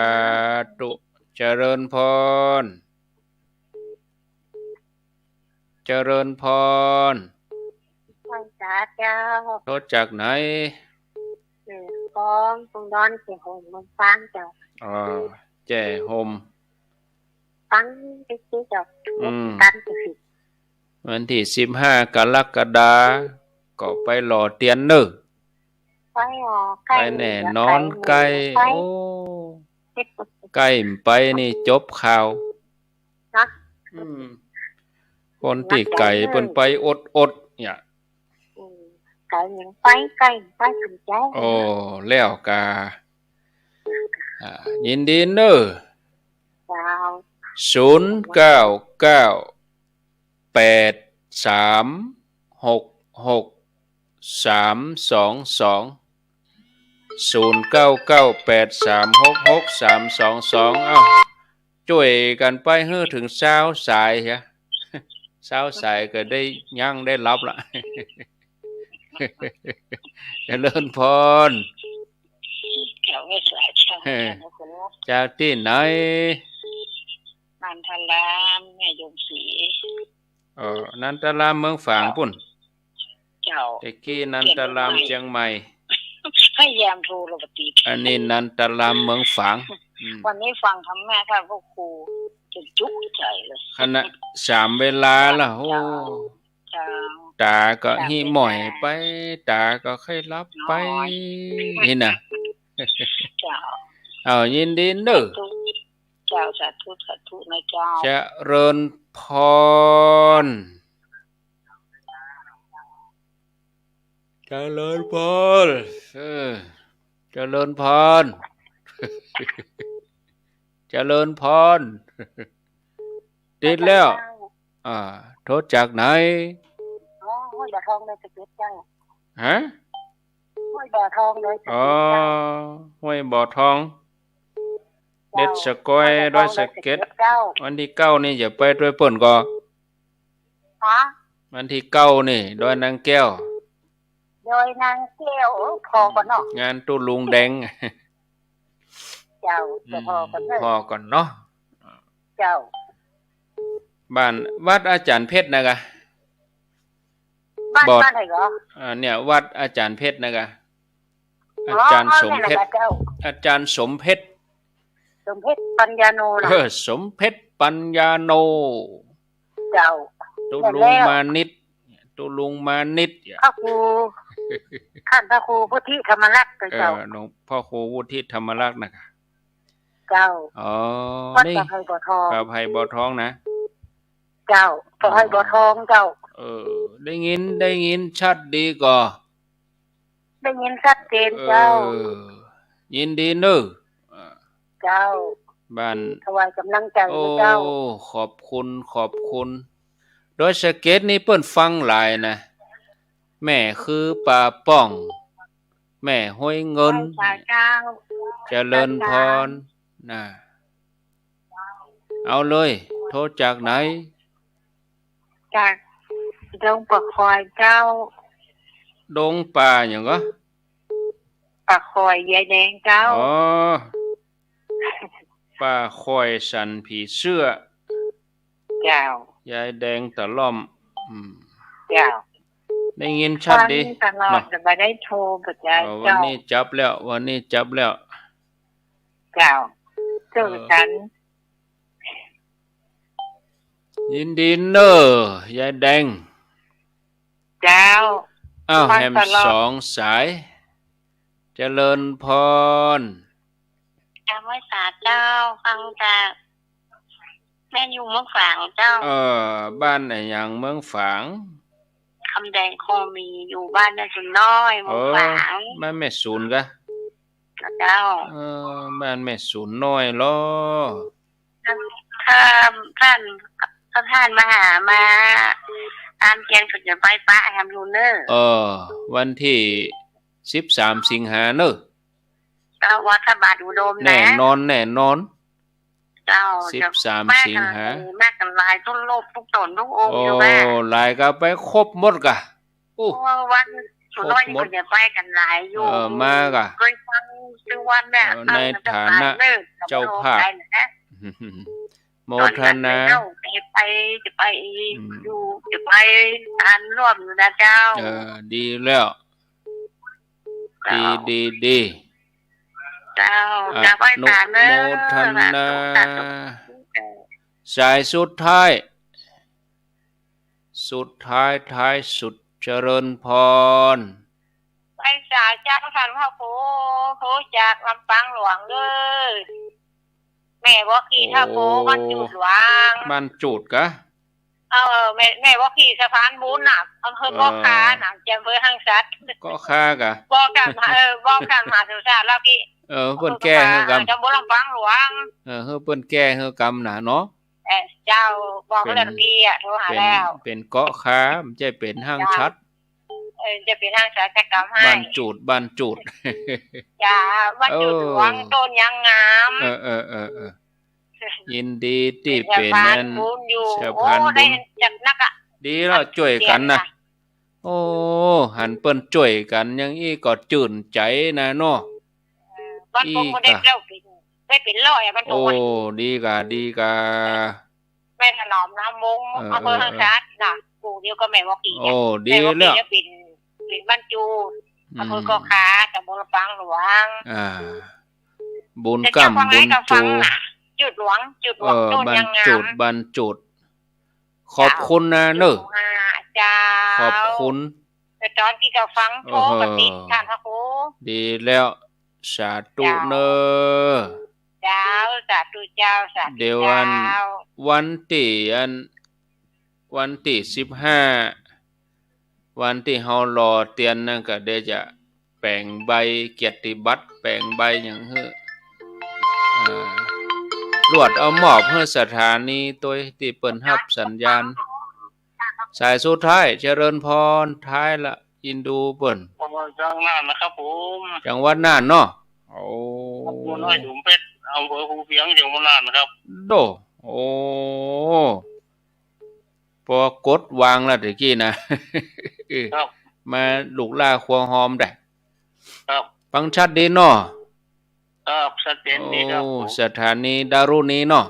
ธุ เจริญพร เจริญพร ไหว้สาเจ้า โทรจากไหน เอ่อ ของตรงดอนแจ้ห่ม เมืองฝางเจ้า อ๋อ แจ้ห่ม ฟังติ๊กๆ เจ้า อืม กันติ๊กๆ วันตี้สิบห้ากรกฎา ก็ไปหล่อเตียนเน่อ ไปอ๋อ ใก้ ไปแน่นอน ใก้ ใก้ ไป โอ้ ใก้บ่ไปนี่จบข่าว นะ อืม คนตี้ไก๋เปิ้นไปอดๆ เนี่ย อืม ไก๋ยังไป ใก้ไปสนใจ๋ โอ้ แล้วกา อ่า ยินดีเน่อ เจ้า ศูนย์เก้าเก้า แปดสามหกหกสามสองสอง ศูนย์เก้าเก้าแปดสามหกหกสามสองสอง เอ้า จ้วยกั๋นไปหื้อเถิงซาวสายเหีย ซาวสายก็ได้ยั้งได้หลับละ เจริญพร เจ้า ไหว้สาเจ้า เออ เจ้าตี้ไหน นันทาราม แม่โยมศรี เออ นันทารามเมืองฝางปุ้น เจ้า แต่กี้นันทารามเจียงใหม่ พยายามโทรแล้วบ่ติด อันนี้นันทารามเมืองฝาง อืม วันนี้ฟังธรรมะค่ะพระครู จนจุกใจ๋เลย ขนาดสามเวลาละ โอ้ เจ้า ต๋าก็หิหม่อยไป ต๋าก็ใค่หลับไป นี่นะ เจ้า เอา ยินดีเน่อ เจ้า สาธุ สาธุนะเจ้า เจริญพร เจริญพร เออ เจริญพร เจริญพร ติดแล้ว อ่า โทรจากไหน อ๋อ ห้วยบ่อทอง ดอยสะเก็ดเจ้า ฮะ ห้วยบ่อทอง ดอยสะเก็ดเจ้า อ๋อ ห้วยบ่อทอง เจ้า เด็ดสะก้อย ห้วยบ่อทอง ดอยสะเก็ด ดอยสะเก็ดเจ้า วันตี้เก้านี่จะไปตวยเปิ้นก่อ ฮะ วันตี้เก้านี่ ดอยนางแก้ว ดอยนางแก้ว โอ้ ผ่อก่อนเนาะ งานตุ๊ลุงแดง เจ้า อืม จะผ่อก่อนเน่อ ผ่อก่อนเนาะ เจ้า บ้าน วัดอาจ๋ารย์เพชรนะกะ บ้าน บ่อ บ้านไหนก่อ อ่า เนี่ย วัดอาจ๋ารย์เพชรนะกะ อ๋อ อาจ๋ารย์สมเพชร เนี่ยแหละเจ้า อาจ๋ารย์สมเพชร สมเพชรปัญญาโนเนาะ เออ สมเพชรปัญญาโน เจ้า ตุ๊ลุง แม่นแล้ว มานิต ตุ๊ลุงมานิต พระครู ท่านพระครูวุฒิธรรมรักษ์เจ้า เออ หลวงพ่อครูวุฒิธรรมรักษ์นะกะ เจ้า อ๋อ วัด นี่ บ่อไผ่บ่อทอง บ่อไผ่บ่อทองนะ เจ้า บ่อไผ่บ่อทองเจ้า เออ ได้ยิน ได้ยินชัดดีก่อ ได้ยินชัดเจนเจ้า เออ ยินดีเน่อ เจ้า บ้าน ถวายก๋ำลังใจ๋เจ้า โอ้ ขอบคุณ ขอบคุณ ดอยสะเก็ดนี่เปิ้นฟังหลายนะ แม่คือป่าป้อง แม่ห้วยเงิน เจ้า เจ้า เจริญพร เจ้า นะ เอาเลย โทรจากไหน จากดงป่าคอยเจ้า ดงป่าหยังก็ ป่าคอยยายแดงเจ้า อ๋อ ป่าคอยสันผีเสื้อ เจ้า ยายแดงตะล่อม อืม เจ้า ได้ยินชัดดี ฟังตลอด เนาะ แต่บ่ได้โทรบ่ได้ เออ วันนี้จับแล้ว วันนี้จับแล้ว เจ้า เออ เจ้าสัน ยินดีเน่อ ยายแดง เจ้า อ้าว ฟังตลอด แหมสองสาย เจริญพร กราบไหว้สาเจ้า ฟังจาก แม่อยู่เมืองฝางเจ้า เออ บ้านอะหยังเมืองฝาง คำแดงคอมี อยู่บ้านแม่สูนน้อย เมืองฝาง เออ บ้านแม่สูนกะ เจ้า เออ บ้านแม่สูนน้อยลอ ถ้าท่าน ถ้าท่านมาหา มาตามเจียนก็จะไปปะแหมอยู่เน่อ เออ วันตี้สิบสามสิงหาเน่อ เจ้า วัดพระบาทอุดมนะ แน่นอน แน่นอน เจ้า สิบสามสิงหา มากั๋นหลาย ทุกรูปทุกต๋นทุกองค์ โอ้ อยู่บ้าน หลายก็ไปครบหมดกะ โอ้ โอ้ วันสุนทรนี่ ครบหมด ก็จะไปกั๋นหลายอยู่ เออ มากะ เคยฟังชื่อวันเนี่ย เออ ในฐานะเจ้าภาพ เจ้าภาพ โมทนา จะไป จะไป อืม อยู่ จะไปทานร่วมอยู่นะเจ้า เออ ดีแล้ว เจ้า ดี ดี ดี เจ้า อ่ะ จะไปสาเน่อ โมทนา สาธุ สาธุ สายสุดท้าย สุดท้ายท้ายสุด เจริญพร ไหว้สาเจ้าท่านพระครู โทรจากลำปางหลวงเน่อ แม่บัวขี่ โอ้ ท่าโพ บ้านจูดหลวง บ้านจูดกะ เออ แม่ แม่บัวขี่สะพานบุญน่ะ อำเภอ เออ เกาะคาน่ะ จะอำเภอห้างฉัตร เกาะคากะ บอกท่านมหา เออ บอกท่านมหาสุชาติแล้วกี้ เออ เปิ้นแก้หื้อกำ เออ ตำบลลำปางหลวง เออ หื้อเปิ้นแก้หื้อกำน่ะเนาะ เออ เจ้า บอกแล้วกี้อะ โทรหาแล้ว เป๋น เป๋นเกาะคา บ่ใจ้เป๋นห้างฉัตร เออ จะเป๋นห้างฉัตรกำให้ บ้านจูด บ้านจูด จ้า บ้านจูดหลวง เออ ต้นยางงาม เออ เออ เออ เออ ยินดีตี้เป๋น สะพานบุญอยู่ สะพานบุญ โอ้ ได้จัดหนักอะ ดีแล้ว จ้วยกั๋นน่ะ โอ้ หันเปิ้นจ้วยกั๋นอย่างอี้ก็จื้นใจ๋นะเนาะ เออ บ้านผมก็ได้ อี้กะ แล้วเป๋น ได้เป๋นร้อยอะ บ้านผม โอ้ อะ ดีกะ ดีกะ แม่ถนอม นามวงศ์ เออ อำเภอห้างฉัตรน่ะ หมู่เดียวกับแม่บัวขี่อะ โอ้ ดีแล้ว แม่บัวขี่เป๋น เป๋นบ้านจูด อืม อำเภอเกาะคา ตำบลลำปางหลวง อ่า บุญก้ำบุญจู จูดหลวง จูดหลวง เออ ต้นยางงาม บ้านจูด บ้านจูด ขอบคุณนะเน่อ เจ้า ขอบคุณ แต่ต๋อนกี้ก็ฟังโทรกะติด เออ ท่านพระครู ดีแล้ว สาธุเน่อ เจ้า สาธุเจ้า สาธุเจ้า เดี๋ยวอัน วันตี้อัน วันตี้สิบห้า วันตี้เฮารอเตียนนั่นก็เดี๋ยวจะแป๋งใบเกียรติบัตร แป๋งใบหยังหื้อ อ่า ลวดเอามอบหื้อสถานีตวยตี้เปิ้นฮับสัญญาณ สายสุดท้าย เจริญพร ท้ายละ อินดูเปิ้น จังหวัดน่านนะครับผม จังหวัดน่านเนาะ โอ้ ตำบลห้วยหลุมเพชร อำเภอภูเพียง จังหวัดน่านครับ โด โอ้ ปอกดวางละตะกี้นะ ครับ มาลุกล้าครัวฮอมได้ ครับ ฟังชัดดีเนาะ ครับ ชัดเจนดีครับ โอ้ สถานีดารุณีเนาะ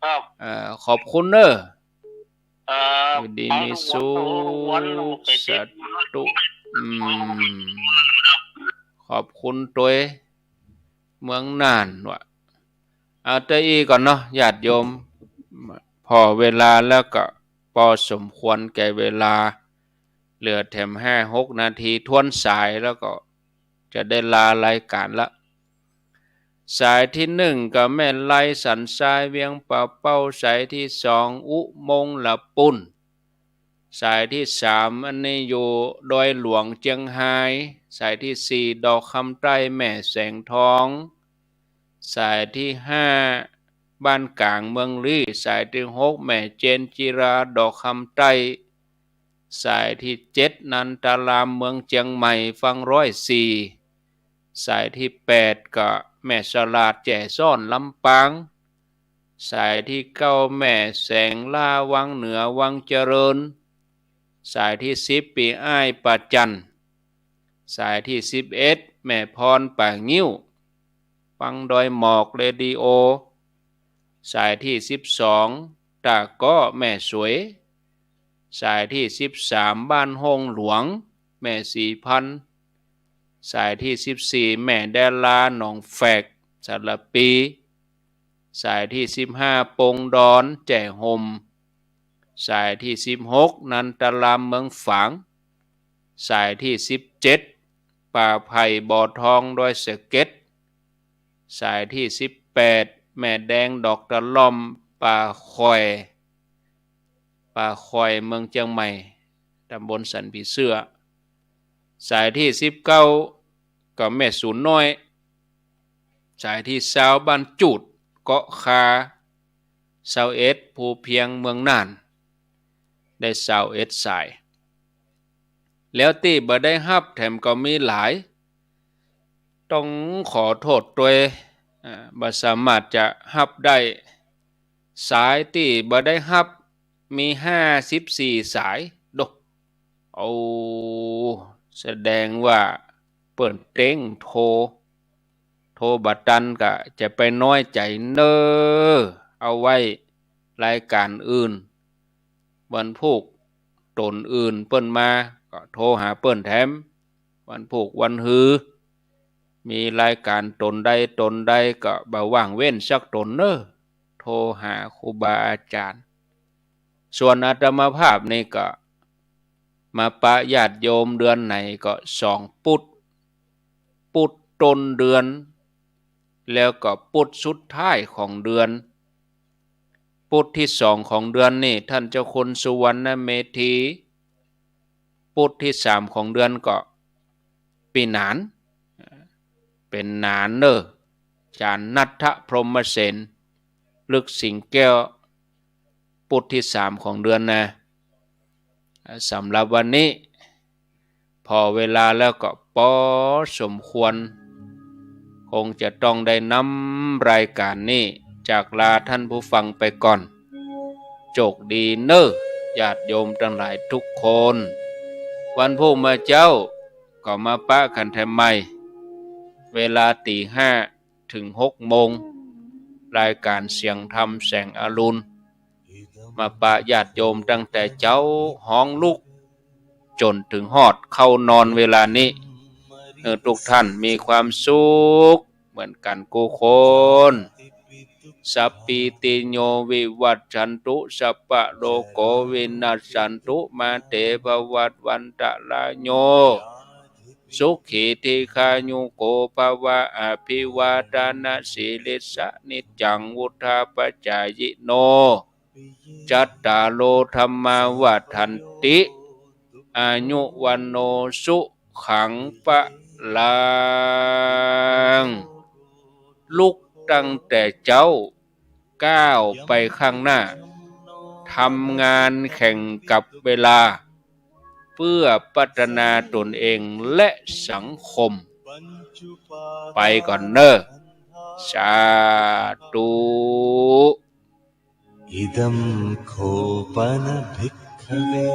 ครับ เอ่อ ขอบคุณเน่อ ครับ อยู่ดีมีสุข สาธุ อืม ขอบคุณตวย เมืองน่านว่ะ เอาเต้าอี้ก่อนเนาะ ญาติโยม ผ่อเวลาแล้วก็ปอสมควรแก่เวลา เหลือแถมห้าหกนาทีถ้วนสายแล้วก็จะได้ลารายการละ สายตี้หนึ่งก็แม่ไลสันทรายเวียงป่าเป้า สายตี้สองอุโมงค์ละปุ่น สายตี้สามอันนี้อยู่ดอยหลวงเจียงฮาย สายตี้สี่ดอกคำใต้แม่แสงทอง สายตี้ห้าบ้านก๋างเมืองลี้ สายตี้หกแม่เจนจิราดอกคำใต้ สายตี้เจ็ดนันทารามเมืองเจียงใหม่ฝั่งร้อยสี่ สายตี้แปดก็แม่สลาดแจ้ซ้อนลำปาง สายตี้เก้า แม่แสงล่า วังเหนือ วังเจริญ สายตี้สิบ ปี้อ้ายป๋าจั่น สายตี้สิบเอ็ด แม่พรป๋างิ้ว ฟังดอยหมอกเรดิโอ สายตี้สิบสอง ตาก้อแม่สวย สายตี้สิบสาม บ้านห้องหลวง แม่ศรีพันธุ์ สายตี้สิบสี่ แม่ดารา หนองแฝก สารภี สายตี้สิบห้า ปงดอน แจ้ห่ม สายตี้สิบหก นันทาราม เมืองฝาง สายตี้สิบเจ็ด ป่าไผ่ บ่อทอง ดอยสะเก็ด สายตี้สิบแปด แม่แดง ดอกตะล่อม ป่าข่อย ป่าข่อย เมืองเจียงใหม่ ตำบลสันผีเสื้อ สายตี้สิบเก้า ก็แม่สูนน้อย สายตี้ซาว บ้านจูด เกาะคา ซาวเอ็ด ภูเพียง เมืองน่าน ได้ซาวเอ็ดสาย แล้วตี้บ่ได้ฮับแถมก็มีหลาย ต้องขอโต้ษตวย อ่า บ่สามารถจะฮับได้ สายตี้บ่ได้ฮับมีห้าสิบสี่สาย โด โอ้ แสดงว่าเปิ้นเต๊งโทร โทรบ่ตันก็จะไปน้อยใจ๋เน่อ เอาไว้รายก๋านอื่น วันพูกต๋นอื่นเปิ้นมาก็โทรหาเปิ้นแถม วันพูกวันฮือ มีรายก๋านต๋นใดต๋นใดก็บ่ว่างเว้นสักต๋นเน่อ โทรหาครูบาอาจ๋ารย์ ส่วนอาตมาภาพนี่ก็มาปะญาติโยมเดือนไหนก็สองปุธ ปุธต้นเดือน แล้วก็ปุธสุดท้ายของเดือน ปุธตี้สองของเดือนนี่ท่านเจ้าคุณสุวรรณเมธี ปุธตี้สามของเดือนก็ปี้หนาน เป๋นหนานเน่อ อาจ๋ารย์ณัฐพรหมเสน ลึกสิงแก้ว ปุธตี้สามของเดือนนะ สำหรับวันนี้ ผ่อเวลาแล้วก็ปอสมควร คงจะต้องได้นำรายก๋านนี้จากลาท่านผู้ฟังไปก่อน โจคดีเน่อ ญาติโยมตังหลายทุกคน วันพูกเมื่อเจ๊าก็มาปะกั๋นแถมใหม่ เวลาตี๋ห้า เถิงหกโมง รายก๋านเสียงธรรมแสงอรุณ มาปะญาติโยมตั้งแต่เจ๊าฮ้องลุก จ๋นเถิงฮอดเข้านอนเวลานี้ หื้อทุกท่านมีความสุขเหมือนกั๋นกู้คน Sabbītiyo vivajjantu, sabbarogo vinassatu, mā te bhavatvantarāyo, sukhī dīghāyuko bhava. Abhivādanasīlissa niccaṃ vuḍḍhāpacāyino, cattāro dhammā vaḍḍhanti, āyu vaṇṇo sukhaṃ balaṃ. ลุกตั้งแต่เจ๊า ก้าวไปข้างหน้า ทำงานแข่งกับเวลา เพื่อพัฒนาตนเองและสังคม ไปก่อนเน่อ สาธุ Idam kho pana bhikkhave